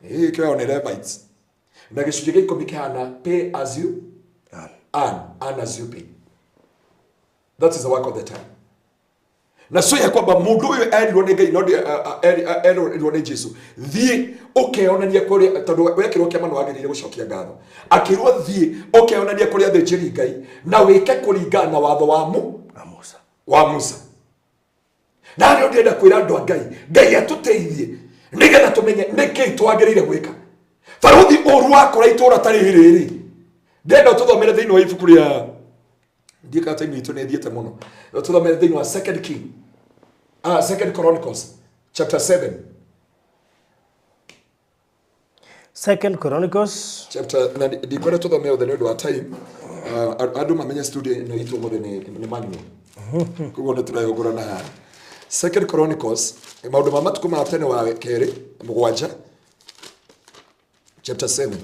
Ĩĩ, kĩoyagwo nĩ Levites. Na gĩcunjĩ gĩa ikũmi kĩhana pay as you earn, earn as you pay. That is the work of the time. Na so ya kwamba mũndũ ũyũ erirwo nĩ Ngai, no erirwo nĩ Jesu, thiĩ ũkeyonanie kũrĩ, tondũ wekĩrwo kĩama nĩ wagĩrĩire gũcokia ngatho. Akĩrwo thiĩ ũkeyonanie kũrĩ athĩnjĩri Ngai na wĩke kũringana na watho wa Musa. Wa Musa. Na rĩo ndĩrenda kwĩra andũ a Ngai, Ngai atũteithie nĩgetha tũmenye nĩkĩ twagĩrĩire gwĩka. Barũthi ũru wakora itũra ta rĩrĩ rĩ, ndĩrenda tũthomere thĩinĩ wa ibuku rĩa, ndiĩ kana time itũ nĩ ĩthiĩte mũno, tũthomere thĩinĩ wa Second King, Second Chronicles chapter 7. Second Chronicles chapter, na ndikwenda tũthome othe nĩ ũndũ wa time. Andũ mamenye studio ĩno itũ ũmũthĩ nĩ manual, koguo nĩ tũreyũngũrana haha. Second Chronicles, maũndũ ma matukũ ma tene wa kerĩ mũgwanja, chapter 7.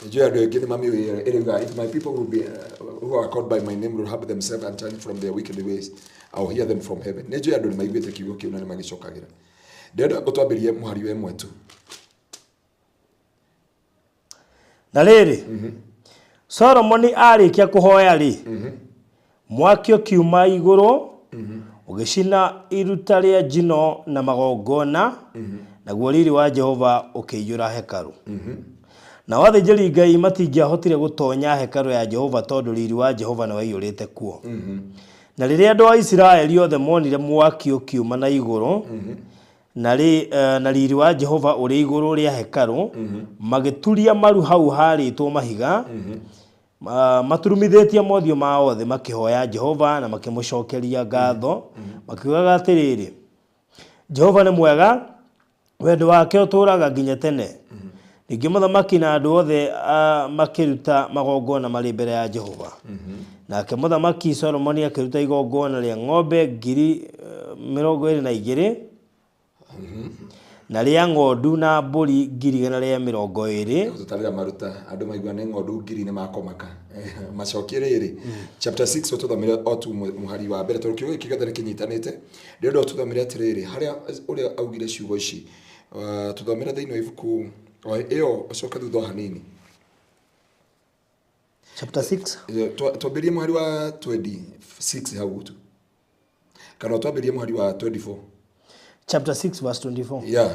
Nijue andũ aingĩ nĩ mamĩũĩ, ĩrauga, if my people will be who are called by my name will humble themselves and turn from their wicked ways, I will hear them from heaven. Nĩnjũĩ andũ nĩ maiguĩte kiugo kĩu na nĩ magĩcokagĩra. Ndĩrenda ũtwambĩrie mũhari wa ĩmwe tu. Na rĩrĩ, Solomoni arĩkia kũhoya rĩ, mwaki ũkiuma igũrũ ũgĩcina iruta rĩa njino na magongona, naguo riri wa Jehova ũkĩiyũra hekarũ. Nao athĩnjĩri Ngai matingĩahotire gũtonya hekarũ ya Jehova tondũ riri wa Jehova nĩ waiyũrĩte kuo. Na rĩrĩa andũ a Isiraeli othe monire mwaki ũkiuma na igũrũ, na riri wa Jehova ũrĩ igũrũ rĩa hekarũ, magĩturia maru hau harĩtwo mahiga, maturumithĩtie mothiũ mao thĩ, makĩhoya Jehova na makĩmũcokeria ngatho, makiugaga atĩrĩrĩ, Jehova nĩ mwega, wendo wake ũtũũraga nginya tene. Ningĩ mũthamaki na andũ othe makĩruta magongona marĩ mbere ya Jehova. Nake mũthamaki Solomoni akĩruta igongona rĩa ng'ombe ngiri mĩrongo ĩrĩ na igĩrĩ, na rĩa ng'ondu na mbũri ngiri igana rĩa mĩrongo ĩrĩ. Tũtarĩra maruta andũ maigua nĩ ng'ondu ngiri nĩ makomaka. Macokie rĩrĩ, chapter 6 ũtũthomere o tu mũhari wa mbere, tondũ kiugo gĩkĩ gĩothe nĩ kĩnyitanĩte. Ndĩrenda ũtũthomere atĩrĩrĩ, harĩa ũrĩa augire ciugo ici, tũthomere thĩinĩ wa ibuku o ĩyo, ũcoke thutha o hanini. Chapter 6. Twambĩrĩrie mũhari wa 26 hau tu, kana twambĩrĩrie mũhari wa 24. Chapter 6 verse 24. Yeah.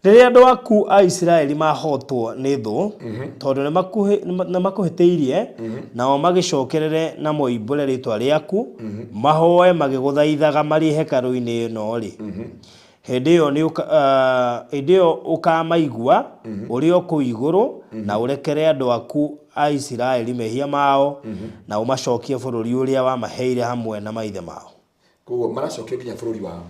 Rĩrĩa andũ aku a Isiraeli mahotwo nĩ thũ, tondũ nĩ makũhĩtĩirie, nao magĩcokerere na moimbũre rĩĩtwa rĩaku, mahoe magĩgũthaithaga marĩ hekarũ-inĩ ĩno rĩ, Hĩndĩ ĩyo nĩ ũka- ah, hĩndĩ ĩyo ũkamaigua ũrĩ o kũu igũrũ na ũrekere andũ aku a Isiraeli mehia mao na ũmacokie bũrũri ũrĩa wamaheire hamwe na maithe mao. Koguo maracokio nginya bũrũri wao.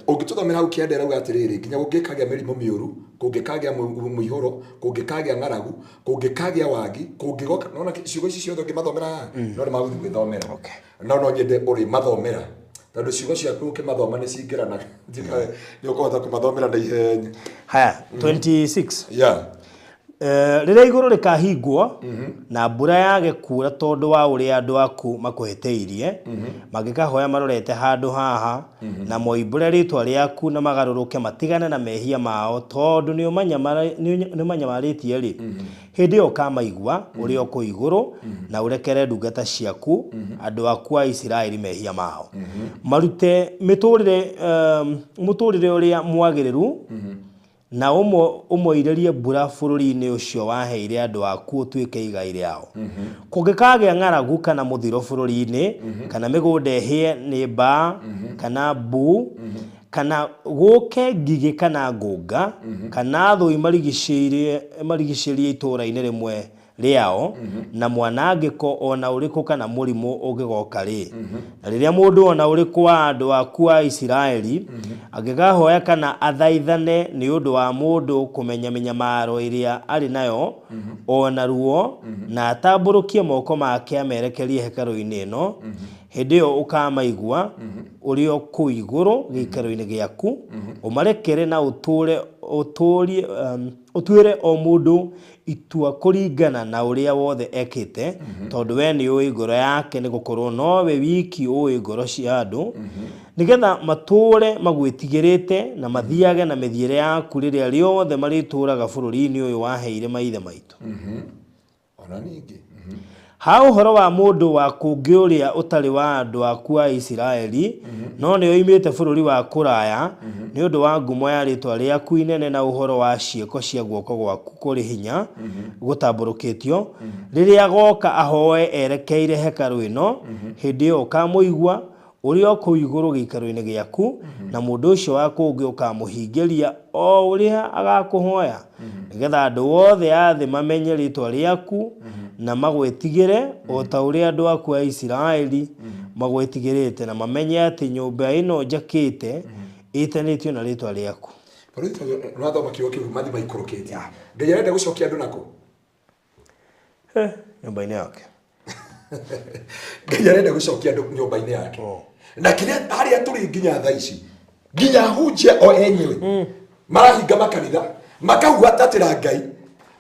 Ũngĩtũthomera hau kĩanda ĩrauga atĩrĩrĩ, nginya kũngĩkagĩa mĩrimũ mĩũru, kũngĩkagĩa mũihũro, kũngĩkagĩa ng'aragu, kũngĩkagĩa wagi, kũngĩgoka, nona ciugo ici ciothe ũngĩmathomera haha, no nĩ magũthiĩ gwĩthomera. No no nyende ũrĩmathomera tondũ ciugo ciaku ũkĩmathoma nĩ cingĩranaga. Nĩ ũkũhota kũmathomera na ihenya. Haya, 26. Yeah. Rĩrĩa igũrũ rĩkahingwo na mbura yage kuura tondũ wa ũrĩa andũ aku makũhĩtĩirie, mangĩkahoya marorete handũ haha na moimbũre rĩĩtwa rĩaku na magarũrũke matigane na mehia mao tondũ nĩ ũmanyamarĩtie-rĩ, hĩndĩ ĩyo ũkamaigua ũrĩ o kũu igũrũ na ũrekere ndungata ciaku andũ aku a Isiraeli mehia mao. Marute mĩtũrĩre mũtũrĩre ũrĩa mwagĩrĩru na ũmoirĩrie mbura bũrũri-inĩ ũcio waheire andũ aku ũtuĩke igai rĩao. Kũngĩkagĩa ng'aragu kana mũthiro bũrũri-inĩ, kana mĩgũnda ĩhĩe nĩ mbaa kana mbuu, kana gũũke ngigĩ kana ngũnga, kana thũ imarigicĩrie itũũra-inĩ rĩmwe rĩao, na mwanangĩko o na ũrĩkũ kana mũrimũ ũngĩgoka-rĩ, na rĩrĩa mũndũ o na ũrĩkũ wa andũ aku a Isiraeli angĩkahoya kana athaithane nĩ ũndũ wa mũndũ kũmenya mĩnyamaro ĩrĩa arĩ nayo o na ruo, na atambũrũkie moko make amerekerie hekarũ-inĩ ĩno, hĩndĩ ĩyo ũkamaigua ũrĩ o kũu igũrũ gĩikaro-inĩ gĩaku, ũmarekere na ũtũũre ũtũũrie ũtuĩre o mũndũ itua kũringana na ũrĩa wothe ekĩte, tondũ we nĩ ũĩ ngoro yake, nĩ gũkorwo nowe wiki ũĩ ngoro cia andũ, nĩgetha matũũre magwĩtigĩrĩte na mathiage na mĩthiĩre yaku rĩrĩa rĩothe marĩtũũraga bũrũri-inĩ ũyũ waheire maithe maitũ. Ona ningĩ. Ha ũhoro wa mũndũ wa kũngĩ ũrĩa ũtarĩ wa andũ aku a Isiraeli, no nĩ oimĩte bũrũri wa kũraya, nĩ ũndũ wa ngumo ya rĩĩtwa rĩaku inene na ũhoro wa ciĩko cia guoko gwaku kũrĩ hinya gũtambũrũkĩtio, rĩrĩa agooka ahoe erekeire hekarũ ĩno, hĩndĩ ĩyo ũkaamũigua ũrĩ o kũu igũrũ gĩikaro-inĩ gĩaku, na mũndũ ũcio wa kũngĩ ũkaamũhingĩria o ũrĩa agaakũhoya, nĩgetha andũ othe a thĩ mamenye rĩĩtwa rĩaku na magwĩtigĩre, o ta ũrĩa andũ aku a Isiraeli magwĩtigĩrĩte, na mamenye atĩ nyũmba ĩno njakĩte ĩĩtanĩtio na rĩĩtwa rĩaku. Borithi nĩwathoma kiugo kĩu mathi maikũrũkĩtie. Ngai arenda gũcokia andũ nakũ? Nyũmba-inĩ yake. Ngai arenda gũcokia andũ nyũmba-inĩ yake. Na kĩrĩa harĩa tũrĩ nginya thaa ici, nginya hunjia o enyewe marahinga makanitha, makahuatatĩra Ngai.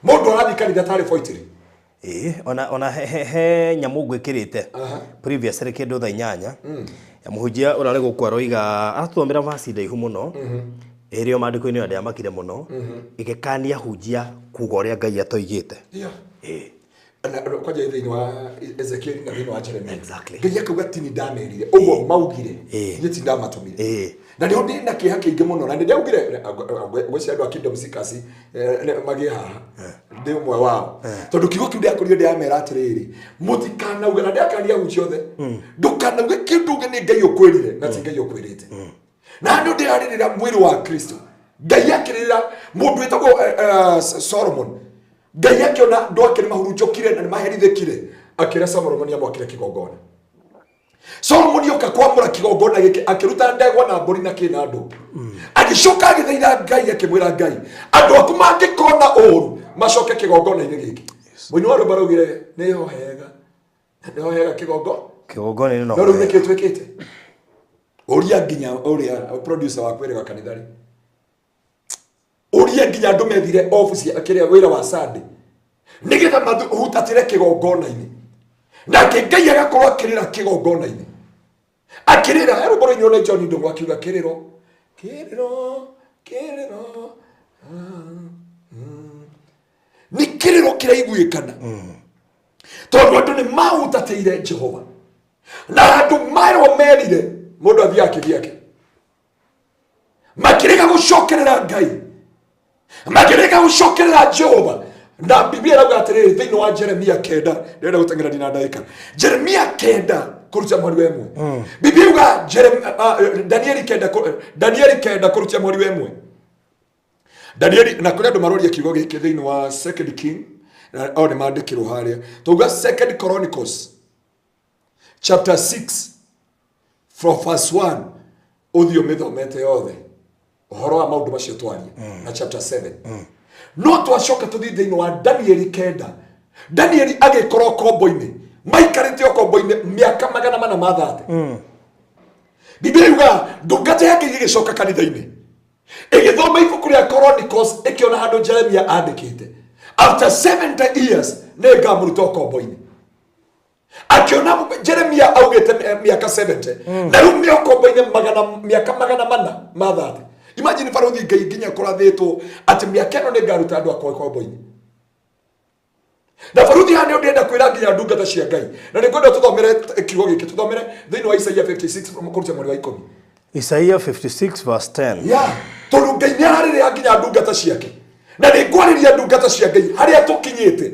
Mũndũ arathiĩ kanitha tarĩ boitĩrĩ. Ĩĩ, ona he nyamũ ngwĩkĩrĩte previously kĩndũ thaa 8 ya mũhunjia ũrarĩ gũkũ aroiga aratũthomera vaci ndaihu mũno ĩrĩ o maandĩko-inĩ ĩyo ndĩamakire mũno ĩgĩkania hunjia kuga ũrĩa Ngai atoigĩte. Ĩĩ. Kwanja thĩinĩ wa Ezekiel na thĩinĩ wa Jeremia. Exactly. Ngai akauga ti ni ndamerire ũguo maugire niĩ ti ndamatũmire. Na nĩho ndĩ na kĩeha kĩingĩ mũno na nĩ ndaugire ngwĩciria andũ a Kingdom Seekers magĩe haha ndĩ ũmwe wao tondũ kiugo kĩu ndĩakorire ndĩramera atĩrĩrĩ mũtikanauge na ndĩakania hunjia othe ndũkanauge kĩndũ uge nĩ Ngai ũkwĩrire na ti Ngai ũkwĩrĩte. Na nĩ ndĩrarĩrĩra mwĩrĩ wa Kristo. Ngai akĩrĩrĩra mũndũ wĩtagwo Solomon. Ngai akĩona andũ ake nĩ mahurunjũkire na nĩ maherithĩkire, akĩra Solomon amwakĩre kĩgongona. Solomon oka kwamũra kĩgongona gĩkĩ akĩruta ndegwa na mbũri na kĩ na andũ. Agĩcoka agĩthaitha Ngai akĩmwĩra Ngai, andũ aku mangĩkona ũũru macoke kĩgongona-inĩ gĩkĩ. Mũini wa rwĩmbo araugire nĩho hega, nĩho hega kĩgongo Kĩgongona-inĩ no no rĩu hega. nĩkĩ twĩkĩte? Ũria nginya ũrĩa producer wa kwĩrĩga kanitha rĩ, ũria nginya andũ methire obici kĩrĩa wĩra wa Sunday nĩgetha mahutatĩre kĩgongona-inĩ, nake Ngai agakorwo akĩrĩra kĩgongona-inĩ, akĩrĩra he rwĩmbo rũinirwo nĩ John Ndung'u akiuga kĩrĩro kĩrĩro kĩrĩro nĩ kĩrĩro kĩraiguĩkana tondũ andũ nĩ mahutatĩire Jehova na andũ marwo merire mũndũ athiĩ akĩgĩake makĩrega gũcokerera Ngai, makĩrega gũcokerera Jehova. Na Biblia ĩrauga atĩrĩrĩ thĩinĩ wa Jeremia 9, ndĩrenda gũteng'erania na ndagĩka. Jeremia 9 Kũruta mweri wa ĩmwe. Biblia yuga Danieli 9 kũruta mweri wa ĩmwe. Danieli na kũrĩ andũ maroria kiugo gĩkĩ thĩinĩ wa Second King na o nĩ mandĩkĩrwo harĩa. Tuga Second Chronicles chapter 6 from verse 1 ũthiĩ ũmĩthomete yothe ũhoro wa maũndũ macio twaria na chapter 7. No twacoka tũthiĩ thĩinĩ wa Danieli 9. Danieli agĩkorwo kombo-inĩ, maikarĩte o kombo-inĩ mĩaka 430. Biblia yuga ndungata yake ĩgĩcoka kanitha-inĩ ĩgĩthoma ibuku rĩa Chronicles, ĩkĩona handũ Jeremia andĩkĩte after 70 years nĩ ngamũruta ũkombo-inĩ. Akiona Jeremia augĩte mĩaka 70 na rĩu nĩ ũkombo-inĩ mĩaka 430. Imagine barothi Ngai nginya kũrathĩtwo atĩ mĩaka ĩno nĩ ngaruta andũ akwa ũkombo-inĩ. Na baruthi haha nĩ ndĩrenda kwĩra nginya ndungata cia Ngai, na nĩ ngwenda tũthomere kiugo gĩkĩ, tũthomere thĩinĩ wa Isaia 56 kũruta mweri wa 10. Isaiah 56 verse 10. Ya tondũ Ngai nĩ ararĩrĩra nginya ndungata ciake, na nĩ ngwarĩria ndungata cia Ngai harĩa tũkinyĩte.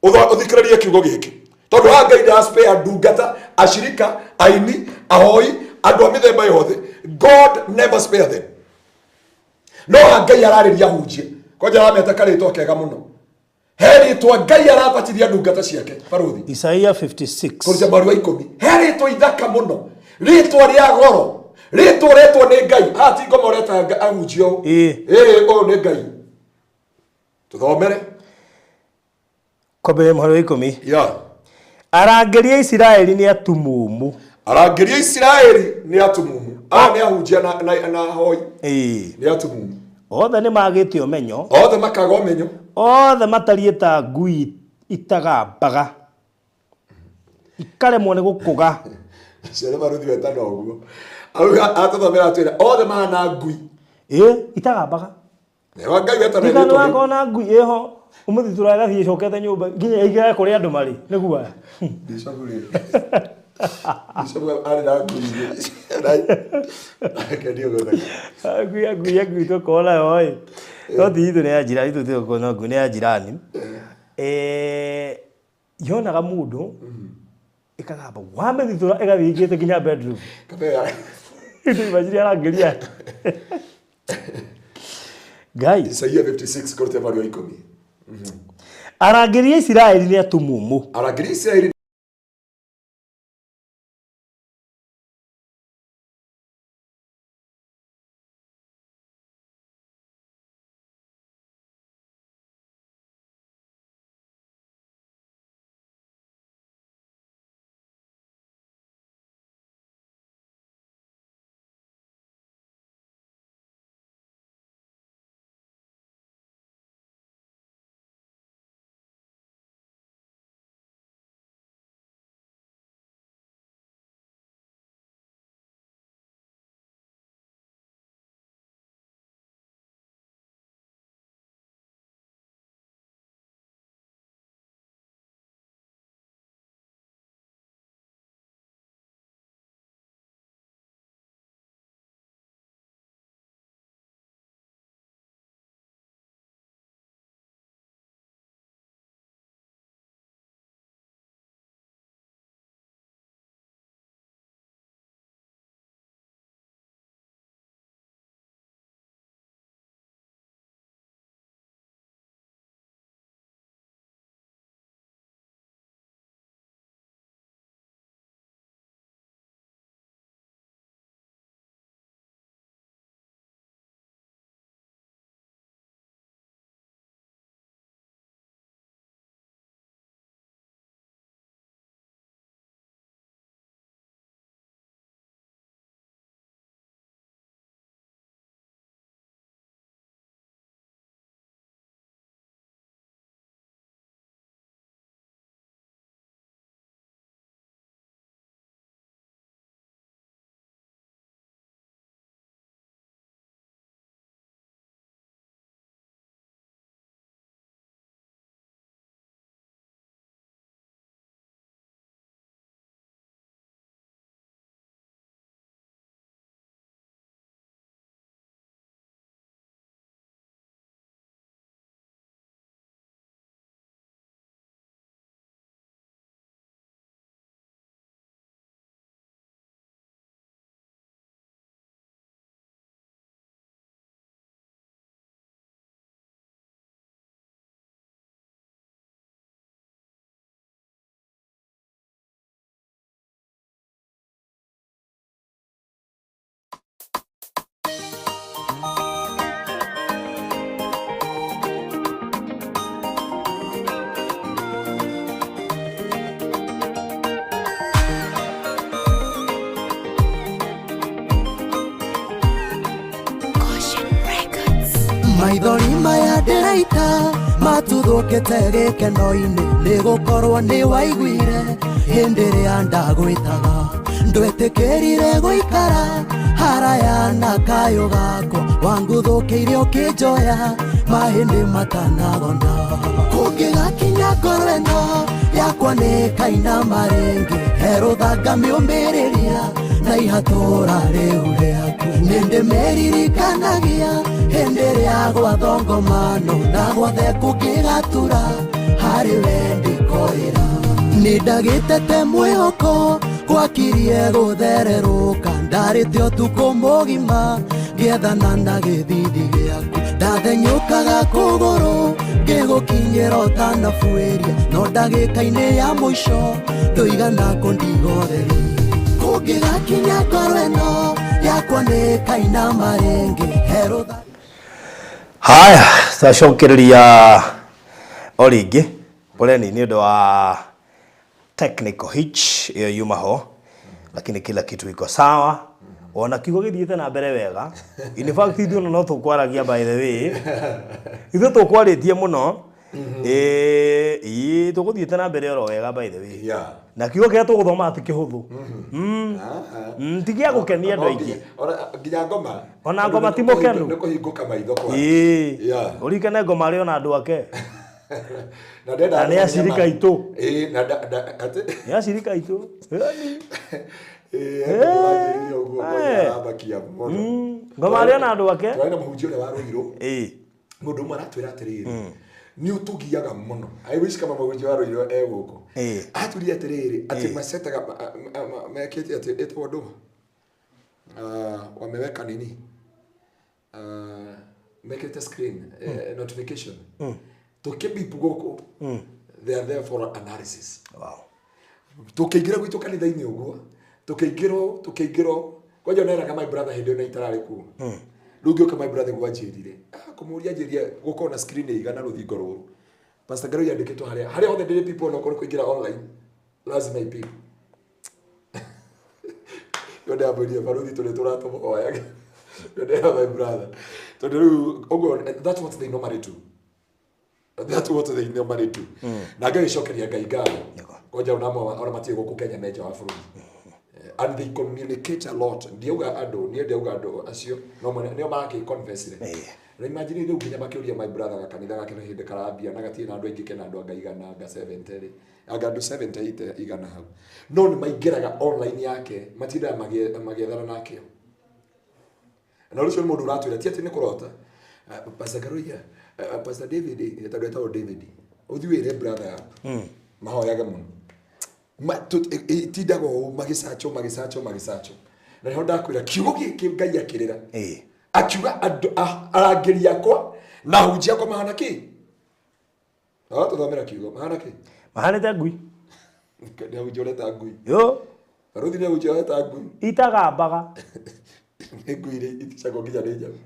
Ũthikĩrĩrie kiugo gĩkĩ, tondũ haha Ngai ndaraspare ndungata, ashirika, aini, ahoi, andũ a mĩthemba yothe. God never spare them. No haha Ngai ararĩria ahunjia, kwanja arameta karĩtwa kega mũno. He rĩtwa Ngai arabatithia ndungata ciake baruthi. Isaiah 56. Kũruta mweri wa 10. He rĩtwa ithaka mũno, rĩtwa rĩa goro, rĩtwa ũretwo nĩ Ngai. Haha ti ngoma ũreta ahunjia ũũ. Ĩĩ, ũyũ nĩ Ngai. Tũthomere. Kwambĩrĩria mũhari wa 10. Ya. Arangĩri a Isiraeli nĩ atumumu. Arangĩri a Isiraeli nĩ atumumu. Aya nĩ ahunjia na ahoi. Nĩ atumumu. Othe nĩ magĩte ũmenyo. Othe makaga ũmenyo. Othe matariĩ ta ngui itagambaga, ikaremwo nĩ gũkũga. Ciana baruthi wetana ũguo. Auga atũthomera atwĩra othe mahana ngui. Ĩĩ, itagambaga. Wa Ngai wetana Ndigano rĩtwa rĩu. wakona ngui ĩho ũmũthitũra ĩgathiĩ ĩcokete nyũmba nginya ĩingĩre kũrĩa andũ marĩ nĩguo aya. Bishop rĩ. Bishop arĩ na ngui igĩrĩ. Kendio gũtheka. Ngui tũkorwo nayo ĩ. No ti itũ nĩ ya jirani, itũ tũkorwo na ngui nĩ ya jirani. Yonaga mũndũ ĩkagamba wamĩthitũra ĩgathiĩ ĩingĩrĩte nginya bedroom. Kabea. Imagine arangĩria. Ngai. Isaia 56 kũruta mweri wa 10. Arangĩri a Isiraeli nĩ atumumu. Arangĩri a Isiraeli Maithori maya ndĩraita matuthũkĩte gĩkeno-inĩ, nĩ gũkorwo nĩ waiguire hĩndĩ ĩrĩa ndagwĩtaga. Ndwetĩkĩrire gũikara haraya na kayũ gakwa, wanguthũkĩire ũkĩnjoya mahĩndĩ matanagona. Kũngĩgakinya ngoro ĩno yakwa nĩ kainama rĩngĩ, he rũthanga mĩũmĩrĩria na ihatũra rĩu rĩaku. Nĩndĩmĩririkanagia hĩndĩ ĩrĩa gwathongomano na gwothe kũngĩgatura, harĩ we ndĩkorĩra. Nĩndagĩtete mwĩhoko gwakirie gũthererũka, ndarĩte ũtukũ mũgima ngĩethana na gĩthithi gĩaku. Ndathenyũkaga kũgũrũ ngĩgũkinyĩra ũtanabuĩria, no ndagĩka-inĩ ya mũico ndũigana kũndigotheria. Kũngĩgakinya ngoro ĩno yakwa nĩ kainama rĩngĩ, he rũtha. Haya, twacokereria o rĩngĩ poleni nĩ ũndũ wa technical hitch ĩyo yuma ho, lakini kila kitu iko sawa, ona kiugo gĩthiĩte na mbere wega. In fact, ithuĩ ona no tũkwaragia, by the way, ithuĩ tũkwarĩtie mũno. Ĩĩ, ĩĩ, tũgũthiĩte na mbere oro wega, by the way. Na kiugo kĩrĩa tũgũthoma ti kĩhũthũ. Ti gĩa gũkenia andũ aingĩ. Ona nginya ngoma. Ona ngoma ti mũkenu. Nĩ kũhingũka maitho kwa. Ũririkane ngoma arĩ ona andũ ake. Na ndenda Na nĩ acirika aitũ. Ĩĩ, na atĩ Nĩ acirika aitũ. Yaani, ĩĩ, ndĩranjĩrire ũguo kwanja aramakia mũno. Ngoma arĩ ona andũ ake. Twarĩ na mũhunjia ũrĩa wa Rũirũ. Mũndũ ũmwe aratwĩra atĩrĩrĩ, nĩ ũtũgiaga mũno. I wish kama mũhunjia wa Rũirũ e gũkũ. Atwĩrire atĩrĩrĩ, atĩ macetaga mekĩte atĩ ĩtagwo ndũ. Wameweka nini? Mekĩte screen notification. Tũkĩbipu gũkũ, they are there for analysis. Tũkĩingĩra gwitũ kanitha-inĩ ũguo, tũkĩingĩrwo kwanja neraga my brother hĩndĩ ĩyo na itararĩ kuo. Rĩu ngĩũka my brother guo anjĩrire, kũmũria anjĩrire gũkorwo na screen ĩigana rũthingo rũrũ. Pastor Ngaroi yandĩkĩtwo harĩa harĩa hothe ndĩrĩ people onokorwo kũingĩra online lazima ipipe. Ndio ndamwĩrire barũthi tũrĩ tũratũmũhoyaga. Ndio ndera my brother. Tondũ rĩu ũguo that's what they normally do. That's what they normally do. Na ngagĩcokeria Ngai ngatho. Kwanja ona amwe ona matirĩ gũkũ Kenya me nja wa bũrũri. And they communicate a lot. Ndiauga andũ, niĩ ndiauga andũ acio, no mwene nĩo marakĩ confess-ire. Na imagine rĩu nginya makĩũria my brother gakanitha gake nĩ hĩndĩ karambia na gatirĩ na andũ aingĩ, kena andũ anga igana, anga 70 rĩ. Anga andũ 78 igana hau. No nĩ maingĩraga online yake, matindaga magĩethana nake. Na ũcio nĩ mũndũ ũratwĩra ti atĩ nĩ kũrota. Pastor Karuiya, Pastor David, tondũ etagwo David, ũthiĩ wĩre brother yaku mahoyage mũno. Itindaga ũũ magĩcachwo magĩcachwo magĩcachwo. Na nĩho ndakwĩra kiugo gĩkĩ Ngai akĩrĩra. Akiuga andũ arangĩri akwa na ahunjia akwa mahana kĩ? No tũthomera kiugo mahana kĩ? Mahanĩte ngui. Nĩ ahunjia ũreta ngui. Yo. Barũthi nĩ ahunjia ũreta ngui. Itagambaga. Nĩ ngui iria iticagwo nginya nĩ nyamũ.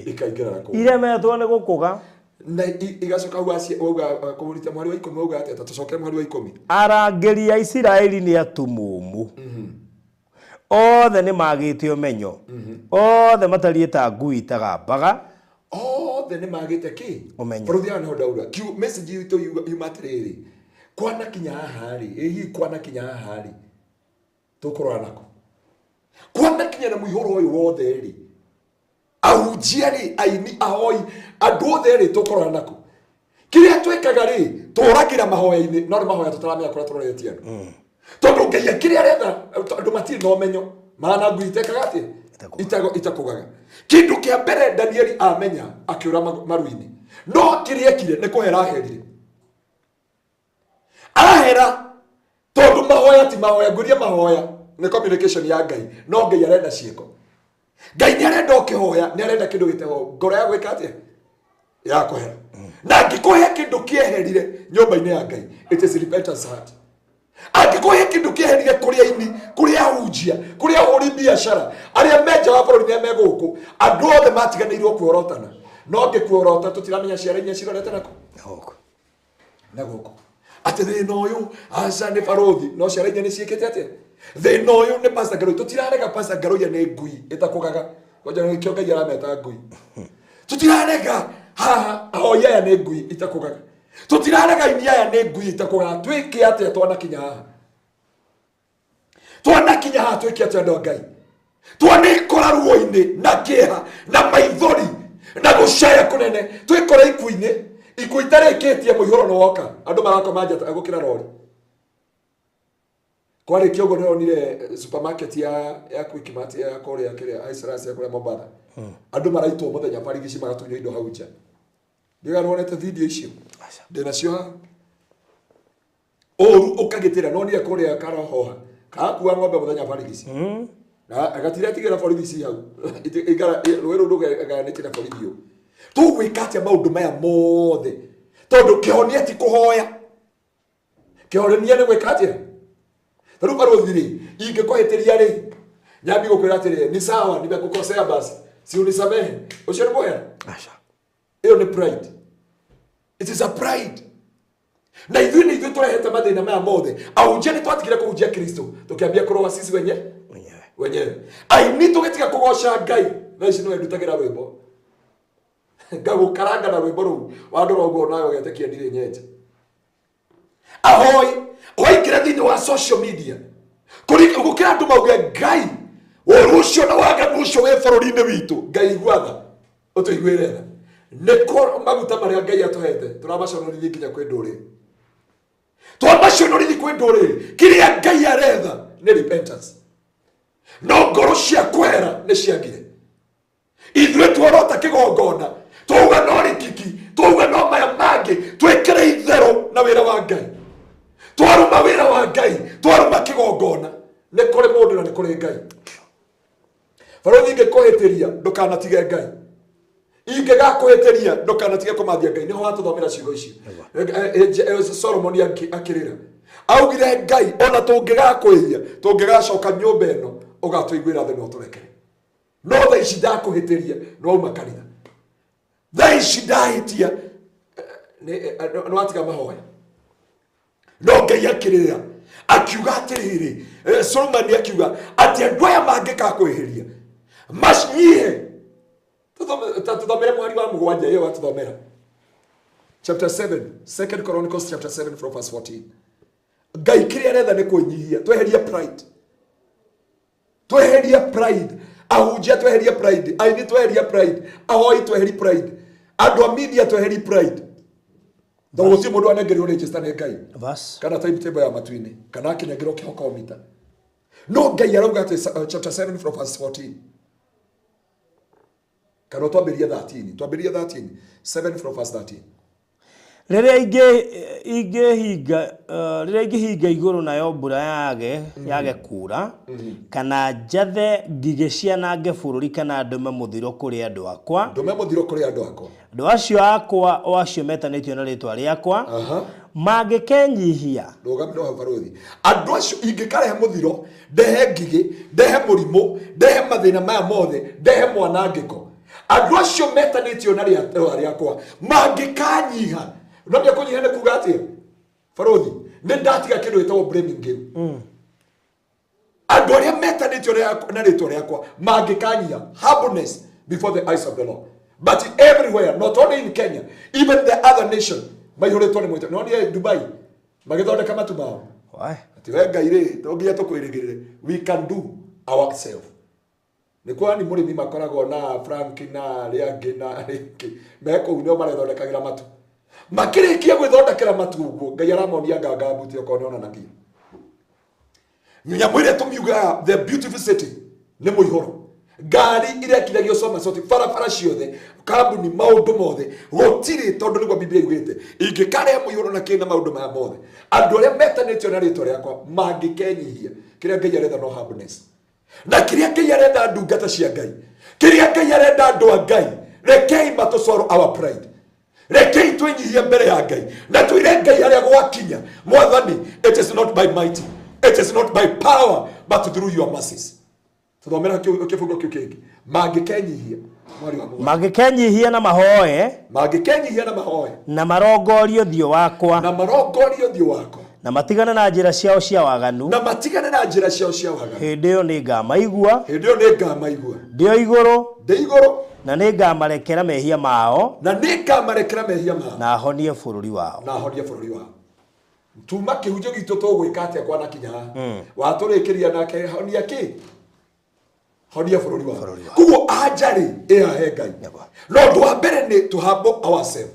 Ikaingĩra na kũu. Iremetwo nĩ gũkũga. Na igacoka wauga, kũrita mweri wa 10 wauga atĩa? Ta tũcoke mweri wa 10. Arangĩri a Isiraeli nĩ atumumu. Othe nĩ magĩte ũmenyo. Othe matariĩ ta ngui itagambaga. Othe nĩ magĩte kĩ? Ũmenyo. Barũthi haha nĩho ndauga. Kiu message itũ yuma atĩrĩrĩ. Kwana kinya haha rĩ, ĩ hihi kwana kinya haha rĩ, tũkũrora nako. Kwana kinya na mũihũro ũyũ wothe rĩ, ahunjia rĩ, aini, ahoi, andũ othe rĩ, tũkũrora nako. Kĩrĩa twĩkaga rĩ, tũragĩra mahoya-inĩ, no nĩ mahoya tũtaramenya kũrĩa tũroretie andũ. Tondũ Ngai akĩrĩa aretha, andũ matirĩ na ũmenyo. Maana ngui itekaga atĩa? Itakũgaga. Kĩndũ kĩa mbere Danieli amenya akĩũra maru-inĩ. No kĩrĩa ekire nĩ kũhera aherire. Arahera tondũ mahoya ti mahoya, ngũria mahoya nĩ communication ya Ngai, no Ngai arenda ciĩko. Ngai nĩ arenda ũkĩhoya, nĩ arenda kĩndũ gĩtagwo ngoro ya gwĩka atĩa? Ya kũhera. Na angĩkũhe kĩndũ kĩeherire nyũmba-inĩ ya Ngai, it is repentance heart. Angĩkũhe kĩndũ kĩeherire kũrĩ aini, kũrĩ ahunjia, kũrĩ ahũri biacara, arĩa me nja wa bũrũri na me gũkũ, andũ othe matiganĩirwo kuorotana. No ngĩkuorota tũtiramenya ciara inya cirorete nakũ? Na gũkũ. Atĩ thĩna ũyũ, aca nĩ barũthi, no ciara inya nĩ ciĩkĩte atĩa? Thĩna ũyũ nĩ Pastor Ngaroi, tũtirarega Pastor Ngaroi nĩ ngui ĩtakũgaga. Ngoja nĩkĩo Ngai arameta ngui. Tũtirarega haha ahoi aya nĩ ngui itakũgaga. Tũtirarega aini aya nĩ ngui itakũgaga. Twĩke atĩa twanakinya haha? Twanakinya haha twĩke atĩa andũ a Ngai? Twanĩkora ruo-inĩ na kĩeha na maithori na gũcaya kũnene. Twĩkora ikuũ-inĩ, ikuũ itarĩkĩtie mũihũro nĩ woka. Andũ marakoma njata gũkĩra rori. Kwarĩkia ũguo nĩronire supermarket ya Quickmart ya kũrĩa kĩrĩa Icelands ya kũrĩa Mombatha. Andũ maraitwo mũthenya barigici magatunywo indo hau nja. Ndiũĩ kana nĩwonete video icio. Ndĩnacio haha. Ũru ũkagĩtĩra nonire kũrĩa Karahoha. Karakua ng'ombe mũthenya barigici. Na gatiretigĩra borithi hau. Rũĩ rũu rũgayanĩtie na borithi ũũ. Tũgwĩka atĩa maũndũ maya mothe? Tondũ kĩhonia ti kũhoya. Kĩhonia nĩ gwĩka atĩa? Ta rĩu barũthi rĩ, ingĩkũhĩtĩria rĩ, nyambi gũkwĩra atĩrĩ, ni sawa, nimekukosea basi. Si unisamehe. Ũcio nĩ mũhera? Aca. Ĩyo nĩ pride. It is a pride. Na ithuĩ nĩ ithuĩ tũrehete mathĩna maya mothe. Ahunjia nĩ twatigire kũhunjia Kristo, tũkĩambia kũrũa sisi wenye Mwenyewe. wenyewe. Aini tũgĩtiga kũgoca Ngai. Thaa ici nĩwe ndutagĩra rwĩmbo. Ngagũkaranga na rwĩmbo rũu. Wandora ũguo nawe ũgetĩkia ndirĩ nyenje. Ahoi, waingĩra thĩinĩ wa social media. Gũkĩra andũ mauge Ngai, ũru ũcio na waganu ũcio wĩ bũrũri-inĩ witũ. Ngai igua tha. Ũtũiguĩre tha. Nĩ kũ maguta marĩa Ngai atũhete, tũramaconorithia nginya kwĩ ndũrĩrĩ. Twamaconorithia kwĩ ndũrĩrĩ. Kĩrĩa Ngai aretha nĩ repentance. No ngoro cia kwehera nĩ ciagire. Ithuĩ tuorota kĩgongona, twauga no rikiki, twauga no maya mangĩ, twĩkĩre itherũ na wĩra wa Ngai. Twaruma wĩra wa Ngai, twaruma kĩgongona. Nĩ kũrĩ mũndũ na nĩ kũrĩ Ngai. Barũthi ingĩkũhĩtĩria, ndũkanatige Ngai. Ingĩgakũhĩtĩria, ndũkanatige kũmathia Ngai. Nĩho watũthomera ciugo icio. Solomoni akĩrĩra. Augire Ngai, ona tũngĩgakwĩhia, tũngĩgacoka nyũmba ĩno, ũgatũiguĩra tha na ũtũrekere. No thaa ici ndakũhĩtĩria, nĩ wauma kanitha. Thaa ici ndahĩtia, nĩ watiga mahoya. No Ngai akĩrĩra, akiuga atĩrĩrĩ, Solomoni akiuga atĩ andũ aya mangĩkakwĩhĩria, manyihe. Tũthomere mũhari wa mũgwanja ĩyo watũthomera. Chapter 7, 2 Chronicles chapter 7 from verse 14. Ngai kĩrĩa aretha nĩ kwĩnyihia, tweherie pride. Tweherie pride. Ahunjia tweherie pride, aini tweherie pride, ahoi tweherie pride, andũ a media tweherie pride. Tondũ gũtirĩ mũndũ anengerirwo register nĩ Ngai. Verse. Kana timetable ya matu-inĩ, kana akĩnengerwo kĩhoko mita. No Ngai arauga atĩ chapter 7 from verse 14. Kana twambĩrĩrie 13, twambĩrĩrie 13, 7 from verse 13. Rĩrĩa ingĩhinga igũrũ nayo mbura yage kuura, kana njathe ngigĩ cianange bũrũri, kana ndũme mũthiro kũrĩ andũ akwa. Ndũme mũthiro kũrĩ andũ akwa. Andũ acio akwa, o acio metanĩtio na rĩĩtwa rĩakwa, mangĩkenyihia. Rũgamĩrĩro hau barũthi. Andũ acio ingĩkarehe mũthiro, ndehe ngigĩ, ndehe mũrimũ, ndehe mathĩna maya mothe, ndehe mwanangĩko. Andũ acio metanĩtio na rĩĩtwa rĩakwa mangĩkanyiha. No nĩ kũnyiha nĩ kuga atĩa? Barũthi, nĩ ndatiga kĩndũ gĩtagwo blaming game. Andũ arĩa metanĩtio na rĩĩtwa rĩakwa mangĩkanyiha, humbleness before the eyes of the Lord. But everywhere, not only in Kenya, even the other nation, maihũrĩtwo nĩ mwĩtĩo. No nĩ Dubai, magĩthondeka matu mao. Why? Ati we Ngai rĩ, to nginya tũkwĩrĩgĩrĩre. We can do ourselves. Nĩ kuona nĩ mũrĩmi makoragwo na Frank na arĩa angĩ na arĩa angĩ. Me kũu nĩo marethondekagĩra matu. Makĩrĩkia gwĩthondekera matu ũguo, Ngai aramonia nganga mbuti okorwo nĩ onanagia. Nyamũ ĩrĩa tũmiugaga the beautiful city nĩ mũihũro. Ngari irekithagio somersault, barabara ciothe, kambuni, maũndũ mothe, gũtirĩ, tondũ nĩguo Biblia yugĩte, ingĩkarehe mũihũro na kĩna maũndũ maya mothe. Andũ arĩa metanĩtio na rĩĩtwa rĩakwa mangĩkenyihia, kĩrĩa Ngai aretha no humbleness. Na kĩrĩa Ngai arenda ndungata cia Ngai, kĩrĩa Ngai arenda andũ a Ngai, rekei matũcoro our pride. Rekei twĩnyihie mbere ya Ngai na twĩre Ngai harĩa gwakinya, Mwathani, it is not by might, it is not by power, but through your mercies. Tũthomera kĩbungo kĩu kĩngĩ. Mangĩkenyihia, mwari wa mũgwanja. Mangĩkenyihia na mahoe. Mangĩkenyihia na mahoe. Na marongorie ũthiũ wakwa. Na marongorie ũthiũ wakwa. Na matigane na njĩra ciao cia waganu, na matigane na njĩra ciao cia waganu, hĩndĩ ĩyo nĩngamaigua hĩndĩ ĩyo nĩngamaigua ndĩ o igũrũ, ndĩ igũrũ, na nĩngamarekera mehia mao, na nĩngamarekera mehia mao, na honie bũrũri wao. Na honie bũrũri wao. Tuma kĩhunjio gitũ tũgwĩka atĩa kwanakinya haha? Watũrĩkĩria nake honia kĩ? Honia bũrũri wao. Koguo anja rĩ ĩhahe Ngai. No ũndũ wa mbere nĩ to humble ourselves.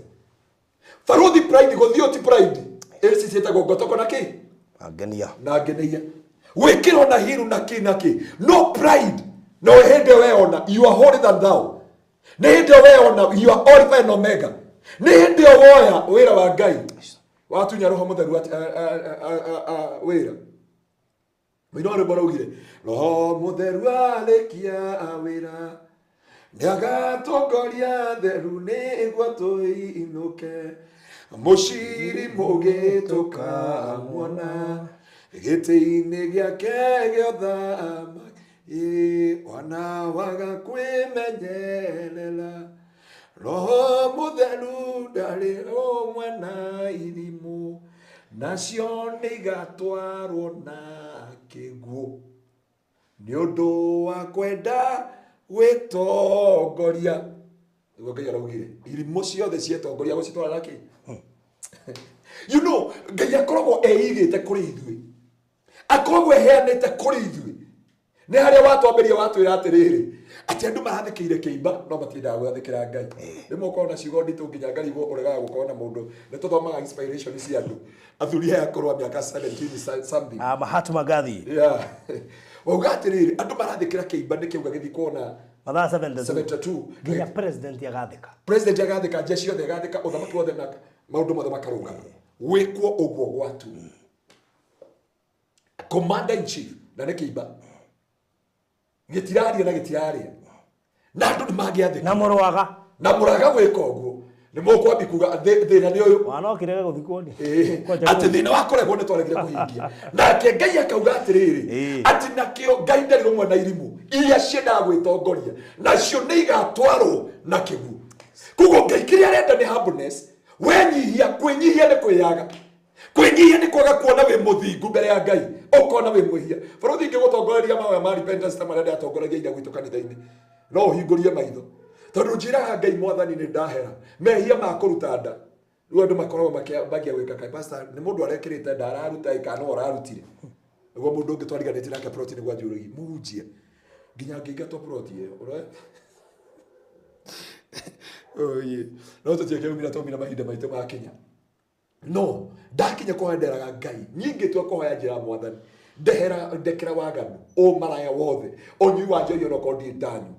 Baruthi pride gũthiĩ ti pride. Ici ciĩtagwo ngotoko na kĩ? Angenia. Na ngeneia. Gwĩkĩrwo na hiru na kĩ na kĩ. No pride. No hĩndĩ ĩyo weyona you are holy than thou. Nĩ hĩndĩ ĩyo weyona you are Alpha and Omega. Nĩ hĩndĩ ĩyo woya wĩra wa Ngai. Watunya roho mũtheru wĩra. Mũini wa rwĩmbo araugire roho mũtheru arĩkia wĩra nĩagatongoria theru nĩguo tũinũke mũciri mũgĩ tũkamuona gĩtĩ-inĩ gĩake gĩothamaki wana waga kwĩmenyerera roho mũtheru ndarĩ ũmwe na irimũ nacio nĩigatwarwo na kĩguũ nĩ ũndũ wa kwenda gwĩtongoria. Nĩguo Ngai araugire irimũ ciothe cietongoria gũcitwara na kĩ? You know, Ngai akoragwo eigĩte kũrĩ ithuĩ, akoragwo eheanĩte kũrĩ ithuĩ. Nĩ harĩa watwambĩria watwĩra atĩrĩrĩ atĩ andũ marathĩkĩire kĩimba no matiendaga gwathĩkĩra Ngai. Rĩmwe ũkorwo na ciugo nditũ nginya ngarigwo ũregaga gũkorwo na mũndũ. Nĩ tũthomaga inspiration cia andũ athuri aya akũrũ a mĩaka 17 something. Mahatma Gandhi. Yeah. Wauga atĩrĩrĩ andũ marathĩkĩra kĩimba nĩkĩ ũgagĩthiĩ kuona mathaa 72 72 nginya president agathĩka. President agathĩka, jeshi yothe ĩgathĩka, ũthamaki wothe na maũndũ mothe makarũgama. Wĩkwo ũguo gwatu. Commander in chief na nĩ kĩimba gĩtiraria na gĩtiraria na andũ nĩ mangĩathĩka na mũrwaga na mũraga gwĩka ũguo nĩ mũkwambi kuga thĩna nĩ ũyũ. Wana okire gũthikwo nĩ Atĩ thĩna wa kũregwo nĩ twaregire kũhingia nake Ngai akauga atĩrĩrĩ atĩ nakĩo Ngai ndarĩ rũmwe na irimũ iria ciendaga gwĩtongoria nacio nĩ igatwarwo na kĩguũ. Koguo Ngai kĩrĩa arenda nĩ humbleness. Wenyihia, kwĩnyihia nĩ kwĩyaga. Kwĩnyihia nĩ kwaga kuona wĩ mũthingu mbere ya Ngai, ũkona wĩ mwĩhia. Bũrũri ingĩgũtongoreria mahoya ma repentance ta marĩa ndĩratongoragia ira gwitũ kanitha-inĩ, no ũhingũrie maitho. Tondũ njĩraga Ngai mwathani nĩ ndahera mehia ma kũruta nda. Rĩu andũ makoragwo makĩambagia gwĩka kaĩ pastor nĩ mũndũ arekĩrĩte nda araruta ĩ kana no ũrarutire. Nĩguo mũndũ ũngĩ twariganĩtie nake plot nĩguo anjũragia mũhunjia nginya ngĩingatwo plot ĩyo. Ũroe? Oye, no tũtiĩkĩrumira twaumire mahinda maitũ makinya. No ndakinya kũhoya nderaga Ngai nyingĩ tua kũhoya njĩra mwathani ndehera ndekera waganu ũmaraya wothe ũnyui wa njohi onokorwo ndirĩ ndanyua.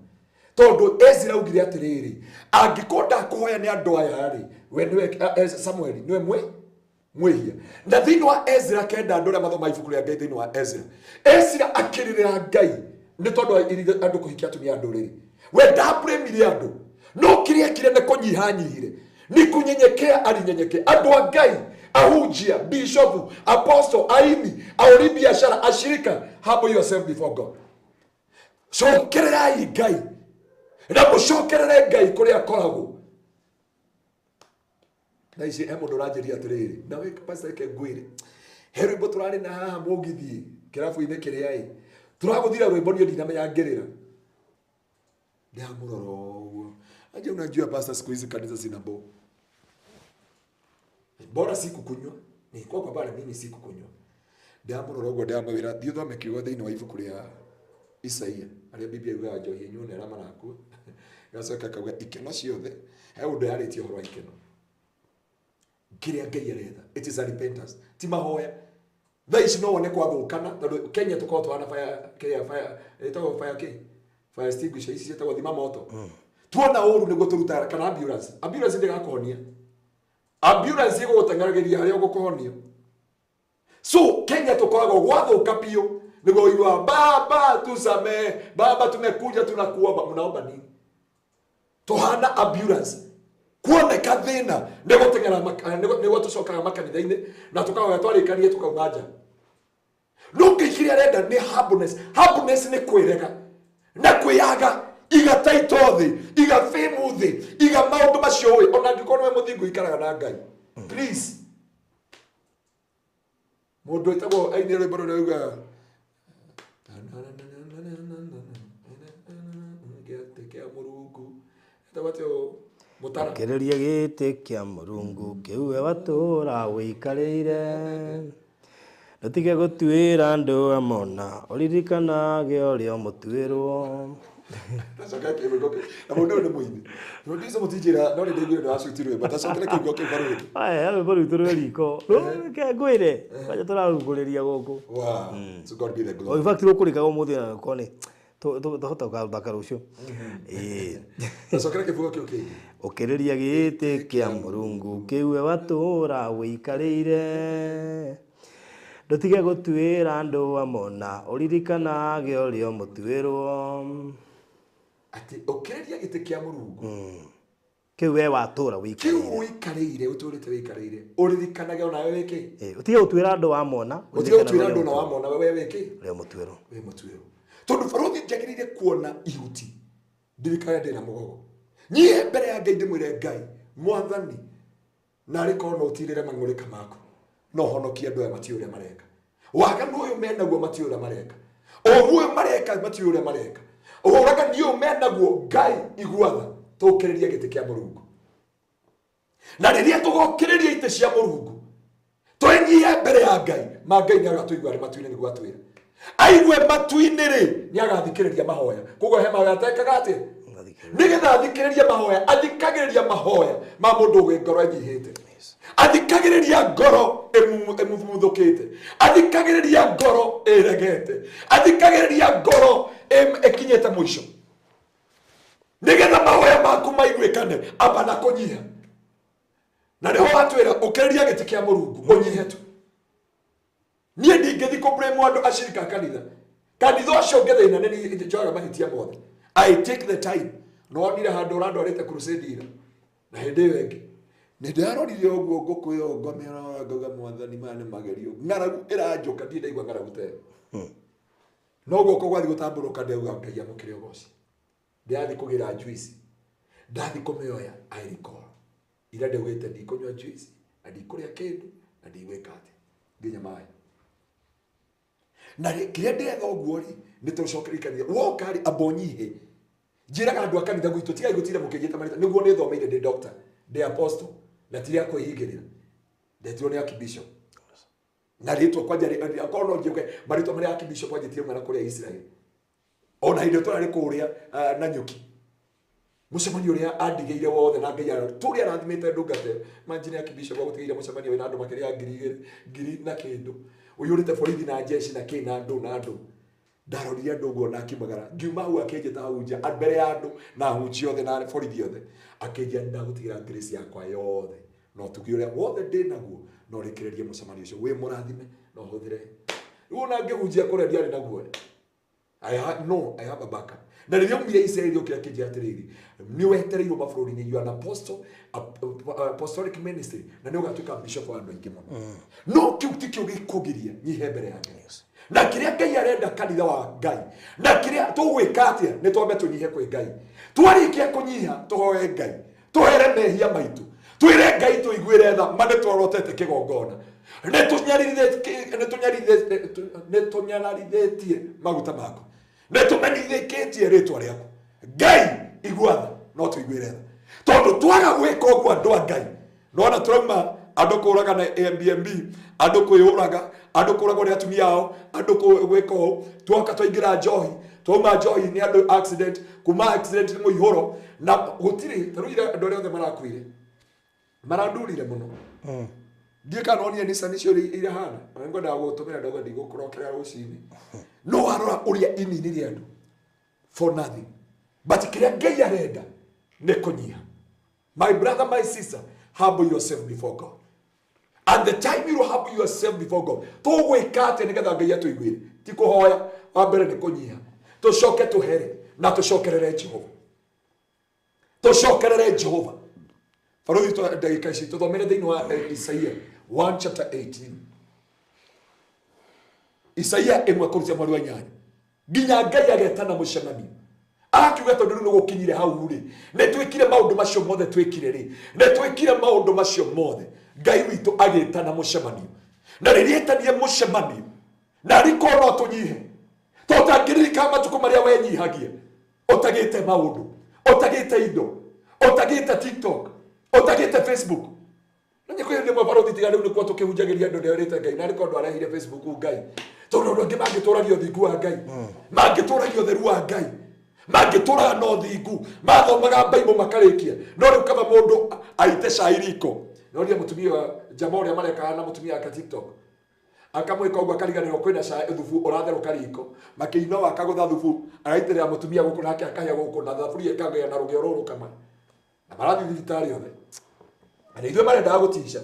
Tondũ Ezra augire atĩrĩrĩ angĩkorwo ndakũhoya nĩ andũ aya rĩ we nĩwe Samueli nĩwe mwĩhia. Na thĩinĩ wa Ezra kenda andũ arĩa mathoma ibuku rĩa Ngai thĩinĩ wa Ezra, Ezra akĩrĩrĩra Ngai nĩ tondũ wa andũ kũhikia atumia a ndũrĩrĩ. We ndabũrĩmire andũ no kĩrĩa ekire nĩ kũnyihanyihire, nĩ kũnyenyekea arinyenyekea. Andũ a Ngai, ahunjia, bishop, apostle, aini, ahũri biacara, ashirika, humble yourself before God. Cokererai Ngai na mũcokerere Ngai kũrĩa akoragwo. Thaa ici he mũndũ ũranjĩria atĩrĩrĩ na wĩ pastor reke ngwĩre he rwĩmbo tũrarĩ na haha mũgithi kĩrabu-inĩ kĩrĩa ĩ tũragũthira rwĩmbo niĩ ndinamenya ngĩrĩra. Ndamũrora ũguo aje, unajua pastor siku hizi kanisa zina bo bora sikukunywa nilikuwa kwa bara mimi sikukunywa. Ndamũrora ũguo ndamwĩra thiĩ ũthome kiugo thĩinĩ wa ibuku rĩa Isaia arĩa Biblia yugaga njohi ĩnyuo nĩ arĩa marakua. Gacoka kauga ikeno ciothe he ũndũ yarĩtie ũhoro wa ikeno kĩrĩa Ngai aretha. It is a repentance, ti mahoya. Thaa ici no wone kwathũkana tondũ Kenya tũkoragwo tũhana fire kĩrĩa fire ĩtagwo fire kĩ fire extinguisher ici ciĩtagwo thima moto. Tuona ũru nĩguo tũrutaga kana ambulance. Ambulance ndĩgakũhonia, ambulance ĩgũgũteng'eragĩria harĩa ũgũkũhonio. So Kenya tũkoragwo gwathũka biũ nĩguo ũiguaga baba tusamee, baba tumekuja tunakuomba. Mnaomba nini? Tũhana ambulance kuoneka thĩna nĩgũteng'era nĩguo tũcokaga makanitha-inĩ na tũkahoya twarĩkanie tũkauma nja. No Ngai kĩrĩa arenda nĩ humbleness. Humbleness nĩ kwĩrega na kwĩyaga. Iga taito thĩ, iga fame thĩ, iga maũndũ macio ũĩ ona angĩkorwo nĩwe mũthingu ikaraga na Ngai. Please. Mũndũ wĩtagwo ainire rwĩmbo rũrĩa rugaga gĩtĩ kĩa Mũrungu, etagwo atĩa ũyũ? Mũtara. Kĩrĩria gĩtĩ kĩa Mũrungu kĩu we watũra wĩikarĩire, ndũtige gũtuĩra andũ amona, ũririkanage ũrĩa ũmũtuĩrwo. Tacokera kĩbungo kĩu. Na mũndũ ũyũ nĩ mũini. Producer mũtinjĩra no nĩ ndaiguire nĩwacuti rwĩmbo. Tacokera kĩbungo kĩu barũthi. Aya rwĩmbo rwitũ rwĩ riko. Reke ngwĩre, kwanja tũrarugũrĩria gũkũ. Wow. To God be the Oh, glory. in fact rũkũrĩkaga ũmũthĩ na korwo nĩ tũhota gũkathaka rũciũ. Ĩĩ. Tacokera kĩbungo kĩu kĩngĩ. Ũkĩrĩria gĩtĩ kĩa Mũrungu kĩu we watũra wĩikarĩire, ndũtige gũtuĩra andũ amona, ũririkanage ũrĩa ũmũtuĩrwo. Atĩ ũkĩrĩria gĩtĩ kĩa Mũrungu Kĩu we watũra kĩu wĩikarĩire. ũikarĩire, ũtũrĩte wĩikarĩire, ũririkanage onawe wĩ kĩ? Ĩĩ, ũtige gũtuĩra andũ amona, Ũtige gũtuĩra andũ ona wamona we wĩ kĩ? ũrĩa ũmũtuĩrwo. Wĩ mũtuĩrwo. Tondũ barũthi njagĩrĩire kuona ihuti, ndirikane ndĩna mũgogo. Nyihe mbere ya Ngai ndĩmwĩre Ngai, Mwathani, narĩ korwo no ũtirĩre mang'ũrĩka maku, no honokie andũ aya matiũĩ ũrĩa mareka. Waganu ũyũ menaguo matiũĩ ũrĩa mareka. Ũũru ũyũ mareka matiũĩ ũrĩa mareka. Ũragani ũyũ menaguo, Ngai igua tha, tũkĩrĩrie gĩtĩ kĩa Mũrungu. Na rĩrĩa tũgokĩrĩria itĩ cia Mũrungu, twenyihe mbere ya Ngai, ma Ngai nĩagatũigua arĩ matu-inĩ nĩguo atwĩre. Aigue matu-inĩ rĩ, nĩagathikĩrĩria mahoya. Koguo he mahoya atekaga atĩa? Nĩgetha athikĩrĩrie mahoya, athikagĩrĩria mahoya ma mũndũ wĩ ngoro ĩnyihĩte. Athikagĩrĩria ngoro ĩmumuthũkĩte. Athikagĩrĩria ngoro ĩregete. Athikagĩrĩria ngoro ĩkinyĩte mũico. Nĩgetha mahoya maku maiguĩkane, amba na kũnyiha. Na nĩho watwĩra ũkĩrĩria gĩtĩ kĩa Mũrungu, ũnyihe tu. Niĩ ndingĩthiĩ kũ-blame andũ acirika a kanitha. Kanitha ũcio ũngĩthĩna nĩ niĩ njoyaga mahĩtia mothe. I take the time. Nonire handũ ũrandwarĩte crusade ira. Na hĩndĩ ĩyo ĩngĩ. Nĩ ndarorire ũguo ngũkũ ĩyo ngomera ngauga Mwathani maya nĩ magerio. Ng'aragu ĩranjũka, ndirĩ ndaigua ng'aragu ta ĩyo. No guoko gwathiĩ gũtambũrũka ndauga Ngai amũkĩre ũgoci. Ndĩrathiĩ kũgĩra juice. Ndathiĩ kũmĩoya, I recall. Ira ndaugĩte ndikũnyua juice, na ndikũrĩa kĩndũ, na ndigwĩka atĩa. Nginya maĩ. Na kĩrĩa ndĩretha ũguo rĩ, nĩ tũcokerie kanitha. Woka rĩ, amba ũnyihe. Njĩraga andũ a kanitha gwitũ, tigai gũtinda mũkĩnjĩta marĩtwa. Nĩguo nĩ thomeire ndĩ doctor, ndĩ apostle, na ti rĩa kwĩhingĩrĩra. Ndetirwo nĩ archbishop. Na rĩtwa kwanja akorwo no njũke, marĩtwa marĩa archbishop anjĩtire mwana kũrĩa Israel. Ona hĩndĩ ĩyo tũrarĩ kũrĩa Nanyuki. Mũcemanio ũrĩa andigĩire wothe na Ngai arora, tũrĩa arathimĩte ndungata ĩyo. Imagine archbishop agũtigĩire mũcemanio wĩna andũ makĩria ya ngiri igĩrĩ, ngiri na kĩndũ. Ũiyũrĩte borithi na jeshi na kĩ na andũ na andũ. Ndarorire andũ ũguo na akiumagara. Ngiuma hau akĩnjĩta hau nja, mbere ya andũ na ahunjia othe na borithi othe. Akĩnjĩra nĩ ndagũtigĩra grace yakwa yothe. Na ũtugi ũrĩa wothe ndĩ naguo, no ũrĩkĩrĩrie mũcemanio ũcio. Wĩ mũrathime na ũhũthĩre. Rĩu ona ngĩhunjia kũrĩa ndiarĩ na guoya. No, I have a backup. Na rĩrĩa aumire Israeli okĩra akĩnjĩra atĩrĩrĩ, nĩ wetereirwo mabũrũri-inĩ, you are an apostle, apostolic ministry, na nĩ ũgatuĩka bishop wa andũ aingĩ mũno. No kĩu tikĩo gĩkũgiria nyihe mbere ya Ngai. Na kĩrĩa Ngai arenda kanitha wa Ngai, na kĩrĩa tũgwĩka atĩa, nĩ twambe tũnyihe kwĩ Ngai. Twarĩkia kũnyiha, tũhoe Ngai, tũhere mehia maitũ, twĩre Ngai tũiguĩre tha, ma nĩ tworotete kĩgongona. Nĩ tũnyararithĩtie maguta maku. Nĩ tũmenithĩkĩtie rĩtwa rĩaku. Ngai igua tha, no tũiguĩre tha. Tondũ twaga gwĩka ũguo andũ a Ngai, nona tũrauma andũ kũraga na Airbnb, andũ kwĩyũraga, andũ kũragwo nĩ atumia ao, andũ gwĩka ũũ, twoka twaingĩra njohi, twauma njohi nĩ andũ accident, kuma accident nĩ mũihũro, na gũtirĩ, ta rĩu ira andũ arĩa othe marakuire, marandurire mũno. Ndiũĩ kana nonire Nissan icio ũrĩa irahana, na nĩngwendaga gũgũtũmĩra ndauga ndigũkũrokera rũcinĩ. No warora ũrĩa ininire andũ for nothing. But kĩrĩa Ngai arenda nĩ kũnyiha. My brother, my sister, humble yourself before God. And the time you humble yourself before God, tũgwĩka atĩa nĩgetha Ngai atũiguĩre? Ti kũhoya, wa mbere nĩ kũnyiha. Tũcoke tũhere na tũcokerere Jehova. Tũcokerere Jehova. Barũthi twa ndagĩka ici tũthomere thĩinĩ wa Isaia 1 chapter 18. Isaia ĩmwe kũruta mweri wa inyanya. Nginya Ngai agetana mũcemanio. Akiuga tondũ rĩu nĩgũkinyire hau rĩ, nĩ twĩkire maũndũ macio mothe twĩkire rĩ, nĩ twĩkire maũndũ macio mothe. Ngai witũ agĩtana mũcemanio. Na rĩrĩa etanie mũcemanio na arĩkorwo no tũnyihe, tũtangĩririkana matukũ marĩa wenyihagia, ũtagĩte maũndũ, ũtagĩte indo, ũtagĩte TikTok, ũtagĩte Facebook. Nĩ kwĩ rĩmwe barothi tiga rĩu nĩkuo tũkĩhunjagĩria andũ nĩorĩte Ngai na arĩkorwo ndwarehire Facebook Ngai, tondũ andũ angĩ mangĩtũragia ũthingu wa Ngai, mangĩtũragia ũtheru wa Ngai, mangĩtũraga na ũthingu, mathomaga Bible makarĩkia. No rĩu kaba mũndũ aite cai riko, noria mũtumia jama ũrĩa marekaga na mũtumia wake TikTok, akamwĩka ũguo akariganĩrwo kwĩna cai thubu ũratherũka riko, makĩinoa akagũtha thubu agaitĩrĩra mũtumia gũkũ nake akahĩa gũkũ na thaburia ĩkagĩa na rũgĩo rũrũ kama, na marathiĩ thibitarĩ othe. Na ithuĩ marendaga gũtica,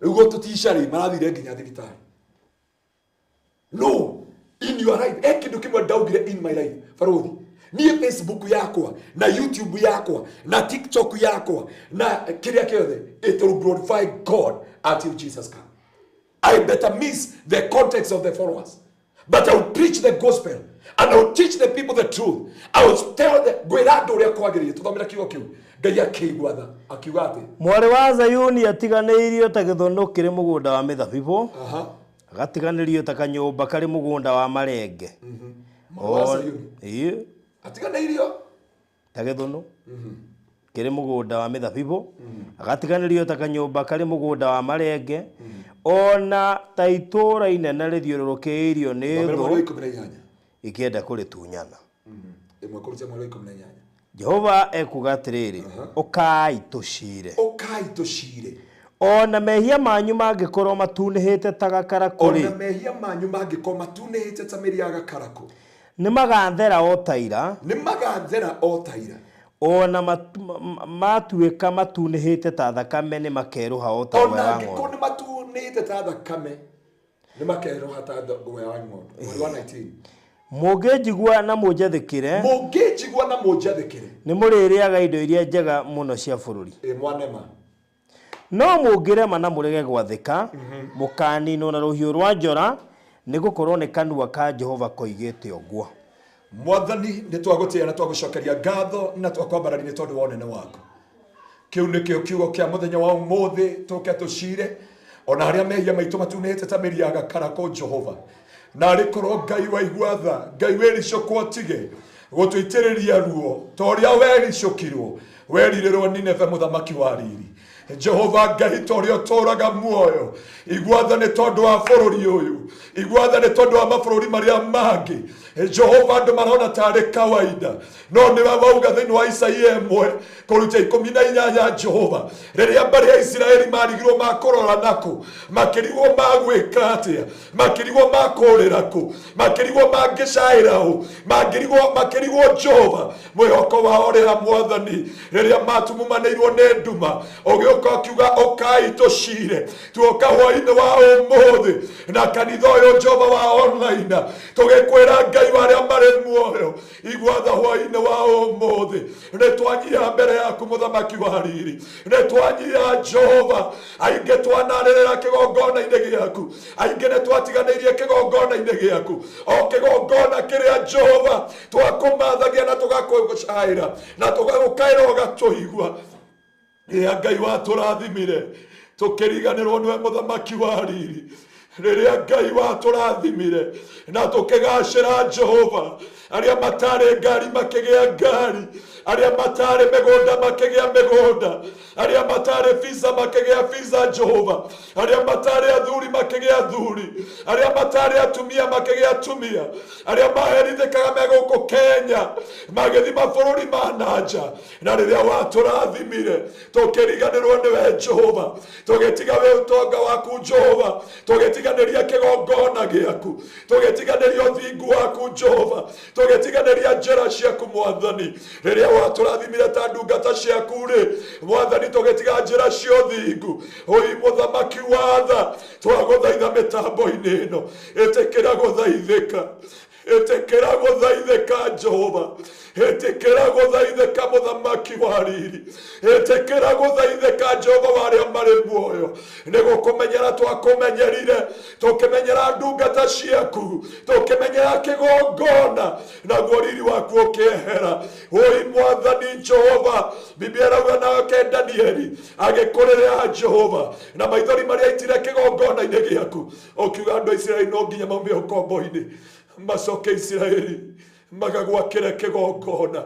rĩu gũtũtica rĩ marathire nginya thibitarĩ. No in your life e kĩndũ kĩmwe ndaugire in my life barothi, niĩ Facebook yakwa na YouTube yakwa na TikTok yakwa na kĩrĩa kĩothe, it will glorify God until Jesus come. I better miss the context of the followers, but I will preach the gospel and I will teach the people the truth. I will tell the ngwĩra andũ ũrĩa kwagĩrĩire. Tũthomera kiugo kĩu. Ngai akĩigua tha akiuga atĩ Mwarĩ wa Zayuni atiganĩirio ta gĩthũnũ kĩrĩ mũgũnda wa mĩthabibũ, agatiganĩrio ta kanyũmba karĩ mũgũnda wa marenge. Mwarĩ wa Zayuni. Ĩĩ, atiganĩirio ta gĩthũnũ kĩrĩ mũgũnda wa mĩthabibũ, agatiganĩrio ta kanyũmba karĩ mũgũnda wa marenge, ona ta itũũra inene rĩthiũrũrũkĩirio nĩ Thomera mweri wa thũ 18. Ikĩenda kũrĩtunyana. Ĩmwe kũruta mweri wa 18. Jehova ekuga atĩrĩrĩ, ũkai tũcire. Ũkai tũcire. Ona mehia manyu mangĩkorwo matunĩhĩte ta gakarakũ Ona rĩ, mehia manyu mangĩkorwo matunĩhĩte ta mĩri ya gakarakũ, nĩ magathera o ta ira. Nĩ magathera o ta ira. Ona matuĩka matunĩhĩte ta thakame, nĩ makerũha o ta Ona guoya wa angĩkorwo ng'ondu. nĩ matunĩte ta thakame, nĩ makerũha ta guoya wa ng'ondu. Mweri wa 19. Mũngĩnjigua na mũnjathĩkĩre, Mũngĩnjigua na mũnjathĩkĩre, nĩ mũrĩrĩaga indo iria njega mũno cia bũrũri. Ĩ mwanema. No mũngĩrema na mũrege gwathĩka, mũkaninwo na rũhiũ rwa njora, nĩ gũkorwo nĩ kanua ka Jehova koigĩte ũguo. Mwathani, nĩ twagũtĩĩa na twagũcokeria ngatho na twakwambararia nĩ tondũ wa ũnene waku. Kĩu nĩkĩo kiugo kĩa mũthenya wa ũmũthĩ, tũke tũcire ona harĩa mehia maitũ matunĩhĩte ta mĩri ya gakarakũ. Jehova, na arĩkorwo Ngai waigua tha, Ngai wĩricũkwo tige gũtũitĩrĩria ruo ta ũrĩa wericũkirwo werirĩrwo Nineve. Mũthamaki wa riri, Jehova Ngai, ta ũrĩa ũtũũraga muoyo, igua tha nĩ tondũ wa bũrũri ũyũ, igua tha nĩ tondũ wa mabũrũri marĩa mangĩ. Jehova, andũ marona tarĩ kawaida, no nĩwe wauga thĩinĩ wa Isaia 1:18. Jehova, rĩrĩa mbarĩ ya Isiraeli marigirwo makũrora nakũ, makĩrigwo magwĩka atĩa, makĩrigwo makũrĩra kũ, makĩrigwo mangĩcaĩra ũ, mangĩrigwo makĩrigwo, Jehova, mwĩhoko wao ũrĩ ha? Mwathani, rĩrĩa matumumanĩirwo nĩ nduma, ũgĩũka ũkiuga ũkai tũcire. Tuoka hwainĩ wa ũmũthĩ na kanitha ũyũ, Jehova, wa online, tũgĩkwĩra Ngai wa arĩa marĩ muoyo, igua tha hwainĩ wa ũmũthĩ. Nĩ twanyia mbere yaku, mũthamaki wa riri, nĩ twanyia. Jehova, aingĩ twanarĩrĩra kĩgongona-inĩ gĩaku, aingĩ nĩ twatiganĩirie kĩgongona-inĩ gĩaku, o kĩgongona kĩrĩa, Jehova, twakũmathagia na tũgakũcaĩra na tũgagũkaĩra ũgatũigua. Rĩrĩa Ngai watũrathimire tũkĩriganĩrwo nĩwe, mũthamaki wa riri, rĩrĩa Ngai watũrathimire na tũkĩgacĩra, Jehova, arĩa matarĩ ngari makĩgĩa ngari, arĩa matarĩ mĩgũnda makĩgĩa mĩgũnda, arĩa matarĩ visa makĩgĩa visa, Jehova, arĩa matarĩ athuri makĩgĩa athuri, arĩa matarĩ atumia makĩgĩa atumia, arĩa maherithĩkaga me gũkũ Kenya magĩthiĩ mabũrũri ma nanja, na rĩrĩa watũrathimire tũkĩriganĩrwo nĩwe, Jehova, tũgĩtiga wĩ ũtonga waku, Jehova, tũgĩtiganĩria kĩgongona gĩaku, tũgĩtiganĩria ũthingu waku, Jehova, tũgĩtiganĩria njĩra ciaku. Mwathani, rĩrĩa watũrathimire ta ndungata ciaku rĩ, Mwathani, tũgĩtiga njĩra cia ũthingu. Ũi mũthamaki wa tha, twagũthaitha mĩtambo-inĩ ĩno, ĩtĩkĩra gũthaithĩka. Ĩtĩkĩra gũthaithĩka Jehova, ĩtĩkĩra gũthaithĩka mũthamaki wa riri, ĩtĩkĩra gũthaithĩka Jehova wa arĩa marĩ muoyo. Nĩ gũkũmenyera twakũmenyerire, tũkĩmenyera ndungata ciaku, tũkĩmenyera kĩgongona, naguo riri waku ũkĩehera. Oi mwathani Jehova, Biblia ĩrauga nake Danieli agĩkũrĩrĩra Jehova na maithori marĩa aitire kĩgongona-inĩ gĩaku, ũkiuga andũ a Isiraeli no nginya maume ũkombo-inĩ macoke Isiraeli magagwakĩre kĩgongona.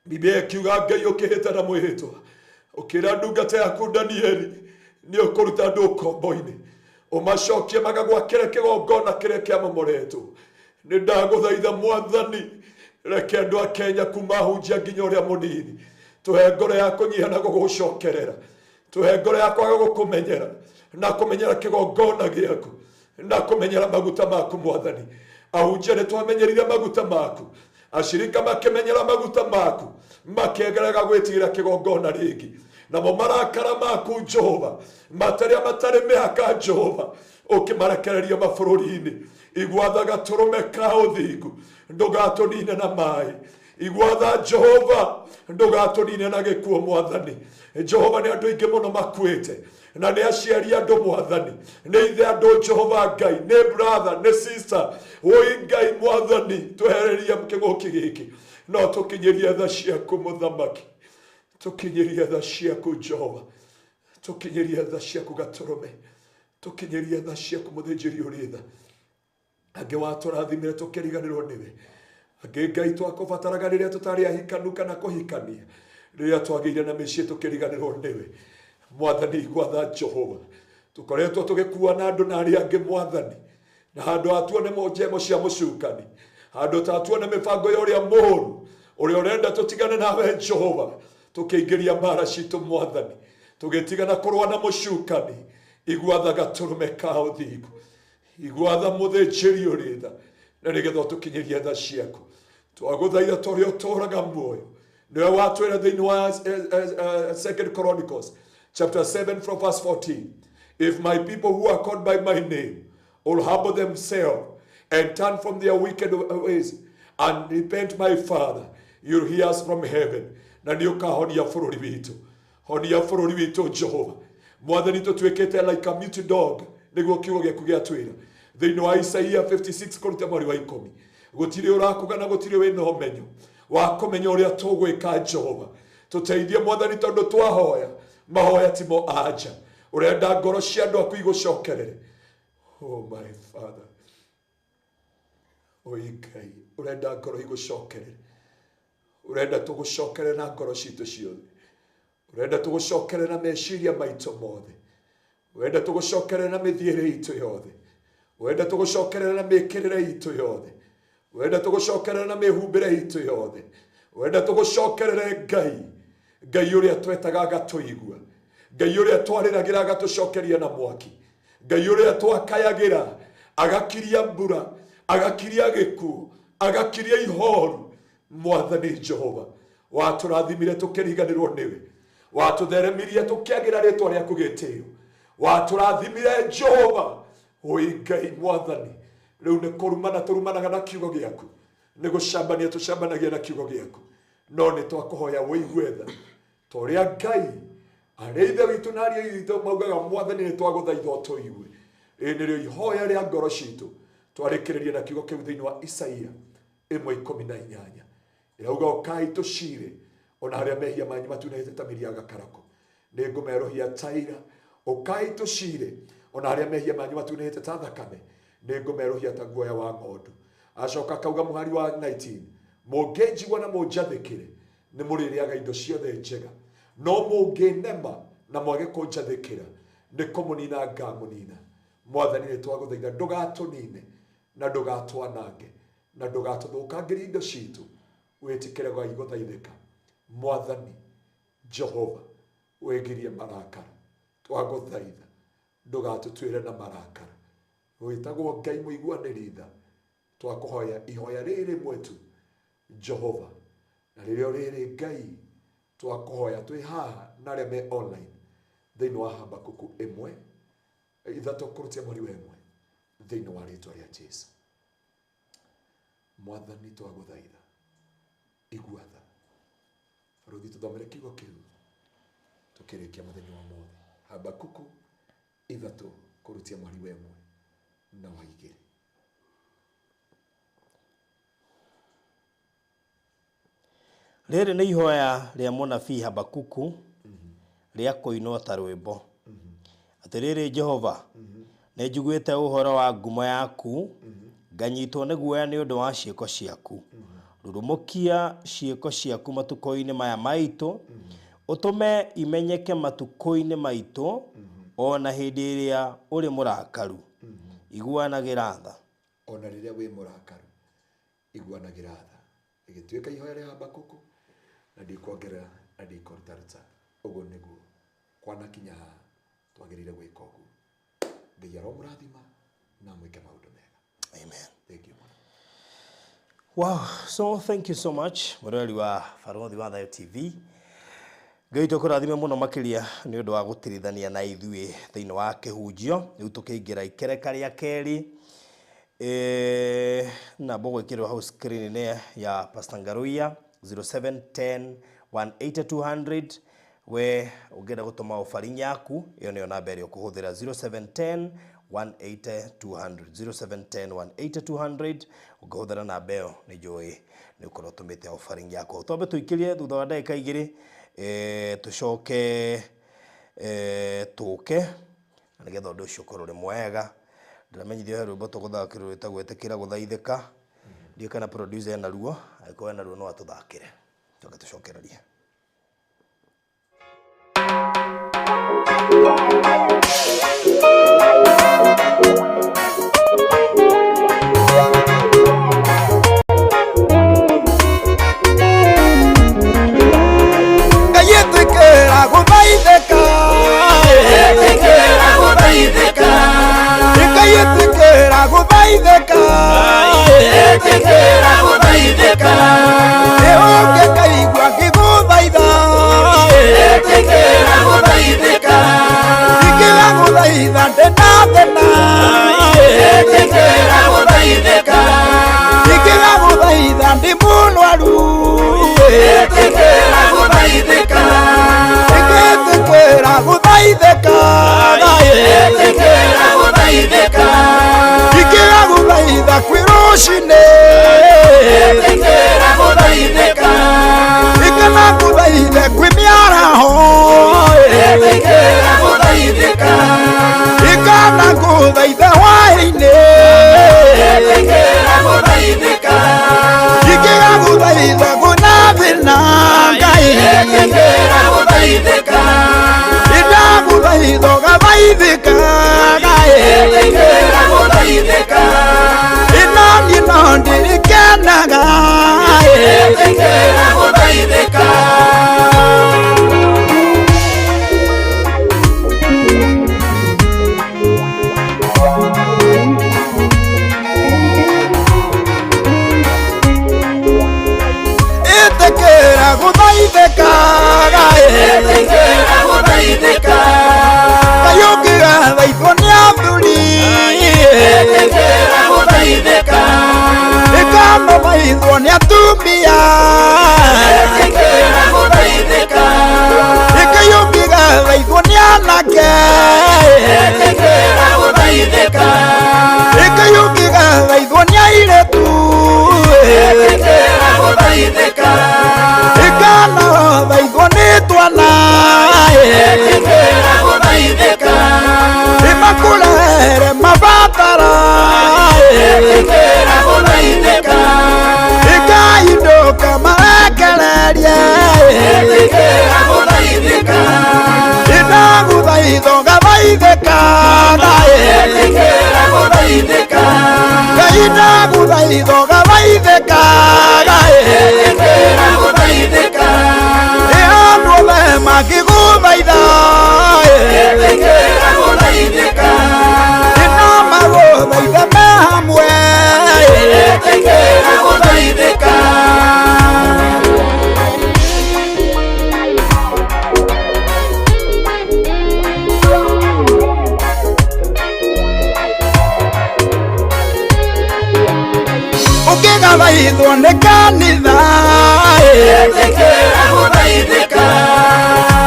Biblia ĩkiuga Ngai ũkĩhĩta na mwĩhĩtwa, ũkĩra ndungata yaku Danieli nĩ ũkũruta andũ ũkombo-inĩ ũmacokie magagwakĩre kĩgongona kĩrĩa kĩamomoretwo. Nĩ ndagũthaitha mwathani, reke andũ a Kenya kuma hunjia nginya ũrĩa mũnini, tũhe ngoro ya kũnyiha na gũgũcokerera, tũhe ngoro ya kwaga gũkũmenyera na kũmenyera kĩgongona gĩaku na kũmenyera maguta maku mwathani. Ahunjia nĩ twamenyerire maguta maku, acirika makĩmenyera maguta maku, makĩengeraga gwĩtigĩra kĩgongona rĩngĩ. Namo marakara maku Jehova matarĩa matarĩ mĩhaka Jehova ũkĩmarekereria mabũrũri-inĩ. Igua tha gatũrũme ka ũthingu, ndũgatũnine na maĩ. Igua tha Jehova, ndũgatũnine na gĩkuũ mwathani. Jehova nĩ andũ aingĩ mũno makuĩte, na nĩ aciari andũ mwathani, nĩ ithe andũ Jehova Ngai, nĩ brother, nĩ sister. Oi Ngai mwathani, twehererie kĩng'ũki gĩkĩ, no tũkinyĩrie tha ciaku mũthamaki, tũkinyĩrie tha ciaku Jehova, tũkinyĩrie tha ciaku gatũrũme, tũkinyĩrie tha ciaku mũthĩnjĩri ũrĩ tha. Angĩ watũrathimire tũkĩriganĩrwo nĩwe, angĩ Ngai twakũbataraga rĩrĩa tũtarĩ ahikanu kana kũhikania, rĩrĩa twagĩire na mĩciĩ tũkĩriganĩrwo nĩwe. Mwathani igua tha Jehova, tũkoretwo tũgĩkua na andũ na arĩa angĩ mwathani, na handũ hatuone njemo cia mũcukani, handũ ta tuone mĩbango ya ũrĩa mũũru ũrĩa ũrenda tũtigane nawe Jehova, tũkĩingĩria mbara citũ mwathani, tũgĩtigana kũrũa na mũcukani. Igua tha gatũrũme ka ũthingu, igua tha mũthĩnjĩri ũrĩ tha, na nĩgetha ũtũkinyĩrie tha ciaku. Twagũthaitha ta ũrĩa ũtũũraga muoyo, nĩwe watwĩra thĩinĩ wa Second Chronicles chapter 7 from verse 14, if my people who are called by my name will humble themselves and turn from their wicked ways and repent, my Father, you'll hear us from heaven. Na nĩ ũkahonia bũrũri witũ, honia bũrũri witũ Jehova mwathani. Tũtuĩkĩte like a mute dog, nĩguo kiugo gĩaku gĩatwĩra thĩinĩ wa Isaia 56 kũruta mweri wa 10. Gũtirĩ ũrakuga na gũtirĩ wĩna ũmenyo wa kũmenya ũrĩa tũgwĩka Jehova. Tũteithie mwathani, tondũ twahoya mahoya timo anja, ũrenda ngoro cia andũ aku igũcokerere. Oh my Father, oi Ngai, ũrenda ngoro igũcokerere, ũrenda tũgũcokerere na ngoro citũ ciothe, ũrenda tũgũcokerere na meciria maitũ mothe, ũrenda tũgũcokerere na mĩthiĩre itũ yothe, ũrenda tũgũcokerere na mĩkĩrĩre itũ yothe, ũrenda tũgũcokerere na mĩhumbĩre itũ yothe, ũrenda tũgũcokerere Ngai, Ngai ũrĩa twetaga agatũigua, Ngai ũrĩa twarĩragĩra agatũcokeria na mwaki, Ngai ũrĩa twakayagĩra agakiria mbura, agakiria gĩkuũ, agakiria ihoru. Mwathani Jehova, watũrathimire tũkĩriganĩrwo nĩwe, watũtheremirie tũkĩagĩra rĩtwa rĩaku gĩtĩo, watũrathimire Jehova. Oi Ngai mwathani, rĩu nĩ kũrumana tũrumanaga na kiugo gĩaku, nĩ gũcambania tũcambanagia na kiugo gĩaku, no nĩ twakũhoya wĩigue tha ta ũrĩa Ngai arĩa ithe witũ na ariũ itũ maugaga. Mwathani, nĩ twagũthaitha ũtũigue. Ĩĩ nĩrĩo ihoya rĩa ngoro citũ. Twarĩkĩrĩria na kiugo kĩu thĩinĩ wa Isaia 1:18, ĩrauga ũkai tũcire, ona harĩa mehia manyu matunĩte ta mĩri ya gakarakũ, nĩ ngũmerũhia taira. Ũkai tũcire, ona harĩa mehia manyu matunĩte ta thakame, nĩ ngũmerũhia ta guoya wa ng'ondu. Acoka akauga mũhari wa 19, mũngĩnjigua na mũnjathĩkĩre, nĩ mũrĩrĩaga indo ciothe njega, no mũngĩnema na mwage kũnjathĩkĩra, nĩ kũmũnina ngamũnina. Mwathani, nĩ twagũthaitha ndũgatũnine na ndũgatwanange na ndũgatũthũkangĩrie indo citũ, wĩtĩkĩre Ngai gũthaithĩka. Mwathani Jehova, wĩgirie marakara, twagũthaitha ndũgatũtuĩre na marakara. Wĩtagwo Ngai mũiguanĩri tha. Twakũhoya ihoya rĩrĩ rĩmwe tu Jehova, na rĩrĩo rĩrĩ Ngai twakũhoya twĩ haha na arĩa me online thĩinĩ wa Habakuku 1:3 kũrutia mweri wa 1, thĩinĩ wa rĩtwa rĩa Jesu. Mwathani twagũthaitha, igua tha. Barũthi, tũthomere kiugo kĩu tũkĩrĩkia mũthenya wa mũthĩ. Habakuku 3 kũrutia mweri wa 1 na wa 2. Rĩrĩ nĩ ihoya rĩa mũnabii Habakuku rĩa kũinwo ta rwĩmbo. Atĩrĩrĩ Jehova, nĩ njiguĩte ũhoro wa ngumo yaku, nganyitwo nĩ guoya nĩ ũndũ wa ciĩko ciaku. Rurumũkia ciĩko ciaku matukũ-inĩ maya maitũ, ũtũme imenyeke matukũ-inĩ maitũ, o na hĩndĩ ĩrĩa ũrĩ mũrakaru. Iguanagĩra tha. Ona rĩrĩa wĩ mũrakaru, iguanagĩra tha. Ĩgĩtuĩka ihoya rĩa Habakuku, na ndikuongerera na ndikũrutaruta. Ũguo nĩguo kwanakinya haha twagĩrĩire gwĩka ũguo. Ngai aromũrathima na mwĩke maũndũ mega. Amen. Thank you mũno. Wow, so thank you so much mũrori wa Barũthi wa Thayũ TV. Ngai tũkũrathime mũno makĩria nĩ ũndũ wa gũtirithania na ithuĩ thĩinĩ wa kĩhunjio. Rĩu tũkĩingĩra ikereka rĩa kerĩ. Namba ũgwĩkĩrwo hau screen-inĩ ya Pastor Ngaruiya 0710 180 200. We ũngĩenda gũtũma offering yaku, ĩyo nĩyo namba ĩrĩa ũkũhũthĩra 0710 180 200, 0710 180 200. Ũngĩhũthĩra namba ĩyo nĩ njũĩ nĩ ũkorwo ũtũmĩte offering yaku. Twambe tũikĩrie thutha wa ndagĩka 2, tũcoke tũke na nĩgetha ũndũ ũcio ũkorwo ũrĩ mwega. Ndĩramenyithio he rwĩmbo tũgũthakĩrwo rwĩtagwo Ĩtĩkĩra Gũthaithĩka. Ndiũĩ kana producer ena ruo, angĩkorwo ena ruo no atũthakĩre, tũke tũcokererie. Ngai ĩtĩkĩra gũthaithĩka, ĩtĩkĩra gũthaithĩka, Ngai ĩtĩkĩra gũthaithĩka, ĩtĩkĩra gũthaithĩka, ũngĩkaigua ngĩgũthaitha, ĩtĩkĩra gũthaithĩka, ingĩga gũthaitha ndĩna thĩna, ĩtĩkĩra gũthaithĩka, ingĩga gũthaitha ndĩ mũrwaru, ĩtĩkĩra gũthaithĩka, ĩtĩkĩra gũthaithĩka, ĩtĩkĩra gũthaithĩka, ingĩga gũthaitha kwĩ rũcinĩ, ĩtĩkĩra gũthaithĩka, ikana gũthaithe kwĩ mĩaraho, ĩtĩkĩra gũthaithĩka, ikana gũthaithe hwaĩ-inĩ, ĩtĩkĩra gũthaithĩka, ingĩga gũthaitha kwĩna thĩna, Ngai ĩtĩkĩra gũthaithĩka, ndagũthaitha ũgathaithĩka, Ngai ĩtĩkĩra gũthaithĩka, ĩnaniĩ no ndĩrĩkenaga, ĩtĩkĩra gũthaithĩka. Ĩtĩkĩra gũthaithĩka, ĩtĩkĩra gũthaithĩka, Ngai ũngĩgathaithwo nĩ athuri, ĩtĩkĩra gũthaithĩka, ĩkanathaithwo nĩ atumia, ĩtĩkĩra gũthaithĩka, Ngai ũngĩgathaithwo nĩ anake, ĩtĩkĩra gũthaithĩka, Ngai ũngĩgathaithwo nĩ airĩtu, ĩtĩkĩra gũthaithĩka, ĩkanathaithwo nĩ twana, ĩtĩkĩra gũthaithĩka, ĩmakũrehere mabatara, ĩtĩkĩra gũthaithĩka, ĩkaindũka marekererie, ĩtĩkĩra gũthaithĩka, ĩndagũthaitha ũgathaithĩka, ĩtĩkĩra gũthaithĩka, Ngai ndagũthaitha ũgathaithĩka, ĩtĩkĩra gũthaithĩka, ĩ andũ othe mangĩgũthaitha, ĩtĩkĩra gũthaithĩka, ĩna magũthaithe me hamwe, ĩtĩkĩra gũthaithĩka. Ũngĩgathaithwo nĩ kanitha ĩtĩkĩra gũthaithĩka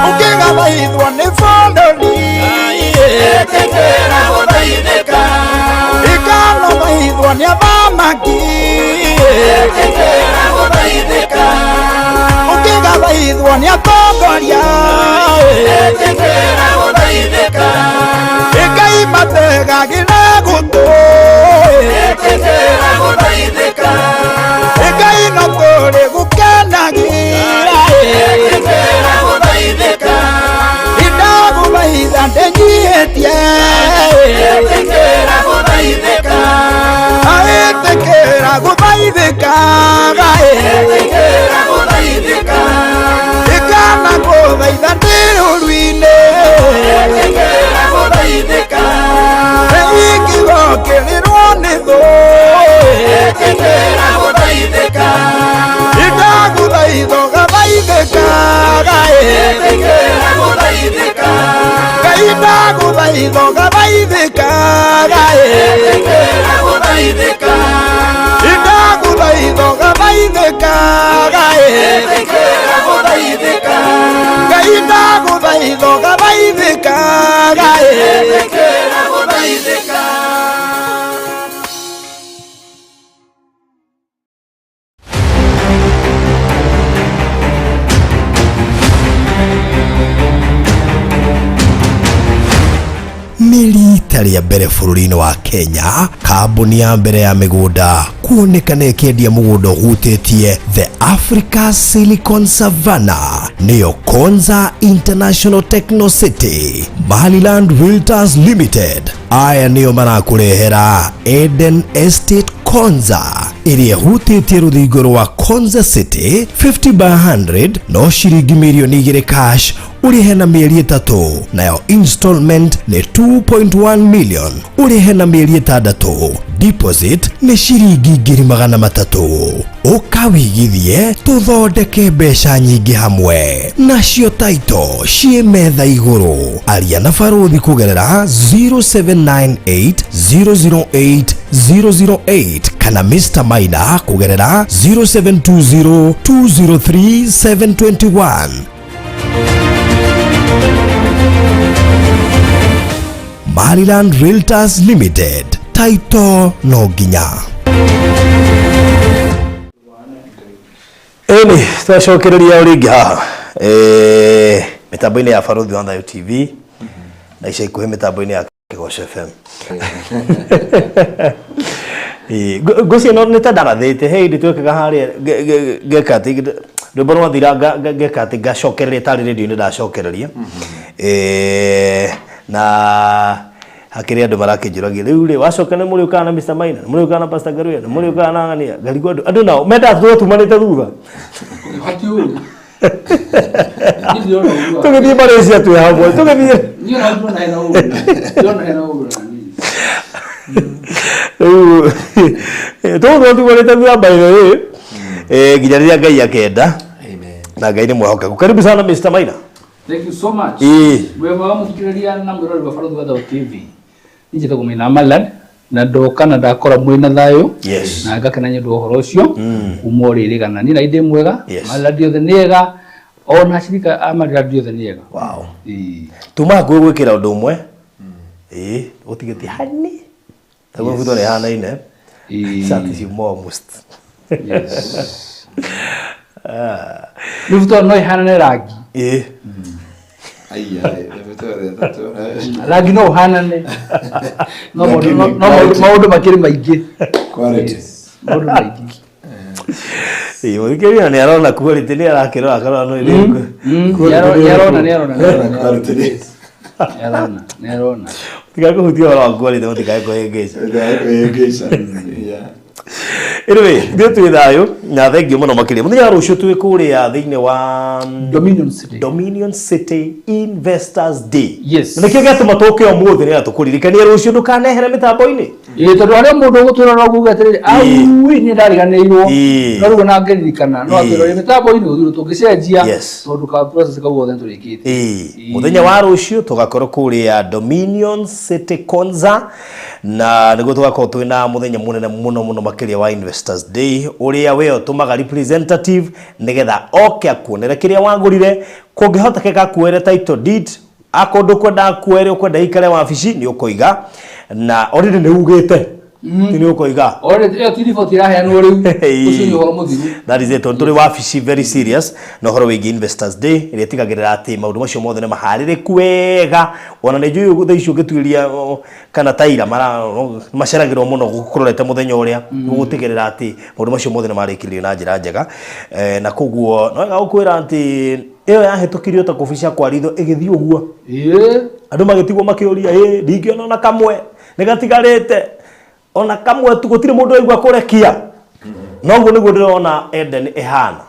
Ũngĩgathaithwo nĩ bũrũri ĩtĩkĩra gũthaithĩka Ĩkanathaithwo nĩ athamaki ĩtĩkĩra gũthaithĩka Ũngĩgathaithwo nĩ atongoria ĩtĩkĩra gũthaithĩka Ngai mategagĩra gũtũ ĩtĩkĩra gũthaithĩka Ngai no tũrĩ gũkenagĩra ĩtĩkĩra gũthaithĩka Ndagũthaitha ndĩnyihĩtie ĩtĩkĩra gũthaithĩka Ĩtĩkĩra gũthaithĩka Ĩtĩkĩra gũthaithĩka Ikana gũthaitha ndĩ rũru-inĩ Ĩtĩkĩra gũthaithĩka Ingĩgokĩrĩrwo nĩ thũ Ĩtĩkĩra gũthaithĩka Ndagũthaitha ũgathaithĩka Ĩtĩkĩra gũthaithĩka Ngai ndagũthaitha ũgathaithĩka Ĩtĩkĩra gũthaithĩka Ndagũthaitha ũgathaithĩka Ĩtĩkĩra gũthaithĩka Ngai ndagũthaitha ũgathaithĩka Ĩtĩkĩra gũthaithĩka Nĩ rita rĩa mbere bũrũri-inĩ wa Kenya kambuni ya mbere ya mĩgũnda kuonekana ĩkĩendia mũgũnda ũhutĩtie The Africa Silicon Savannah nĩyo Konza International Techno City. Maryland Realtors Limited aya nĩo marakũrehera Eden Estate Konza ĩrĩa ĩhutĩtie rũthingo rwa Konza City 50 by 100 no ciringi mirioni 2 cash ũrĩhe na mĩeri 3, nayo installment nĩ 2.1 million ũrĩhe na mĩeri 6, deposit nĩ ciringi 300,000. Ũkawigithie tũthondeke mbeca nyingĩ hamwe nacio taito ciĩ metha igũrũ. Aria na barũthi kũgerera 0798 008 008 kana Mr. Maina kũgerera 0720 203 721. Maryland Realtors Limited, taito no nginya. Ĩni twacokereria o rĩngĩ haha mĩtambo-inĩ ya Barũthi wa Thayu TV na ica ikuhĩ mĩtambo-inĩ ya Kĩgoco FM. Ngwĩciria no nĩ ta ndarathĩte he hĩndĩ twekaga harĩa ngeka atĩ rwĩmbo rwathira ngeka atĩ ngacokereria tarĩ rĩndiũ-inĩ ndacokereria. Na hakĩrĩ andũ marakĩnjũragia rĩu rĩ wacoka nĩ mũrĩũkaga na Mr. Maina, nĩ mũrĩũkaga na Pastor Ngaruiya, nĩ mũrĩũkaga na Ng'ania. Ngarigwo andũ nao mendaga tũtũre tumanĩte thutha. Hati ũru. Niĩ ndirona ũru. Tũgĩthiĩ Malaysia twĩ hamwe, tũgĩthiĩ. Niĩ ona ndĩrona hena ũru. Ndĩrona hena ũru na niĩ. Rĩu tũgũkorwo tumanĩte thutha by the way nginya rĩrĩa Ngai akenda. Na Ngai nĩ mwĩhokeku. Karibu sana Mr. Maina. Thank you so much. Mwĩ mwega mũthikĩrĩria na mwĩroreri wa Barũthi wa Thayũ TV. Niĩ njĩtagwo Maina Malan na ndoka na ndakora mwĩna thayũ. Yes. Na ngakena nĩ ũndũ wa ũhoro ũcio. Kuma ũrĩrĩgana. Niĩ na ndĩ mwega. Yes. Malan othe nĩ ega. Ona acirika a Malan othe nĩ ega. Wow. Ĩĩ. Tuma hakuhĩ gwĩkĩra ũndũ ũmwe. Ĩĩ, ũtigĩtie hani. Taguo mbuto nĩ ihanaine. Ĩĩ. Shati ciuma almost. Yes. Mĩbuto no ĩhanane rangi. Ĩĩ. Rangi no ũhanane. No maũndũ makĩrĩ maingĩ. Quality. Maũndũ maingĩ. Ĩĩ, mũthikĩrĩria nĩ arona quality nĩ arakĩrora akarora no ĩrĩ. Nĩ arona nĩ arona. Quality. Nĩ arona nĩ arona. Tiga kũhutia ũhoro wa quality mũtikae kũhĩngĩca. Kũhĩngĩca. Yeah. Anyway, ithuĩ twĩ thayũ na thengiũ mũno makĩria. Mũthenya wa rũciũ twĩ kũrĩa thĩinĩ wa Dominion City. Dominion City Investors Day. Yes. Na nĩkĩo gĩatũma tũke ũmũthĩ nĩgetha tũkũririkanie rũciũ ndũkanehere mĩtambo-inĩ. Ĩĩ tondũ harĩa mũndũ ũgũtwĩra no kuga atĩrĩrĩ aui nĩ ndariganĩirwo no rĩu ona ngĩririkana no atwĩra mĩtambo-inĩ ũthiĩ tũngĩcenjia tondũ ka process kau gothe nĩtũrĩkĩtie. Mũthenya wa rũciũ tũgakorwo kũrĩa Dominion City Konza na nĩguo tũgakorwo twĩna mũthenya mũnene mũno mũno makĩria wa Investors Day ũrĩa we ũtũmaga representative nĩgetha oke akuonere kĩrĩa wagũrire kũngĩhotekeka akuoere title deed akorwo ndũkwenda akuoere ũkwenda ikare wabici nĩ ũkoiga na already nĩ ugĩte ti nĩ ũkoiga Already ĩyo ti report ĩraheanwo rĩu ũcio nĩ ũhoro mũthiru. That is it. Tondũ tũrĩ wabici very serious na ũhoro wĩgiĩ Investors Day ĩrĩa ĩtigagĩrĩra atĩ maũndũ macio mothe nĩ maharĩrĩku wega ona nĩ njũĩ thaa ici ũngĩtuĩria kana taira maceragĩrwo mũno kũrorete mũthenya ũrĩa gũtigĩrĩra atĩ maũndũ macio mothe nĩ marĩkĩrĩrio na njĩra njega na koguo no wega gũkwĩra atĩ ĩyo yahĩtũkirio ta kũbica kwa ritho ĩgĩthiĩ ũguo andũ magĩtigwo makĩũria ndingĩona ona kamwe nĩ gatigarĩte ona kamwe tu gũtirĩ mũndũ waigua kũrekia noguo nĩguo ndĩrona Eden ĩhana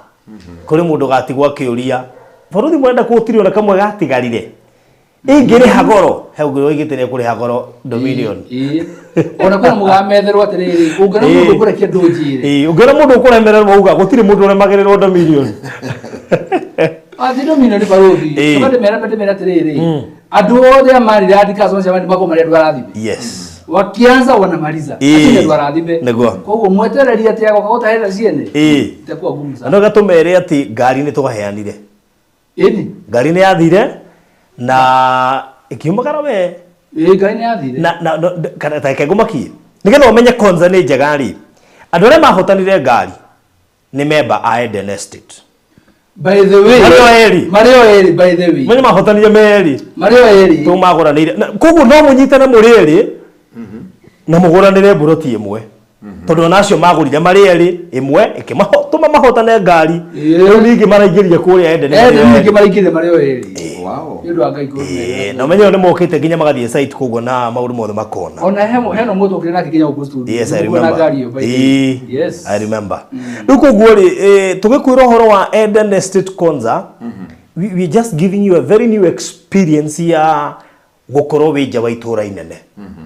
kũrĩ mũndũ gatigwo akĩũria bũrũri mwenda gũtirĩ ona kamwe gatigarire ingĩrĩha goro he ũngĩ woigĩte nĩ ekũrĩha goro Dominion ona kwĩna mũgametherwo atĩrĩrĩ ũngĩona mũndũ ũkũrekia ndũnjĩre ũngĩona mũndũ ũkũremererwo uga gũtirĩ mũndũ ũremagĩrĩrwo Dominion athi Dominion barũthi ndĩmere atĩrĩrĩ andũ othe a marĩ andika cia makorwo marĩ andũ arathime. Yes. Wakianza wanamaliza. Acio andũ arathime. Nĩguo. Koguo mwetereri atĩ agoka gũtahĩra ciene. Itakuwa ngumu sana. No gatũmere atĩ ngari nĩ twaheanire. Ĩni. Ngari nĩ yathire na ĩkiumagara we. Ngari nĩ yathire. Na kana ta reke ngũmakie. Nĩgetha ũmenye Konza nĩ njega rĩ. Andũ arĩa mahotanire ngari nĩ memba a Eden Estate. By the way, marĩ o erĩ by the way. Menye mahotanire me erĩ. Marĩ o erĩ. Tũmagũranĩire. Koguo no mũnyitane mũrĩ erĩ na mũgũranĩre mburoti ĩmwe. Tondũ ona acio magũrire marĩ erĩ ĩmwe ĩkĩmatũma mahotane ngari. Rĩu ningĩ maraingĩrire kũrĩa Eden. Eden ningĩ maraingĩrire marĩ o erĩ. Wow. Nĩ ũndũ wa Ngai kũrũmĩrĩra. Na ũmenye nĩ mokĩte nginya magathiĩ site koguo na maũndũ mothe makona. Ona hena mũndũ ũkire nake nginya gũkũ studio. Yes, I remember. Yes. I remember. Rĩu koguo rĩ tũgĩkwĩra ũhoro wa Eden Estate Konza we just giving you a very new experience ya gũkorwo wĩ nja wa itũra inene.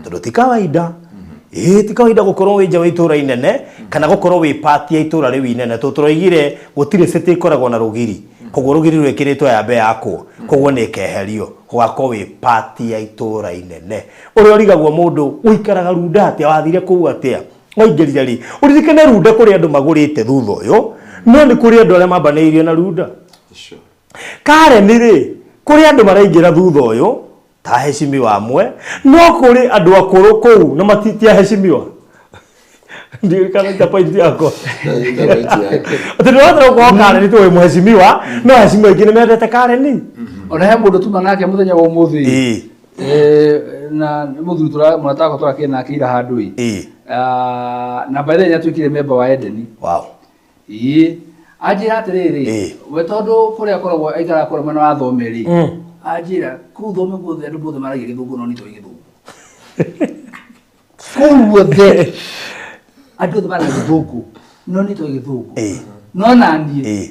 Tondũ ti kawaida. Ti kawaida gũkorwo wĩ nja wa itũra inene kana gũkorwo wĩ part ya itũra rĩu inene tondũ tũroigire gũtirĩ city ĩkoragwo na rũgiri. Koguo rũgiri rwĩkĩrĩtwo yambe yakwo koguo nĩ ĩkeherio gũgakorwo wĩ part ya itũra inene. Ũrĩa ũrigagwo mũndũ ũikaraga Runda atĩa wathire kũu atĩa waingĩrire rĩ ũririkane Runda kũrĩ andũ magũrĩte thutha ũyũ no nĩ kũrĩ andũ arĩa mambanĩirio na Runda. Karen rĩ kũrĩ andũ maraingĩra thutha ũyũ ta heshimiwa amwe no kũrĩ andũ akũrũ kũu na matitia heshimiwa ndirikana ta point yakwa atĩ ndĩratera gũkorwo Karen tũĩ mũheshimiwa no heshimiwa aingĩ nĩ mendete Karen. Ona he mũndũ tuma nake mũthenya wa ũmũthĩ na mũthuri mũrata wakwa tũrakĩrĩ nake ira handũ ĩ na by the way nĩatuĩkire member wa Eden. Wow. Anjĩra atĩrĩrĩ we tondũ kũrĩa akoragwo aikaraga kũrĩa mwena wa Thome rĩ anjĩra kũu Thome guothe andũ mothe maragia gĩthũngũ no niĩ toĩ gĩthũngũ. Kũu guothe andũ othe maragia gĩthũngũ no niĩ toĩ gĩthũngũ. No naniĩ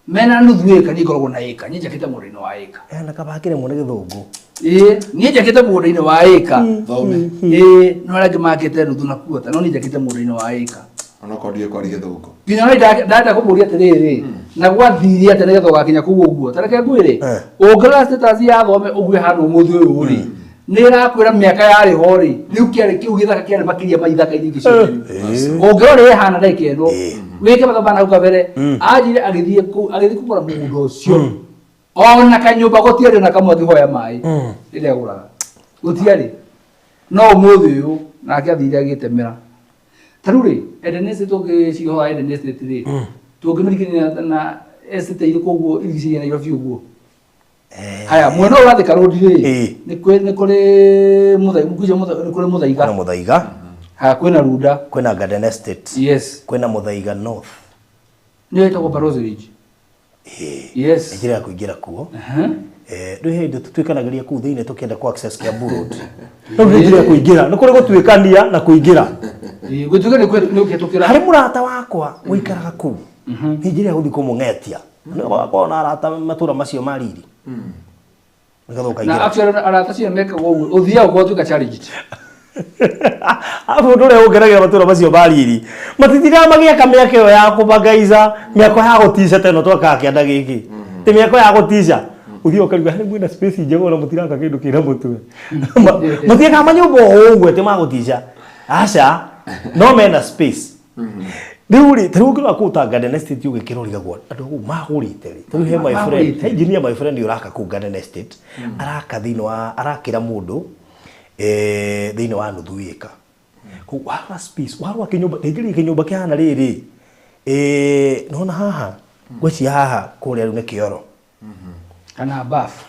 mena nuthu ĩka niĩ ngoragwo na ĩka niĩ njakĩte mũgũnda-inĩ wa ĩka. Na kaba akĩremwo nĩ gĩthũngũ. Niĩ njakĩte mũgũnda-inĩ wa ĩka. No arĩa angĩ makĩte nuthu na kuota no niĩ njakĩte mũgũnda-inĩ wa ĩka. Onokorwo ndiũĩ kwaria gĩthũngũ. Nginya ona ndenda kũmũria atĩrĩrĩ na gwathire atĩa nĩgetha ũgakinya kũu ũguo ta reke ngwĩre ũngĩrora status ya Thome ũguo ĩhana ũmũthĩ ũyũ rĩ nĩ ĩrakwĩra mĩaka yarĩ ho rĩ rĩu kĩarĩ kĩu gĩthaka kĩarĩ makĩria ma ithaka iria ingĩ ciothe. Ũngĩrora ĩhana ndagĩka ĩno wĩke mathomo na hau kabere anjire agĩthiĩ kũgũra mũgũnda ũcio ona kanyũmba gũtiarĩ ona kamwe akĩhoya maĩ rĩrĩa agũraga gũtiarĩ no ũmũthĩ ũyũ nake athire agĩtemera. Ta rĩu rĩ Eden Estate tũngĩcihoa Eden Estate rĩ tũngĩmĩringithania na estate irĩkũ ũguo irigicĩirie Nairobi ũguo. Haya mwena ũyũ wa Thika Road rĩ nĩ kũrĩ Mũthaiga. Kwĩna Mũthaiga. Haya kwĩna Runda. Kwĩna Garden Estate. Yes. Kwĩna Mũthaiga North. Nĩyo ĩtagwo Barozi Ridge. Yes. Njĩra ya kũingĩra kuo. Rĩu he indo tũtuĩkanagĩria kũu thĩinĩ tũkĩenda kũ access Kiambu Road. Rĩu nĩ njĩra ya kũingĩra nĩ kũrĩ gũtuĩkania na kũingĩra. Gũtuĩka nĩ ũkĩhĩtũkĩra. Harĩ mũrata wakwa ũikaraga kũu. Nĩ njĩra ya gũthiĩ kũmũng'etia. Nĩ gwakorwo na arata matũra macio ma riri. Na actually arata acio mekaga ũguo ũthiaga ũgatuĩka challenged. Arabu ũndũ ũrĩa ũngenagia matũra macio ma riri matitiraga magĩaka mĩaka ĩyo ya kũbangaica, mĩako ya gũtica ta ĩno twakaga kĩanda gĩkĩ, ti mĩako ya gũtica ũthiĩ ũkaruga harĩ mwĩna space njega ona mũtiraka kĩndũ kĩna mũtwe. Matiakaga manyũmba o ũguo atĩ magũtica, aca, no mena space. Rĩu rĩ, tarĩu ũngĩrora kũu ta Garden Estate ũgĩkĩra ũrigagwo andũ kũu magũrĩte rĩ. Tarĩu he my friend, Magũrĩte. he engineer my friend ũraka kũu Garden Estate, araka thĩinĩ wa, arakĩra mũndũ thĩinĩ wa nuthu ĩka kũu warora space, warora kĩnyũmba rĩngĩ, kĩnyũmba kĩhana rĩrĩ, nona haha ngwĩciria haha kũrĩa rĩu nĩ kĩoro kana bafu.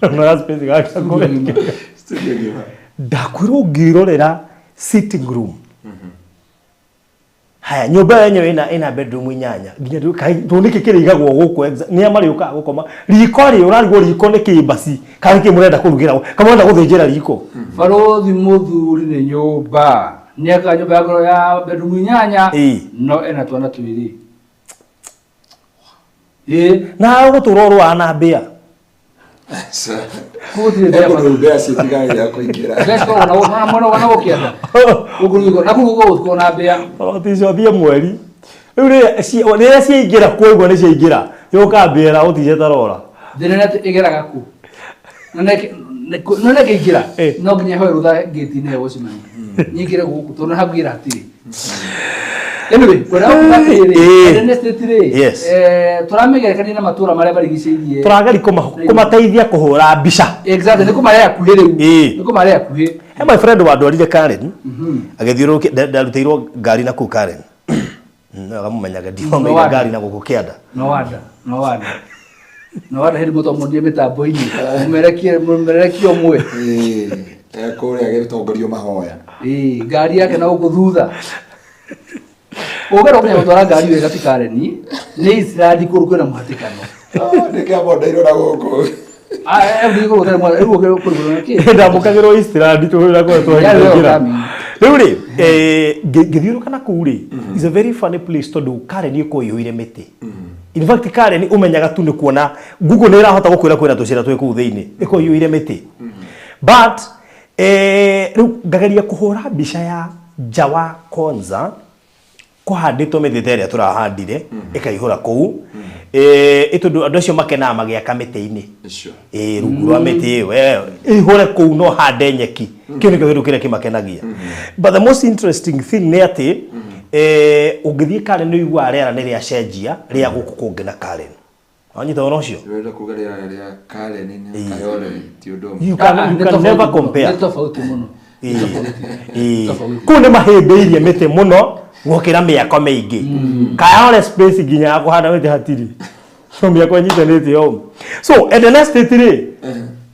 Nona space gaka kũrĩa. Studio ng'ima. Ndakwĩrwo ũngĩrorera sitting room haya, nyũmba yenyewe ĩna bedroom inyanya nginya rĩu tondũ nĩkĩ kĩrĩigagwo gũkũ nĩa marĩũkaga gũkoma riko rĩ, ũrarigwo riko nĩ kĩmbaci kana nĩkĩ mũrenda kũrugĩra kana mũrenda gũthĩnjĩra riko. Barũthi mũthuri nĩ nyũmba nĩakaga nyũmba ya ngoro ya bedroom inyanya. No ena twana twĩrĩ, ĩĩ. Na ũgũtũra ũrũaga na mbĩa. Gũtirĩ mbĩa. Ekũndũ mbĩa citigaga kũingĩra. Mbĩa cikoragwo na na mwena wa na gũkĩenda gũkũ rũgũrũ na kũu gũkoragwo na mbĩa. Ũticio thiĩ mweri rĩu rĩrĩa ciaingĩra kuo nĩ ciaingĩra yũka mbĩra ũtice tarora. Thĩna nĩ atĩ ĩgeraga kũ na no neke ingĩra no nginya hoe rũtha ngĩti-inĩ ya gũcimani nyingĩre gũkũ tondũ hangĩra hatirĩ. Anyway, kwenda kuga atĩrĩrĩ, Eden Estate rĩ, tũramĩgerekania na matũra marĩa marigicĩirie. Tũrageri kũmateithia kũhũra mbica. Exactly, nĩ kũmarehe hakuhĩ rĩu. Nĩ kũmarehe hakuhĩ. He my friend wandwarire Karen agĩthiũrũrũkia, ndarutĩirwo ngari na kũu Karen. No akamũmenyaga ndihomeire No wonder. ngari na gũkũ kĩanda. No wonder, no wonder. No wonder hĩndĩ mũtomonire mĩtambo-inĩ. Mũmerekie mũmerekie ũmwe. Kũrĩa agĩtongorio mahoya. Ĩĩ, ngari yake na gũkũ thutha. Ũngĩenda kũmenya gũtwara ngari wega ti Kareni, nĩ Islandi kũndũ kwĩna mũhatĩkano. Nĩkĩambondeirwo na gũkũ. Ah, rĩu gũkũ rĩu gũkũ kĩ? Ndamũkagĩrwo Eastland tũhũra kũrĩa Yarĩ twaingĩra. ũkami. Rĩu rĩ, ngĩthiũrũrũka na kũu rĩ, is a very funny place tondũ Karen ĩkoragwo ĩihũire mĩtĩ. In fact Karen ũmenyaga tu nĩ kuona Google nĩ ĩrahota gũkwĩra kwĩna tũcĩra twĩ kũu thĩinĩ, ĩkoragwo ĩihũire mĩtĩ. But rĩu ngageria kũhũra mbica ya nja wa Konza kũhandĩtwo mĩtĩ ta ĩrĩa tũrahandire ĩkaihũra kũu, ĩtondũ andũ acio makenaga magĩaka mĩtĩ-inĩ. Ĩĩ, rungu rwa mĩtĩ ĩyo ĩihũre kũu no hande nyeki, kĩu nĩkĩo kĩndũ kĩrĩa kĩmakenagia. But the most interesting thing nĩ atĩ ũngĩthiĩ Karen nĩ ũiguaga rĩera nĩ rĩacenjia rĩa gũkũ kũngĩ na Karen. Wanyita ũhoro ũcio? Ũrenda kuga rĩera rĩa Karen na Kayole ti ũndũ ũmwe? You can, you Nĩ can tofauti never mũno, compare. Nĩ tofauti mũno. Ĩĩ. Kũu nĩ mahĩmbĩirie mĩtĩ mũno gũkĩra mĩako mĩingĩ. Kayole space nginya ya kũhanda mĩtĩ hatirĩ, so mĩako ĩnyitanĩte ũũ. So Eden Estate rĩ,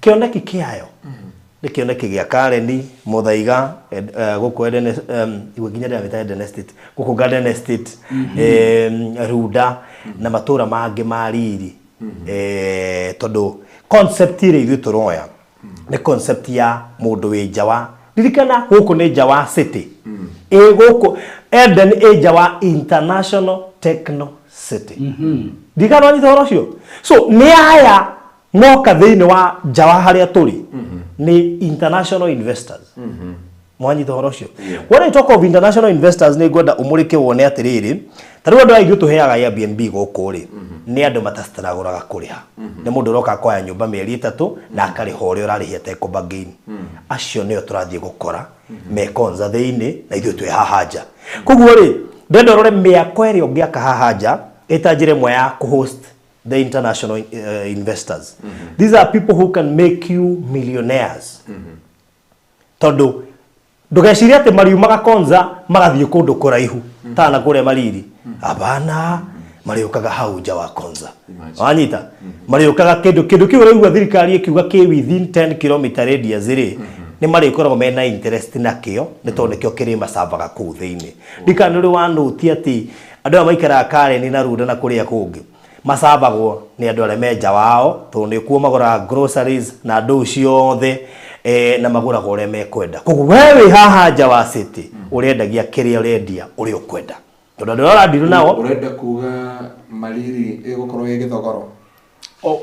kĩoneki kĩayo nĩ kĩoneki gĩa Kareni Muthaiga, gũkũ Eden, igua nginya ndĩramĩta Eden Estate, gũkũ Garden Estate, Runda na matũra mangĩ ma riri, tondũ concept ĩrĩa ithuĩ tũroya nĩ concept ya mũndũ wĩ nja wa, ririkana gũkũ nĩ nja wa city, ĩ gũkũ Eden ĩ nja wa International Techno City. Ndirikana wanyita ũhoro ũcio. So nĩ aya moka thĩinĩ wa nja wa harĩa tũrĩ nĩ international investors. Mwanyita ũhoro ũcio? When I talk of international investors, nĩ ngwenda ũmũrĩke wone atĩrĩrĩ, ta rĩu andũ aya ithuĩ tũheaga Airbnb gũkũ rĩ, nĩ andũ matastragũraga kũrĩha, nĩ mũndũ ũroka akoya nyũmba mĩeri 3 na akarĩha ũrĩa ũrarĩhia atekũ-bargain. Acio nĩo tũrathiĩ gũkora me Konza thĩinĩ na ithuĩ twĩ haha nja. Koguo rĩ, ndĩrenda ũrore mĩako ĩrĩa ũngĩaka haha nja ĩta njĩra ĩmwe ya kũ-host the international investors. These are people who can make you millionaires, tondũ ndũgecirie atĩ mariumaga Konza magathiĩ kũndũ kũraihu tana kũrĩa Mariri. Hapana, marĩũkaga hau nja wa Konza. Wanyita? Marĩũkaga kĩndũ kĩu ũraigua thirikari ĩkiuga kĩ within 10 km radius rĩ, nĩ marĩkoragwo mena interest nakĩo, nĩ tondũ nĩkĩo kĩrĩmacambaga kũu thĩinĩ. Ndikana nĩ ũrĩ wanũti atĩ andũ aya maikaraga Karen na Runda na kũrĩa kũngĩ macambagwo nĩ andũ arĩa me nja wao, tondũ nĩ kuo magũraga groceries na ndũũ ciothe, na magũraga ũrĩa mekwenda. Koguo we wĩ haha nja wa city ũrendagia kĩrĩa ũrendia ũrĩa ũkwenda, tondũ andũ arĩa ũrandirwo nao. Ũrenda kuga Mariri ĩgũkorwo ĩ gĩthogoro? O,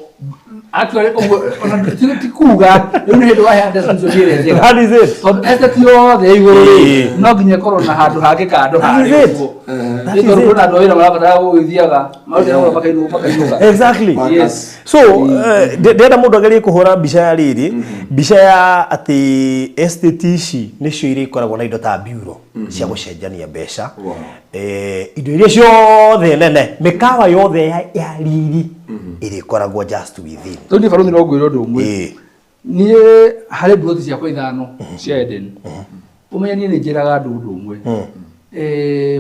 Actually ũguo ona ti kuga rĩu nĩ hĩndĩ waheana description ĩrĩa njega. That is it. Tondũ estate yothe ya igũrũ rĩ Ĩĩ. no nginya ĩkorwo na handũ hangĩ kando That is harĩa it. ũguo. That Nĩ is tondũ it. kwĩna andũ a wĩra marabatara gũgĩthiaga marutĩra wĩra makainũka makainũka. Exactly. Yes. So ndĩrenda mũndũ agerie kũhũra mbica ya rĩrĩ, mbica ya atĩ estate ici nĩcio iria ikoragwo na indo ta bureau cia gũcenjania mbeca. Wow. Indo iria ciothe nene, mĩkawa yothe ya riri ĩrĩkoragwo just within. Rĩu niĩ barũthi no ngwĩre ũndũ ũmwe. Niĩ harĩ mburoti ciakwa ithano cia Eden. Ũmenye niĩ nĩ njĩraga andũ ũndũ ũmwe.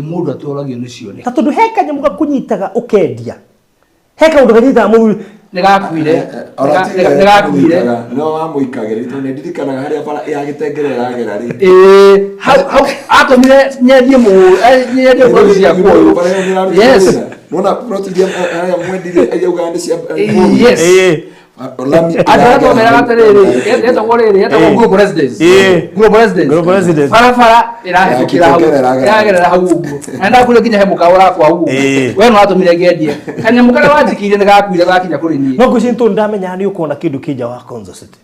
Mũndũ atũragio nĩ cioneki. Ta tondũ he kanyamũ gakũnyitaga ũkendia, he kaũndũ kanyitaga mũthuri. Nĩ gakuire. Ona ti Nĩ gakuire. No wamũikagĩra tondũ nĩ ndirikanaga harĩa bara ya gĩtengere ĩragera rĩ. Ĩĩ, hau atũmire nyendie nyendie mburoti ciakwa ũyũ. Bara ĩyo nĩĩraruta Yes. wĩra. Nĩwona plot iria arĩa mwendirie iria augaga nĩ cia Yes. Lami Andũ arĩa twameraga atĩrĩrĩ, yetagwo rĩrĩ, yetagwo Global Residence. Global Residence. Global Residence. Barabara ĩrahĩtũkĩra hau, Ya Kitengela ĩragerera. ĩragerera hau ũguo. Na ndakwĩrire nginya he mũkawa ũrakwa hau ũguo. We nĩ watũmire ngendie. Kanyamũ karĩa wanjikĩire nĩ gakuire gakinya kũrĩ niĩ. No ngwĩciria tondũ ndamenya nĩ ũkona kĩndũ kĩ nja wa Konza City.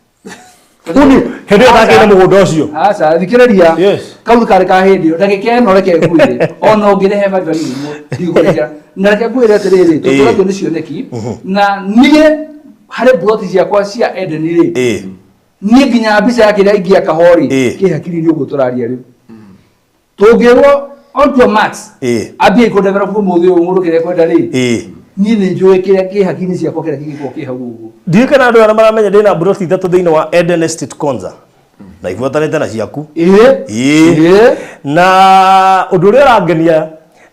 Uni hĩndĩ ĩyo ndakĩire mũgũnda ũcio. Aca, thikĩrĩria. Yes. Kau karĩ ka hĩndĩ ĩyo. Ndagĩka ĩno reke ngwĩre. Ona ũngĩrehe baribari ũguo, ndigũkũrekera. Na reke ngwĩre atĩrĩrĩ, tũtũragio nĩ cioneki. Na niĩ harĩ mburoti ciakwa cia Eden rĩ, niĩ nginya mbica ya kĩrĩa ingĩaka ho rĩ, kĩ hakiri-inĩ ũguo tũraria rĩu. Tũngĩrwo on to a max, ambie kũ develop ũmũthĩ ũyũ mũndũ kĩrĩa ekwenda rĩ, niĩ nĩ njũĩ kĩrĩa kĩ hakiri-inĩ ciakwa kĩrĩa kĩngĩkorwo kĩ hau ũguo. Ndiũĩ kana andũ arĩa maramenya ndĩna mburoti ithatũ thĩinĩ wa Eden Estate Konza na ibuatanĩte na ciaku. Na ũndũ ũrĩa ũrangenia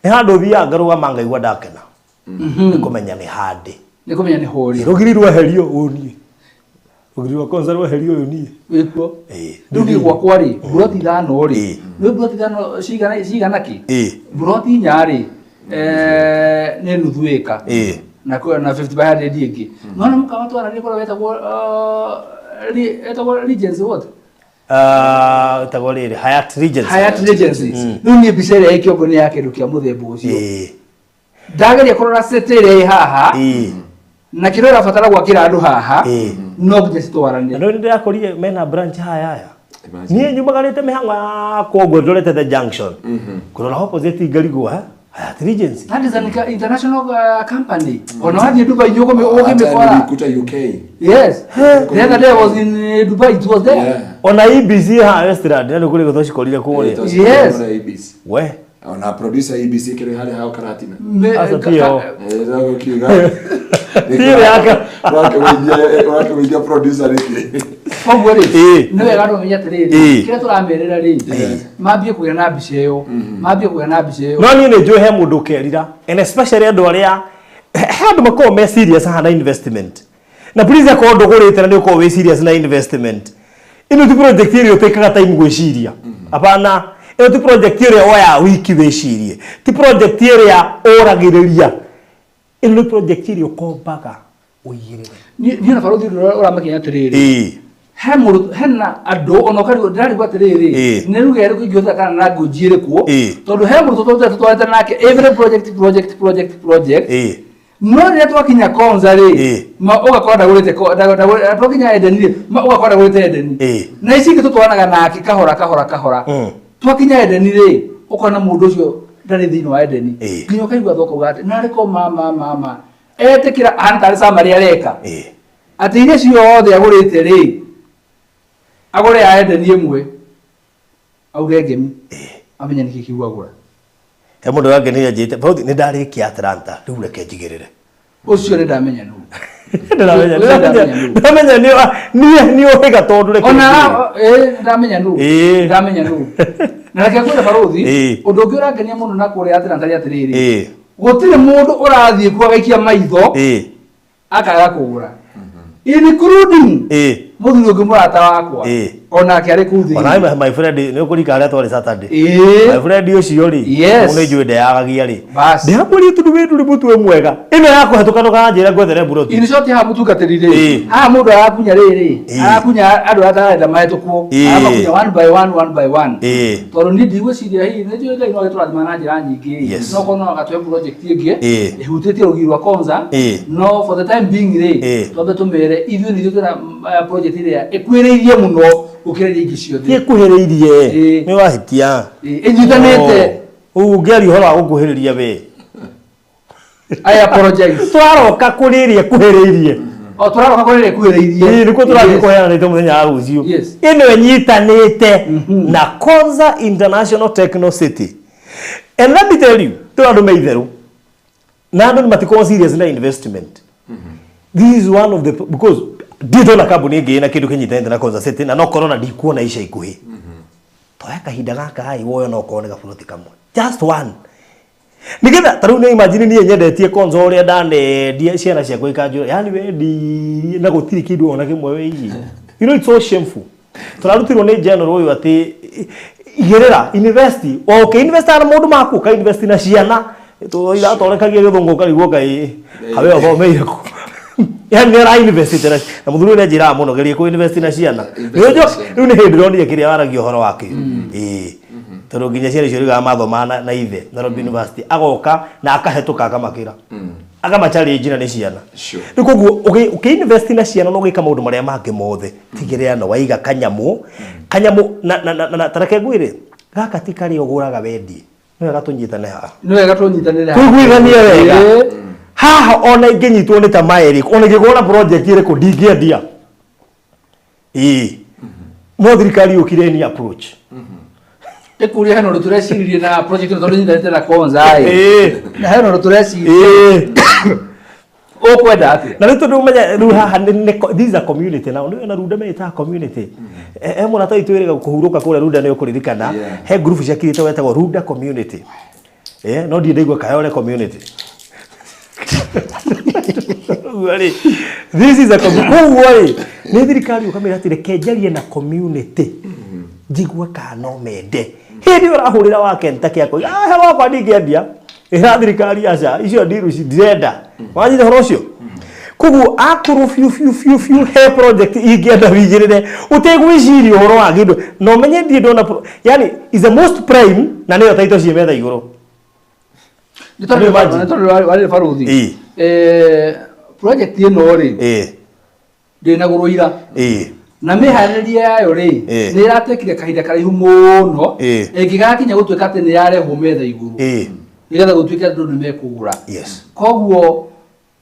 nĩ handũ thiaga ngarũgama ngaigua ndakena. Nĩ kũmenya nĩ handĩ. Nĩ kũmenya nĩ horĩ. Rũgiri rweherio ũyũ niĩ. Rũgiri rwa Konza rweherio ũyũ niĩ. Wĩkuo. Rĩu niĩ gwakwa rĩ, mburoti ithano rĩ, nĩ mburoti ithano cigana kĩ? Mburoti inya rĩ, nĩ nuthu ĩka. Na kwĩ na 50 by 100 ĩngĩ. No nĩ mũkawa twaranĩria kũrĩa wetagwo wetagwo Regency what? Wetagwo rĩrĩ, Hyatt Regency. Hyatt Regency. Rĩu niĩ mbica ĩrĩa ĩ kĩongo nĩ ya kĩndũ kĩa mũthemba ũcio. Ndageria kũrora set ĩrĩa ĩ haha, na kĩrĩa ũrabatara gwakĩra andũ haha, no nginya citwarane. Na nĩ ndĩrakorire mena branch haya aya. Niĩ nyumagarĩte mĩhang'o yakwa ũguo ndorete the junction. Kũrora opposite ngarigwo, ha? Hyatt Regency. That is an international company. Ona wathiĩ Dubai ũkĩmĩkora. Nilikuta UK. Yes. The other day I was in Dubai, it was there. Ona EBC haha Westland, na nĩ kũrĩ gũtocikorire kũrĩa. Yes. ABC. We. Ona producer ABC kĩrĩ harĩa hao Karatina. Aca tiyo. Ndagukiuga. Tiyo yake. Ũrakĩgũithia producer nĩkĩ? Koguo rĩ, nĩ wega andũ mamenye atĩrĩrĩ, kĩrĩa tũramerĩra rĩ, mambie kũgĩa na mbica ĩyo, mambie kũgĩa na mbica ĩyo. No niĩ nĩ njũĩ he mũndũ ũkerira, and especially andũ arĩa he andũ makoragwo me serious haha na investment. Na please akorwo ndũgũrĩte na nĩ ũkoragwo wĩ serious na investment. Ĩno ti project ĩrĩa ũtĩkaga time gwĩciria. Hapana, ĩno ti project ĩrĩa woyaga wiki wĩcirie. Ti project ĩrĩa ũragĩrĩria. Ĩno nĩ project ĩrĩa ũkombaga ũigĩrĩre. Niĩ na barũthi ũndũ ũrĩa ũramakinya atĩrĩrĩ, he mũndũ hena andũ ona ũkarigwo ndĩrarigwo atĩrĩrĩ, nĩ ruga ĩrĩkũ ingĩhũthĩra kana na ngũnji ĩrĩkũ, tondũ he mũndũ tũtũrĩte tũtwarĩte nake every project project project project, no rĩrĩa twakinya Konza rĩ, ma ũgakora ndagũrĩte twakinya Eden rĩ, ma ũgakora ndagũrĩte Eden. Na ici ingĩ tũtwaranaga nake kahora kahora kahora, twakinya Eden rĩ, ũkona mũndũ ũcio ndarĩ thĩinĩ wa Eden, nginya ũkaigua thoko ũgate narĩ ko mama mama etĩkĩra ahana tarĩ summary areka atĩ iria ciothe agũrĩte rĩ, agũre ya Eden ĩmwe auge ngemi amenye nĩkĩ kĩu agũra. He mũndũ ũrangenirie anjĩrĩte, Bauthi, nĩ ndarĩkia Atlanta, rĩu reke njigĩrĩre. Ũcio nĩ ndamenya nũ. Ndĩramenya, ndĩramenya nĩ ũhĩga tondũ reke Ona njigĩrĩre. ndamenya nũ. Ndamenya nũ. Na reke ngwĩre barũthi, ũndũ ũngĩ ũrangenia mũno na kũrĩa Atlanta nĩ atĩrĩrĩ, gũtirĩ mũndũ ũrathiĩ kuo agaikia maitho akaga kũgũra, including Mũthuri ũngĩ mũrata wakwa onake arĩ kũu thĩinĩ. Ona my friend nĩ ũkũrika harĩa twarĩ Saturday. Ĩĩ. My friend ũcio rĩ, Yes. nĩ njũĩ ndeyagagia rĩ. Bas. Ndĩramwĩrire tondũ wĩ ndũrĩ mũtwe mwega. Ĩno ya kũhetũka ndũkanjĩre ngwethere mburoti. In short haha mũtungatĩri rĩ, Ĩĩ. haha mũndũ arakunya rĩrĩ, Ĩĩ. arakunya andũ arĩa atarenda mahĩtũkwo, Ĩĩ. aramakunya one by one, one by one. Ĩĩ. Tondũ niĩ ndigwĩciria hihi nĩ njũĩ Ngai no agĩtũrathima na njĩra nyingĩ, Yes. no korwo no agatũhe project ĩngĩ Ĩĩ. ĩhutĩtie rũgiri rwa Konza, Ĩĩ. no for the time being rĩ, Ĩĩ. twambe tũmere ithuĩ nĩ ithuĩ twĩna project ĩrĩa ĩkuhĩrĩirie mũno gũkĩra iria ingĩ ciothe. Ti ĩkuhĩrĩirie. Ĩĩ. Nĩ wahĩtia. Ĩĩ, ĩnyitanĩte. Ũũ ũngĩaria ũhoro wa gũkuhĩrĩria we. I apologize. Twaroka kũrĩ ĩrĩa ĩkuhĩrĩirie. O tũraroka kũrĩ ĩrĩa ĩkuhĩrĩirie. Ĩĩ nĩkuo tũrathiĩ Yes. kũheanĩte mũthenya wa rũciũ. Yes. Ĩno ĩnyitanĩte na Konza International Techno City. And let me tell you, tũrĩ andũ me itherũ. Na andũ nĩ serious na investment. This is one of the because ndirĩ ndona kambuni ĩngĩ ĩna kĩndũ kĩnyitanĩte na Konza City na no korwo na ndikuona ica ikuhĩ. Toya kahinda gaka ĩ woyo no korwo nĩ gaburoti kamwe. Just one. Nigetha ta rĩu nĩ imagine niĩ nyendetie Konza ũrĩa ndanendia ciana ciakwa ikanjũra yani wendirie na gũtirĩ kĩndũ ona kĩmwe wĩigie. You know it's so shameful. Tũrarutirwo nĩ general ũyũ atĩ igĩrĩra invest o ũkĩ invest na maũndũ maku ũka invest na ciana iratorekagia gĩthũngũ ũkarigwo kaĩ kawe ũthomeire kũ. Yani nĩ ara invest na na mũthuri ũyũ nĩ anjĩraga mũno geria kũ invest na ciana. Invest na Nĩ ũnjũ- ciana. Rĩu nĩ hĩndĩ ndĩronire kĩrĩa waragia ũhoro wake. Ĩĩ. Tondũ nginya ciana icio riugaga mathomaga na ithe Nairobi University agoka na akahetũka akamakĩra. Akama challenge na nĩ ciana. Sure. Rĩu koguo ũkĩ invest na ciana na ũgĩka maũndũ marĩa mangĩ mothe tigĩrĩra no waiga kanyamũ kanyamũ na tareke ngwĩre gaka ti karĩa ũgũraga wendie nĩ wega tũnyitane haha Nĩ wega tũnyitanĩre haha. tũiguithanie wega Ĩĩ. haha ona ingĩnyitwo nĩ tamaa ĩrĩkũ ona ingĩgũra project ĩrĩkũ ndingĩendia ĩĩ no thirikari yũkire ni approach. Ĩkũria hena ũndũ tũreciririe na project ĩno tondũ ĩnyitanĩte na Konza ĩ. Ĩĩ. Na hena ũndũ tũreciririe. Ĩĩ. Ũkwenda atĩa? Na rĩu tondũ ũmenye rĩu haha this is a community now nĩ na Runda metaga community. He mũrata witũ wĩrĩga kũhurũka kũrĩa Runda nĩ ũkũririkana. He group ciakirĩte wetagwo Runda community. No ndirĩ ndaigua Kayole community. Ũguo rĩ, this is a community. Koguo rĩ, nĩ thirikari ũkamĩra atĩ reke njarie na community njigue kana no mende. Hĩndĩ ĩyo ũrahũrĩra wa Kentucky akoiga, ah, he wakwa ndingĩendia. Ĩra thirikari aca, icio ndiru ici ndirenda. Wanyita ũhoro ũcio? Koguo akorwo biũ biũ biũ biũ he project ingĩenda wĩigĩrĩre ũtegwĩciria ũhoro wa kĩndũ na ũmenye ndirĩ ndona yani is the most prime na nĩyo taito ciĩ metha igũrũ. Nĩ tondũ Can you imagine? nĩ tondũ warĩ barũthi. Ĩĩ. Project ĩno rĩ, Ĩĩ. ndĩnagũrwo ira. Ĩĩ. Na mĩharĩrĩrie yayo rĩ, Ĩĩ. nĩ ĩratuĩkire kahinda karaihu mũno Ĩĩ. ĩngĩgakinya gũtuĩka atĩ nĩ yarehwo metha igũrũ Ĩĩ. nĩgetha gũtuĩke andũ nĩ mekũgũra. Yes. Koguo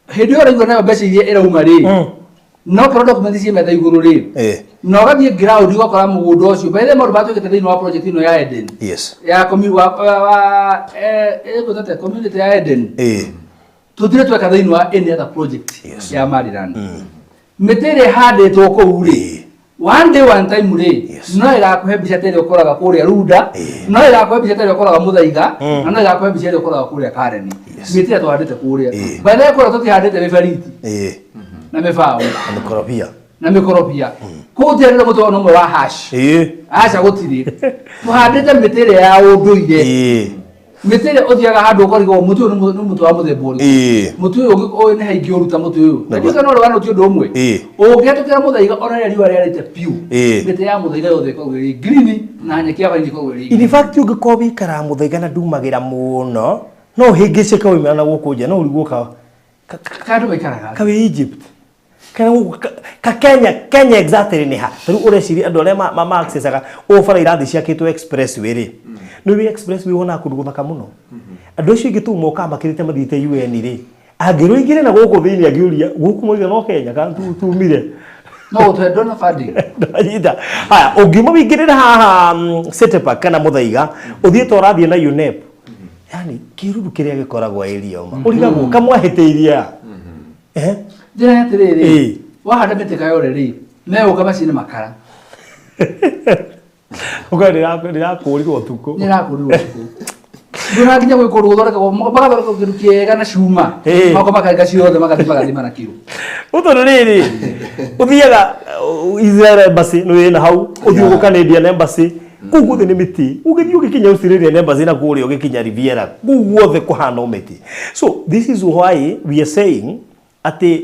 hĩndĩ ĩyo ũraigua nayo mbeca iria ĩrauma rĩ, no korwo document ciĩ metha igũrũ rĩ, Ĩĩ. na ũgathiĩ ground ũgakora mũgũnda ũcio. By the way, maũndũ marĩa twĩkĩte thĩinĩ wa project ĩno ya Eden Yes. ya wa ĩgwĩtwo atĩa? Community ya Eden Ĩĩ. tũtirĩ tweka thĩinĩ wa any other project Yes. ya Maryland. Mĩtĩ ĩrĩa ĩhandĩtwo kũu rĩ, Ĩĩ. one day one time rĩ, Yes. no ĩgakũhe mbica ta ĩrĩa ũkoraga kũrĩa Runda, Ĩĩ. no ĩgakũhe mbica ta ĩrĩa ũkoraga Mũthaiga, na no ĩgakũhe mbica ĩrĩa ũkoraga kũrĩa Karen. Yes. Mĩtĩ ĩrĩa tũhandĩte kũrĩa. Ĩĩ. By the way, kũrĩa tũtihandĩte mĩberiti Ĩĩ. na mĩbaũ Na mĩkorobia. na mĩkorobia. Kũu tũtihandĩte mũtĩ ona ũmwe wa hash. Ĩĩ. Aca gũtirĩ. Tũhandĩte mĩtĩ ĩrĩa ya ũndũire. Ĩĩ. Mĩtĩ ĩrĩa ũthiaga handũ ũkarigwo mũtĩ ũyũ nĩ mũtĩ wa mũthemba ũrĩkũ. Ĩĩ. Mũtĩ ũyũ ũyũ nĩ haingĩ ũruta mũtĩ ũyũ. Na Nĩguo. ndiũĩ kana ũrĩ wanũti ũndũ ũmwe. Ĩĩ. Ũngĩhetũkĩra Mũthaiga ona rĩrĩa riũa rĩarĩte piũ. Ĩĩ. Mĩtĩ ya Mũthaiga yothe ĩkoragwo ĩrĩ green na nyeki ya baridi ĩkoragwo ĩrĩ In green. fact ũngĩkorwo wĩikaraga Mũthaiga na ndumagĩra mũno no ũhĩngĩcĩke waumĩra na gũkũ nja no ũrigwo ka Kana andũ maikaraga atĩa? ka wĩ Egypt kana gũkũ ka Kenya. Kenya exactly nĩ ha? Ta rĩu ũreciria andũ arĩa ma accessaga ũũ bara irathi ciakĩtwo expressway rĩ, nĩ wĩ expressway wonaga kũndũ gũthaka mũno. Andũ acio aingĩ tu mokaga makĩrĩte mathiĩte UN rĩ, angĩrũingĩre na gũkũ thĩinĩ angĩũria gũkũ moiga no Kenya kana tumire. No gũtũhe ndona funding. Ndanyita. Haya, ũngiuma wĩingĩrĩre haha City Park kana Mũthaiga ũthiĩ ta ũrathiĩ na UNEP, yani kĩruru kĩrĩa gĩkoragwo area ũma ũrigagwo kamwahĩtĩirie. Njĩra nĩ atĩrĩrĩ, Ĩĩ. wahanda mĩtĩ Kayole rĩ, megũka macine makara. Ũka ndĩrakũrirwo ũtukũ. Nĩ ĩrakũrirwo ũtukũ. Ndona nginya gwĩ kũndũ gũthondekagwo magathondekwo kĩndũ kĩega na cuma. Ĩĩ. Mako makarenga ciothe magathiĩ magathima na kiro. Tondũ rĩrĩ ũthiaga Israel embassy nĩ wĩna hau ũthiĩ ũguo Canadian embassy kũu guothe nĩ mĩtĩ ũgĩthiĩ ũgĩkinya Australian embassy na kũrĩa ũgĩkinya Riviera kũu guothe kũhana o mĩtĩ. So this is why we are saying atĩ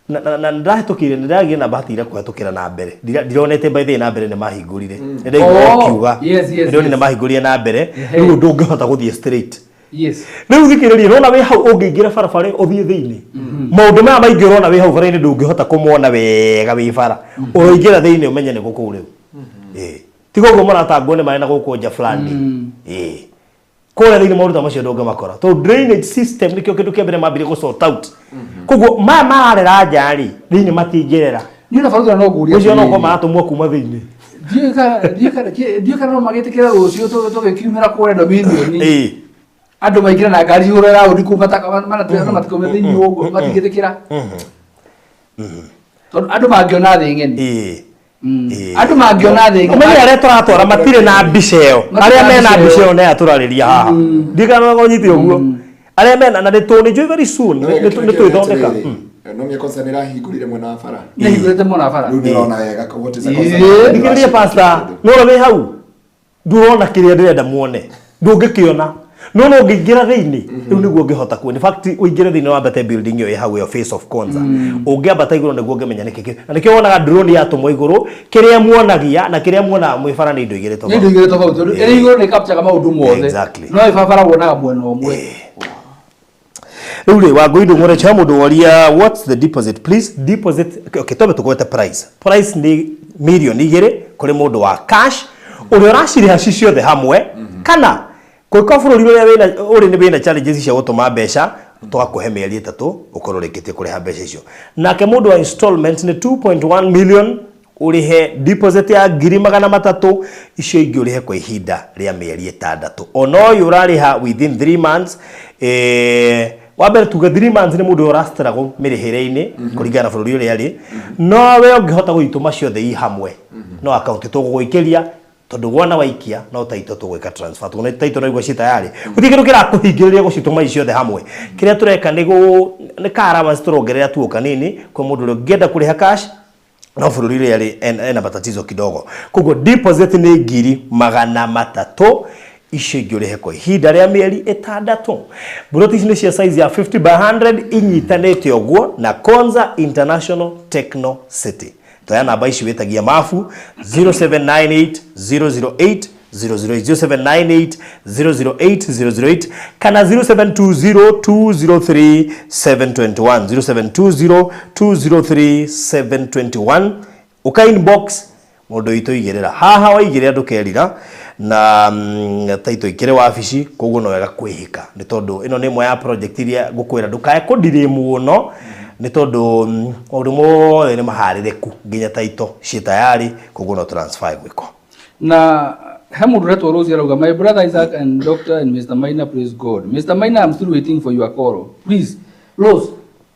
na ndahĩtũkĩire nĩ ndagĩire na bahati ira kũhetũkĩra na mbere. Ndironete by the way na mbere nĩ mahingũrire. Nĩ ndaigua Oh, ũkiuga yes, nĩ yes. mahingũrire na mbere Ehe. rĩu ndũngĩhota gũthiĩ straight. Yes. Rĩu thikĩrĩria ũrona wĩ hau ũngĩingĩra barabara ũthiĩ thĩinĩ maũndũ maya maingĩ ũrona wĩ hau bara-inĩ ndũngĩhota kũmona wega wĩ bara ũroingĩra thĩinĩ ũmenye nĩ gũkũ rĩu. Ĩĩ tiga ũguo maratangwo nĩ maĩ na gũkũ nja fulani. Ĩĩ kũrĩa thĩinĩ maũndũ ta macio ndũngĩmakora tondũ drainage system nĩkĩo kĩndũ kĩa mbere mambire gũ sort out. Koguo maya mararera nja rĩ thĩinĩ matingĩrera. Niĩ na barũthi no ngũrie. Ũcio no korwo maratũmwo kuma thĩinĩ. Ndiũĩ kana no magĩtĩkĩra rũciũ tũgĩkiumĩra kũrĩa Dominion. Ĩĩ Andũ maingĩra na ngari cihũre raũndi kũu matikaume thĩinĩ ũguo matingĩtĩkĩra. Tondũ andũ mangĩona thĩ ng'eni. Ĩĩ. Andũ mangĩona thĩ ng'eni. Ũmenye arĩa tũratwara matirĩ na mbica ĩyo. Matirĩ Arĩa na mena mbica mbica ĩyo. ĩyo nĩ aya tũrarĩria haha. Ndirikana ũnyite ũguo. Arĩa mena na nĩ tũ nĩ very soon nĩ tũĩthondeka. No mĩa Konza nĩ ĩrahingũrire mwena wa bara. Nĩ hingũrĩte mwena wa bara. Rĩu nĩ ũrona wega what is a Ĩĩ. Konza. Thikĩrĩria pastor, no wĩ hau ndũrona kĩrĩa ndĩrenda muone ndũngĩkĩona no no ũngĩingĩra thĩinĩ rĩu nĩguo ũngĩhota kuona. In fact ũingĩre thĩinĩ wambate building ĩyo ĩ hau ĩyo face of Konza ũngĩambata igũrũ nĩguo ũngĩmenya nĩkĩ kĩ na nĩkĩo wonaga drone yatũmwo igũrũ kĩrĩa muonagia na kĩrĩa muonaga mwĩ bara nĩ indo igĩrĩ Nĩ indo tofauti. igĩrĩ tofauti tondũ ĩrĩ igũrũ nĩ capture maũndũ mothe. Exactly. No ĩ barabara wonaga mwena ũmwe. Rĩu rĩ Wangũi Ndũng'ũre he mũndũ woria what's the deposit please. Deposit okay, twambe tũgwete price. Price nĩ 2 mirioni kũrĩ mũndũ wa cash ũrĩa ũracirĩha ci ciothe hamwe kana kũngĩkorwo bũrũri ũrĩa wĩna ũrĩ nĩ wĩna challenges cia gũtũma mbeca tũgakũhe mĩeri 3 ũkorwo ũrĩkĩtie kũrĩha mbeca icio. Nake mũndũ wa installment nĩ 2.1 million ũrĩhe deposit ya 300,000 icio ingĩ ũrĩhe kwa ihinda rĩa mĩeri 6. Ona ũyũ ũrarĩha within 3 months wa mbere tuge 3 months nĩ mũndũ ũrĩa ũrastruggle mĩrĩhĩre-inĩ kũringana na bũrũri ũrĩa arĩ no we ũngĩhota gũitũma ciothe i hamwe no akaunti tũgũgũikĩria tondũ wona waikia no taito tũgwĩka transfer tondũ taito no igua ci tayari gũtirĩ kĩndũ kĩrakũhingĩrĩria gũcitũma ici ciothe hamwe. Kĩrĩa tũreka nĩ gũ nĩ ka allowance tũrongerera tu o kanini kwĩ mũndũ ũrĩa ũngĩenda kũrĩha cash no bũrũri ũrĩa arĩ ena matatizo kidogo. Koguo deposit nĩ 300,000 icio ingĩ ũrĩhe kwa ihinda rĩa mĩeri 6. Mburoti ici nĩ cia size ya 50 by 100 inyitanĩte ũguo na Konza International Techno City. Toya namba ici wĩtagia mabu 0798 008 008, 0798 008 008 kana 0720 203 721, 0720 203 721 uka inbox mũndũ witũ igĩrĩra haha waigĩrĩra ndũkerira na taito ikĩrĩ wabici koguo no wega kwĩhĩka nĩ tondũ ĩno nĩ ĩmwe ya project iria ngũkwĩra ndũkae kũndirĩ mũno nĩ tondũ maũndũ mothe nĩ maharĩrĩku nginya taito ciĩ tayari koguo no transfer ĩgwĩkwo. Na he mũndũ ũretwo Rose arauga, "My brother Isaac and Doctor and Mr. Maina, praise God. Mr. Maina, I'm still waiting for your call. Please, Rose,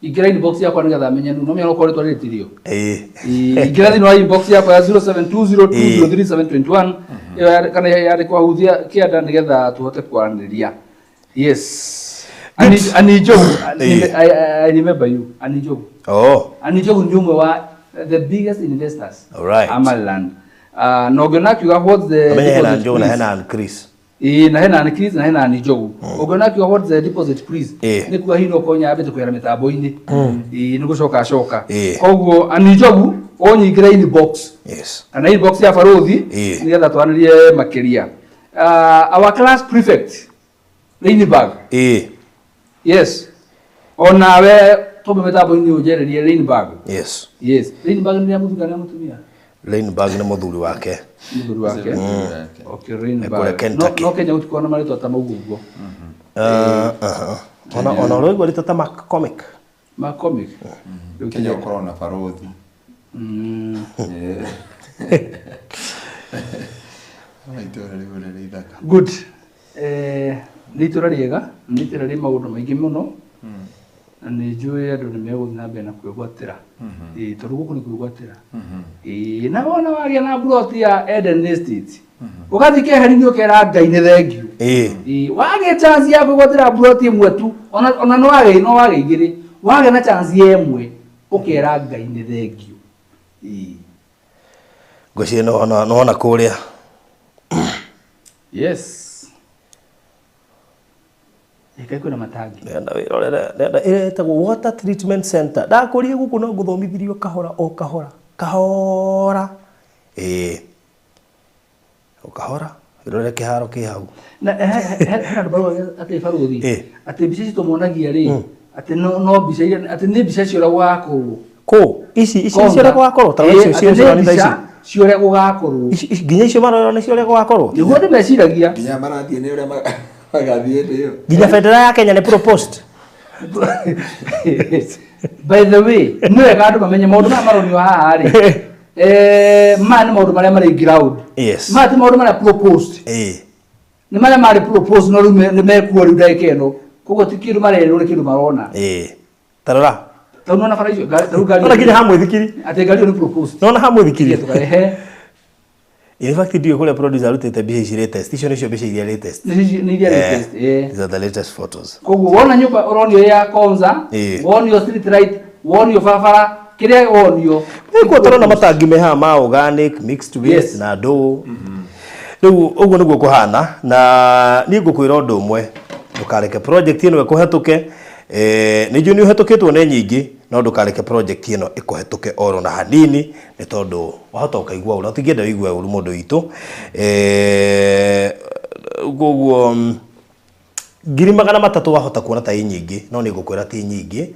ingĩra inbox yakwa nĩgetha menye no menya okorwo rĩtwa rĩtirio." Ĩĩ. Ingĩra thĩinĩ wa inbox yakwa ya 0720203721 ĩyo kana yandĩkwo Huthia Kĩanda nĩgetha tũhote kwaranĩria. Yes. Ani Njogu, I remember you. Ani Njogu. Oh. Ani Njogu nĩ ũmwe wa the biggest investors. Alright. Amaland. Na ũngĩona akiuga, "What's the Amenye hena deposit, Njogu na please?" hena Ann Chris. Ĩĩ, na hena Ann Chris na hena Ani Njogu. Ũngĩona akiuga, "What's the deposit, please?" Ĩĩ. Nĩ kuga hihi no korwo nyambĩte kwĩra mĩtambo-inĩ. Ĩĩ, nĩ gũcoka acoka. Ĩĩ. Koguo Ani Njogu ũnyingĩre inbox kana inbox ya barũthi nĩgetha twanĩrie makĩria. Our class prefect Reinberg. Yes. Onawe tũmbe mĩtambo-inĩ ũnjererie Reinberg. Yes. Reinberg nĩ rĩa mũthuri kana mũtumia? Leinberg nĩ mũthuri wake. Mũthuri wake. Okay, Nĩ Reinberg. kũrĩa No, Kentucky. no Kenya gũtikoragwo na marĩtwa ta mau ũguo. Ona ũraigua rĩtwa ta McCormick. McCormick. Kenya ũkorwo na barũthi. Itũra rĩu rĩrĩ ithaka. Good. Nĩ itũra rĩega, nĩ itũra rĩ maũndũ maingĩ mũno. Na nĩ njũĩ andũ nĩ megũthiĩ na mbere na kwĩgwatĩra. Ĩĩ, tondũ gũkũ nĩ kwĩgwatĩra. Ĩĩ, na wona wagĩa na mburoti ya Eden Estate, ũgathiĩ keheri-inĩ ũkera Ngai nĩ thengiũ. Ĩĩ. Ĩĩ, wagĩa chance ya kwĩgwatĩra plot ĩmwe tu, ona no wage igĩrĩ, wagĩa na chance ya ĩmwe, ũkera Ngai nĩ thengio. Ĩĩ. Ngwĩciria nĩwona kũrĩa. Yes. Ĩkai kwĩna matangi. Nenda wĩrorere nenda ĩrĩa ĩtagwo water treatment center. Ndakũrie gũkũ no ngũthomithirio kahora o kahora kahora, ĩĩ, o kahora. Wĩrorere kĩharo kĩ hau. Na hena andũ marauga atĩ barũthi atĩ mbica ici tũmonagia rĩ, atĩ no mbica iria, atĩ nĩ mbica cia ũrĩa gũgakorwo. Kũ ici cia ũrĩa gũgakorwo ta Ĩĩ, icio atĩ cio nĩ nĩ ta ici mbica cia ũrĩa gũgakorwo. Nginya icio marorera nĩ cia ũrĩa gũgakorwo. Nĩguo andũ meciragia. Nginya marathiĩ nĩ ũrĩa magathiĩ hĩndĩ ĩyo. Nginya bendera ya Kenya nĩ proposed. By the way, nĩ wega andũ mamenye maũndũ maya maronio haha rĩ, maya nĩ maũndũ marĩa marĩ ground. Maya ti maũndũ marĩa proposed. Nĩ marĩa marĩ proposed, no rĩu nĩ mekuo rĩu ndagĩka ĩno, koguo ti kĩndũ marerwo, nĩ kĩndũ marona. Ĩĩ, tarora. Tondũ nĩwona bara icio, tarĩu ngari Ona nginya ha mũithikiri. Atĩ ngari ĩyo nĩ proposed. Nona ha mũithikiri. Ĩĩ, tũkarehe. In fact, ndiũĩ kũrĩa producer arutĩte mbica ici latest. Icio nĩcio mbica iria latest. Nĩ iria latest, ĩĩ. These are the latest photos. Koguo wona nyũmba ũronio ya Konza, wonio street light, wonio barabara, kĩrĩa wonio. Nĩkuo tũrona matangi me haha ma organic mixed waste na ndũ. Rĩu ũguo nĩguo kũhana, na niĩ ngũkwĩra ũndũ ũmwe, ndũkareke project ĩno ĩkũhetũke. Nĩ njũĩ nĩ ũhetũkĩtwo nĩ nyingĩ, no ndũkareke project ĩno ĩkũhetũke oro na hanini, nĩ tondũ wahota ũkaigua ũru, na tũtingĩenda ũigue ũru mũndũ witũ. Koguo 300,000 wahota kuona ta ĩ nyingĩ, no nĩ ngũkwĩra ti nyingĩ.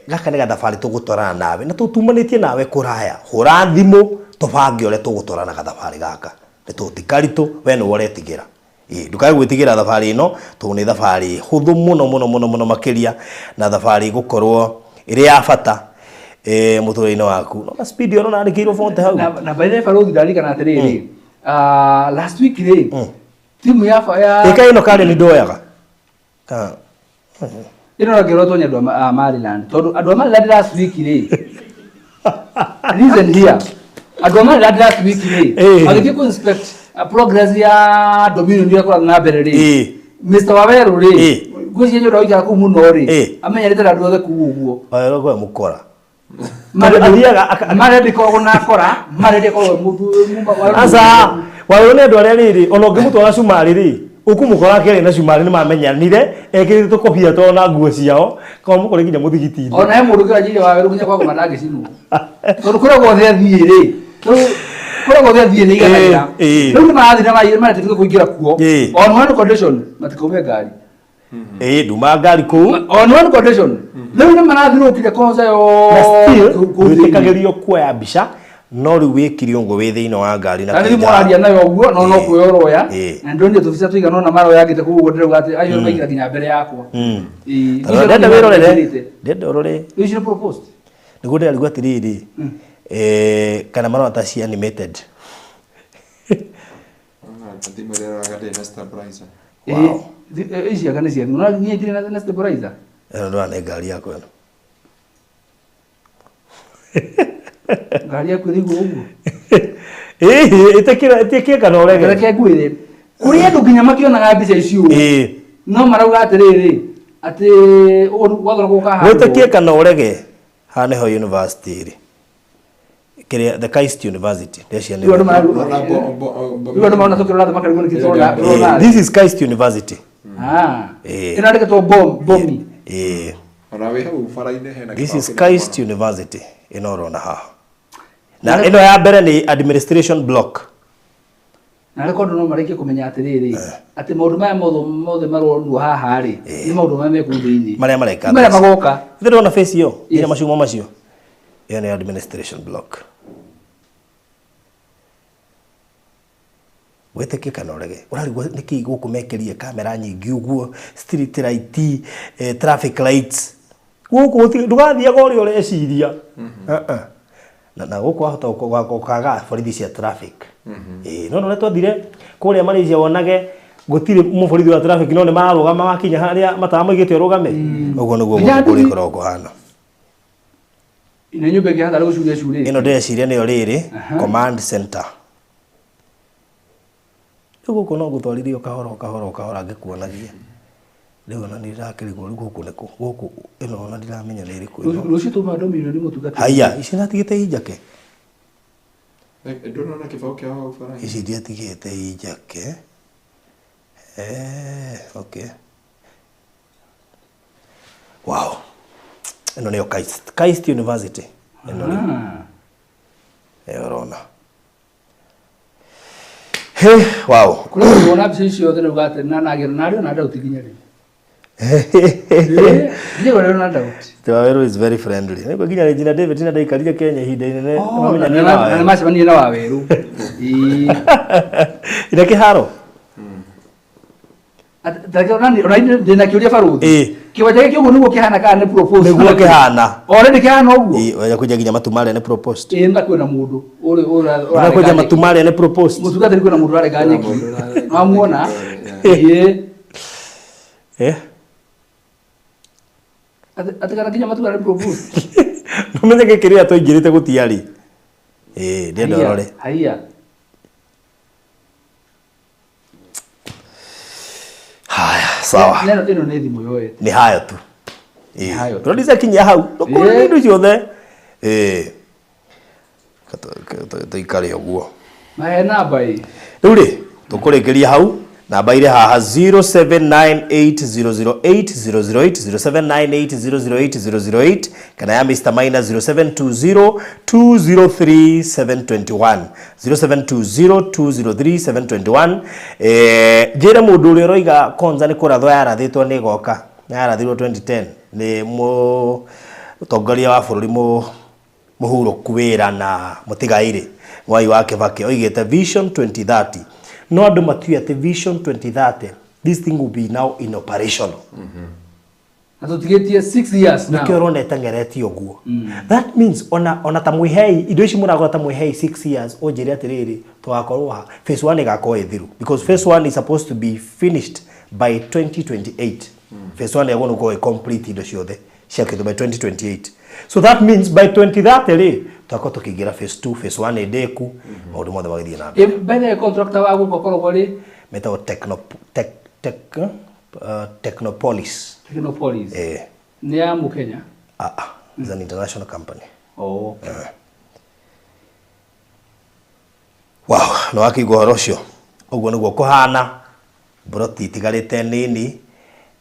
Gaka nĩ gathabarĩ tũgũtwarana nawe na tũtumanĩtie nawe kũraya. Hũra thimũ tũbange ũrĩa tũgũtwarana gathabarĩ gaka, nĩ tondũ ti karitũ, we nĩwe ũretigĩra. Ĩĩ, ndũkae gwĩtigĩra thabarĩ ĩno, tondũ nĩ thabarĩ hũthũ mũno mũno mũno mũno makĩria, na thabarĩ ĩgũkorwo ĩrĩ ya bata mũtũrĩre-inĩ waku. No na speed ĩyo nandĩkĩirwo 40 hau. Na by the way, barũthi, ndarikana atĩrĩrĩ, last week rĩ, timu ya Ĩka ĩno karĩ nĩ ndoyaga. Ka Ĩno rangĩrwo tonye andũ a Maryland, tondũ andũ a Maryland last week rĩ, listen here, andũ a Maryland last week rĩ, magĩthiĩ kũ inspect progress ya Dominion ĩrĩa kũrathiĩ na mbere rĩ, Mr. Waweru rĩ, ngwĩciria nĩ ũndũ wa gũikara kũu mũno rĩ, amenyerete na andũ othe kũu ũguo. Waweru kwe mũkora. Maryland ĩkoragwo na kora, Maryland ĩkoragwo mũndũ Aca, Waweru nĩ andũ arĩa rĩrĩ, ona ũngĩmũtwara cumarĩ rĩ, ũkũmũkora akĩaria na cumarĩ, nĩ mamenyanire, ekĩrĩte tũkobia twao na nguo ciao, kana mũkore nginya mũthigiti-inĩ. Ona he mũndũ kĩranjĩire Waweru nginya kwa ngoma ndangĩcinwo, tondũ kũrĩa guothe athiĩ rĩ, kũrĩa guothe athiĩ nĩ iganagĩra. Rĩu nĩ marathiĩ na maretĩkĩrio kũingĩra kuo on one condition, matikaume ngari. Ĩĩ, nduma ngari kũu. On one condition. Rĩu nĩ marathiũrũrũkire Konza Na yothe still kũu thĩinĩ. ndwĩtĩkagĩrio kuoya mbica, no rĩu wĩkire ũguo wĩ thĩinĩ wa ngari na Na nĩ kwenja- mũraria nayo ũguo, no kwĩoya ũroya. Ĩĩ. Na ndonire tũbica tũigana ũna maroyangĩte kũu ũguo, ndĩrauga atĩ acio maingĩra nginya mbere yakwa. Ĩĩ. Ta rora, ndenda wĩrorere, ndenda ũrore. Rĩu icio nĩ proposed. Nĩguo ndĩrarigwo atĩrĩrĩ, kana marona ta ci animated. Thimũ ĩrĩa ĩroraga ndĩrĩ na stabilizer. Ĩĩ, ici anga nĩ cia thimũ. No niĩ ndirĩ na stabilizer. Ĩno ndĩrona nĩ ngari yakwa ĩno. Ngari yaku ĩrĩ igũrũ ũguo. Ĩĩ, ĩtĩkĩra ĩtĩkie kana ũrege. Reke ngwĩre, kũrĩ andũ nginya makĩonaga mbica icio no marauga atĩrĩrĩ, atĩ ũguo gwathora gũkahandwo. Wĩtĩkie kana ũrege, haha nĩho university ĩrĩ. Kĩrĩa the Christ University. Ndeciria nĩ. Rĩu andũ marona tũkĩrora thĩ makarigwo nĩkĩ tũrona tũrona. This is Christ University. Ah. Ĩĩ. Ĩno yandĩkĩtwo bomi. Ĩĩ. Ona wĩ hau bara-inĩ hena This kĩbaũ is kĩnene Christ mũno. University ĩno ũrona haha. Na ĩno ya mbere nĩ administration block. Na rĩko andũ no marĩkie kũmenya atĩrĩrĩ, atĩ maũndũ maya mothe mothe maronwo haha rĩ, nĩ maũndũ marĩa me kũu thĩinĩ. Marĩa mareka. Ti marĩa magoka. Ithe ndĩrona face ĩyo, ĩna macuma macio. Ĩyo nĩ administration block. Wĩtĩkie kana ũrege, ũrarigwo nĩkĩ gũkũ mekĩrire kamera nyingĩ ũguo, street light, traffic lights. Gũkũ gũtirĩ, ndũgathiaga ũrĩa ũreciria. Uh-uh. Na gũkũ wahota gũkaga borithi cia traffic. Ĩĩ, no ũrĩa twathire kũrĩa Malaysia wonage gũtirĩ mũborithi wa traffic, no nĩ mararũgama wakinya harĩa matawa maigĩte ũrũgame. Ũguo nĩguo Nginya gũkũ nduthi. kũrĩkoragwo kũhana. Ĩno nyũmba ĩngĩ hatarĩ gũcuria curĩte. Ĩno ndĩreciria nĩyo rĩrĩ command center. Rĩu gũkũ no ngũtwarithie o kahora o kahora o kahora ngĩkuonagia. Rĩu ona nĩ ndĩrakĩrigwo rĩu gũkũ nĩkũ gũkũ ĩno ona ndiramenya nĩ ĩrĩkũ ĩno. Rũciũ tuma Dominion mũtungatĩri. Haiya ici ndatigĩte i njake. Ndũrona kĩbaũ kĩao hau bara? Ici ndiatigĩte i njake. Eh, okay. Wow. Ĩno nĩyo KAIST. KAIST University. Ĩno rĩ. Ĩyo ũrona. He, wow. Kũrĩa mũndũ wona mbica icio ciothe rĩu gate na nagĩra narĩo na doubt nginya rĩu. Nginya rĩu na doubt. Waweru is very friendly. Nĩguo nginya Regina David na ndaikarire Kenya ihinda inene. Oh, na Nĩmamenyanire na nĩ Waweru. macemanirie na Waweru. Ĩĩ. Ina kĩharo? Ndĩna kĩũria barũthi. Ĩĩ. Kĩwanja gĩkĩ ũguo nĩguo kĩhana kana nĩ propose? Nĩguo kĩhana. Already kĩhana ũguo? Ĩĩ, wenda kwenja nginya matu marĩa nĩ proposed. Ĩĩ na kwĩna mũndũ ũrĩ Wenda kwenja matu marĩa nĩ proposed. Mũtungatĩri kwĩna mũndũ ũrarenga nyeki. Nĩwamuona? Ĩĩ. Eh? Atĩ kana nginya matu marĩa nĩ proposed. Nũmenye gĩkĩ rĩrĩa twaingĩrĩte gũtiarĩ. Ĩĩ, ndĩrenda ũrore. Haiya. Haya, sawa. Neno ĩno nĩ thimũ yoete. Nĩ hayo tu. Nĩ hayo tu. Tũrodica kinyia hau. Ndũkũrĩ Ĩĩ. indo ciothe. Ĩĩ. Tũikare ũguo. Na he namba ĩ. Rĩu rĩ, tũkũrĩkĩria hau namba irĩ haha 0798008008 0798008008 kana ya Mr. Maina 0720203721 0720203721 eh njĩre mũndũ ũrĩa ũroiga Konza nĩ kũrathwo yarathĩtwo nĩ ĩgoka yarathirwo 2010 nĩ mũtongoria wa bũrũri mũhurũku wĩra na mũtigairĩ Mwai wa Kibaki oigĩte Vision 2030 no andũ matiũĩ atĩ Vision 2030 this thing will be now in operational. Na tũtigĩtie 6 years now. Nĩkĩo ũrona ĩteng'eretie ũguo. That means ona ta mwĩhei indo ici mũragũra ta mwĩhei 6 years ũnjĩre atĩrĩrĩ tũgakorwo ha phase 1 ĩgakorwo ĩthiru because phase 1 is supposed to be finished by 2028. Phase 1 yagwo nĩ gũkorwo ĩ complete indo ciothe ciakĩtwo by 2028. So that means by 2030 rĩ tũgakorwo tũkĩingĩra phase 2, phase 1 ĩ ndĩku maũndũ mothe magĩthiĩ na mbere. Ĩ, by the way, contractor wa gũkũ akoragwo rĩ? Metagwo Technopolis. Technopolis. Eh. Nĩ ya Mũkenya? Ah, ah, it's an international company. Oh. Wow, nĩ wakĩigua ũhoro ũcio. Ũguo nĩguo kũhana. Mburoti itigarĩte nini.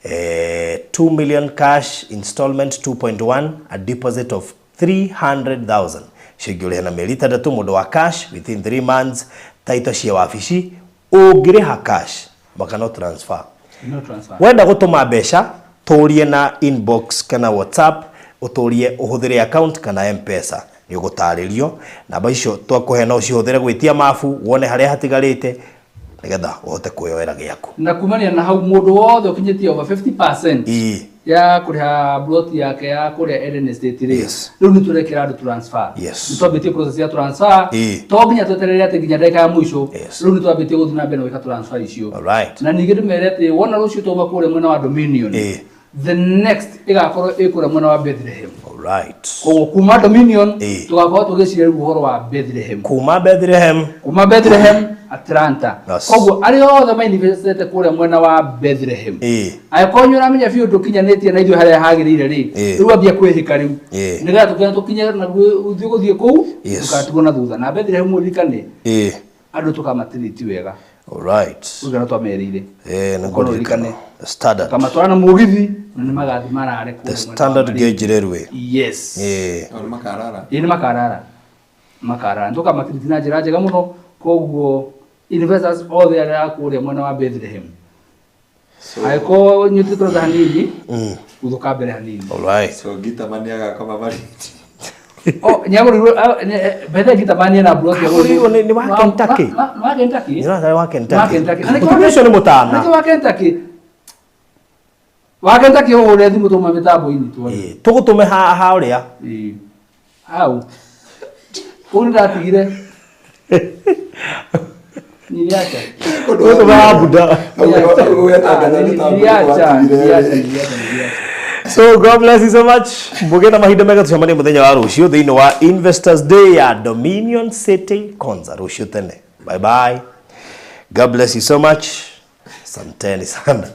2 million cash installment 2.1 a deposit of 300,000. Icio ingĩ ũrĩhe na mĩeri ĩtandatũ mũndũ wa cash within 3 months title cia wabici ũngĩrĩha cash maka no transfer. No transfer. Wenda gũtũma mbeca tũrie na inbox kana WhatsApp ũtũrie ũhũthĩre account kana M-Pesa nĩ ũgũtarĩrio namba icio twakũhe no ũcihũthĩre gwĩtia mabu wone harĩa hatigarĩte nĩgetha ũhote kwĩyoera gĩaku. Na kumania na hau mũndũ wothe ũkinyĩtie over 50% Ĩĩ. ya kũrĩha plot yake ya kũrĩa Eden Estate rĩ. Yes. Rĩu nĩ tũrekĩra andũ transfer. Yes. Nĩ twambĩtie process ya transfer. Ĩĩ. To nginya tweterere atĩ nginya ndagĩka ya mũico. Yes. Rĩu nĩ twambĩtie gũthiĩ na mbere na gwĩka transfer icio. Alright. Na ningĩ ndĩmere atĩ wona rũciũ twauma kũrĩa mwena wa Dominion. Ĩĩ. The next ĩgakorwo ĩ kũrĩa mwena wa Bethlehem. Alright. Koguo kuma Dominion Ĩĩ. tũgakorwo tũgĩciria rĩu ũhoro wa Bethlehem. Kuma Bethlehem. Kuma Bethlehem Atlanta. Yes. Koguo arĩa othe mainvestete kũrĩa mwena wa Bethlehem. Ĩĩ. Angĩkorwo nĩ ũramenya biũ ndũkinyanĩtie na ithuĩ harĩa hagĩrĩire rĩ, Ĩĩ. rĩu ambia kwĩhĩka rĩu. Ĩĩ. Nĩgetha tũkinya tũkinye na ũthiĩ gũthiĩ kũu, Yes. ndũgatigwo na thutha. Na Bethlehem ũririkane, Ĩĩ. andũ tũkamatiriti wega. Alright. Ũririkane twamerĩire. Ĩĩ, nĩ Ũkorwo ngũririkana. ũririkane. The standard. Tũkamatwara na mũgithi na nĩ magathiĩ marare kũrĩa The mwena wa standard Marĩĩ. gauge railway. Yes. Ĩĩ. Tondũ makarara. Ĩĩ nĩ makarara. Makarara. Tũkamatiriti na njĩra njega mũno koguo investors othe arĩa a kũrĩa mwena wa Bethlehem. Angĩkorwo nyitĩtwo thutha hanini, guthũka mbere hanini. Alright. So Gitaman nĩagakoma Malindi. Oh, nĩagũrĩirwo bethe Gitaman ena plot Agũrĩirwo nĩ wa Kentucky. Nĩ wa Kentucky. Nĩ wa Wa Kentucky. Kentucky. Na nĩkĩo Mũtumia ũcio nĩ mũtana. Nĩkĩo wa Kentucky. Wa Kentucky ũhũre thimũ tũma mĩtambo-inĩ tuone. Ĩĩ, tũgũtũme ha ũrĩa. Ĩĩ. Hau. Kũu nĩndatigire. Niliacha. Tũgũtũme ha Buda. Niliacha, niliacha, niliacha. So God bless you so much. Mũgĩe na mahinda mega tũcemanie mũthenya wa rũciũ thĩinĩ wa Investors Day ya Dominion City Konza rũciũ tene. Bye bye. God bless you so much. Asanteni sana.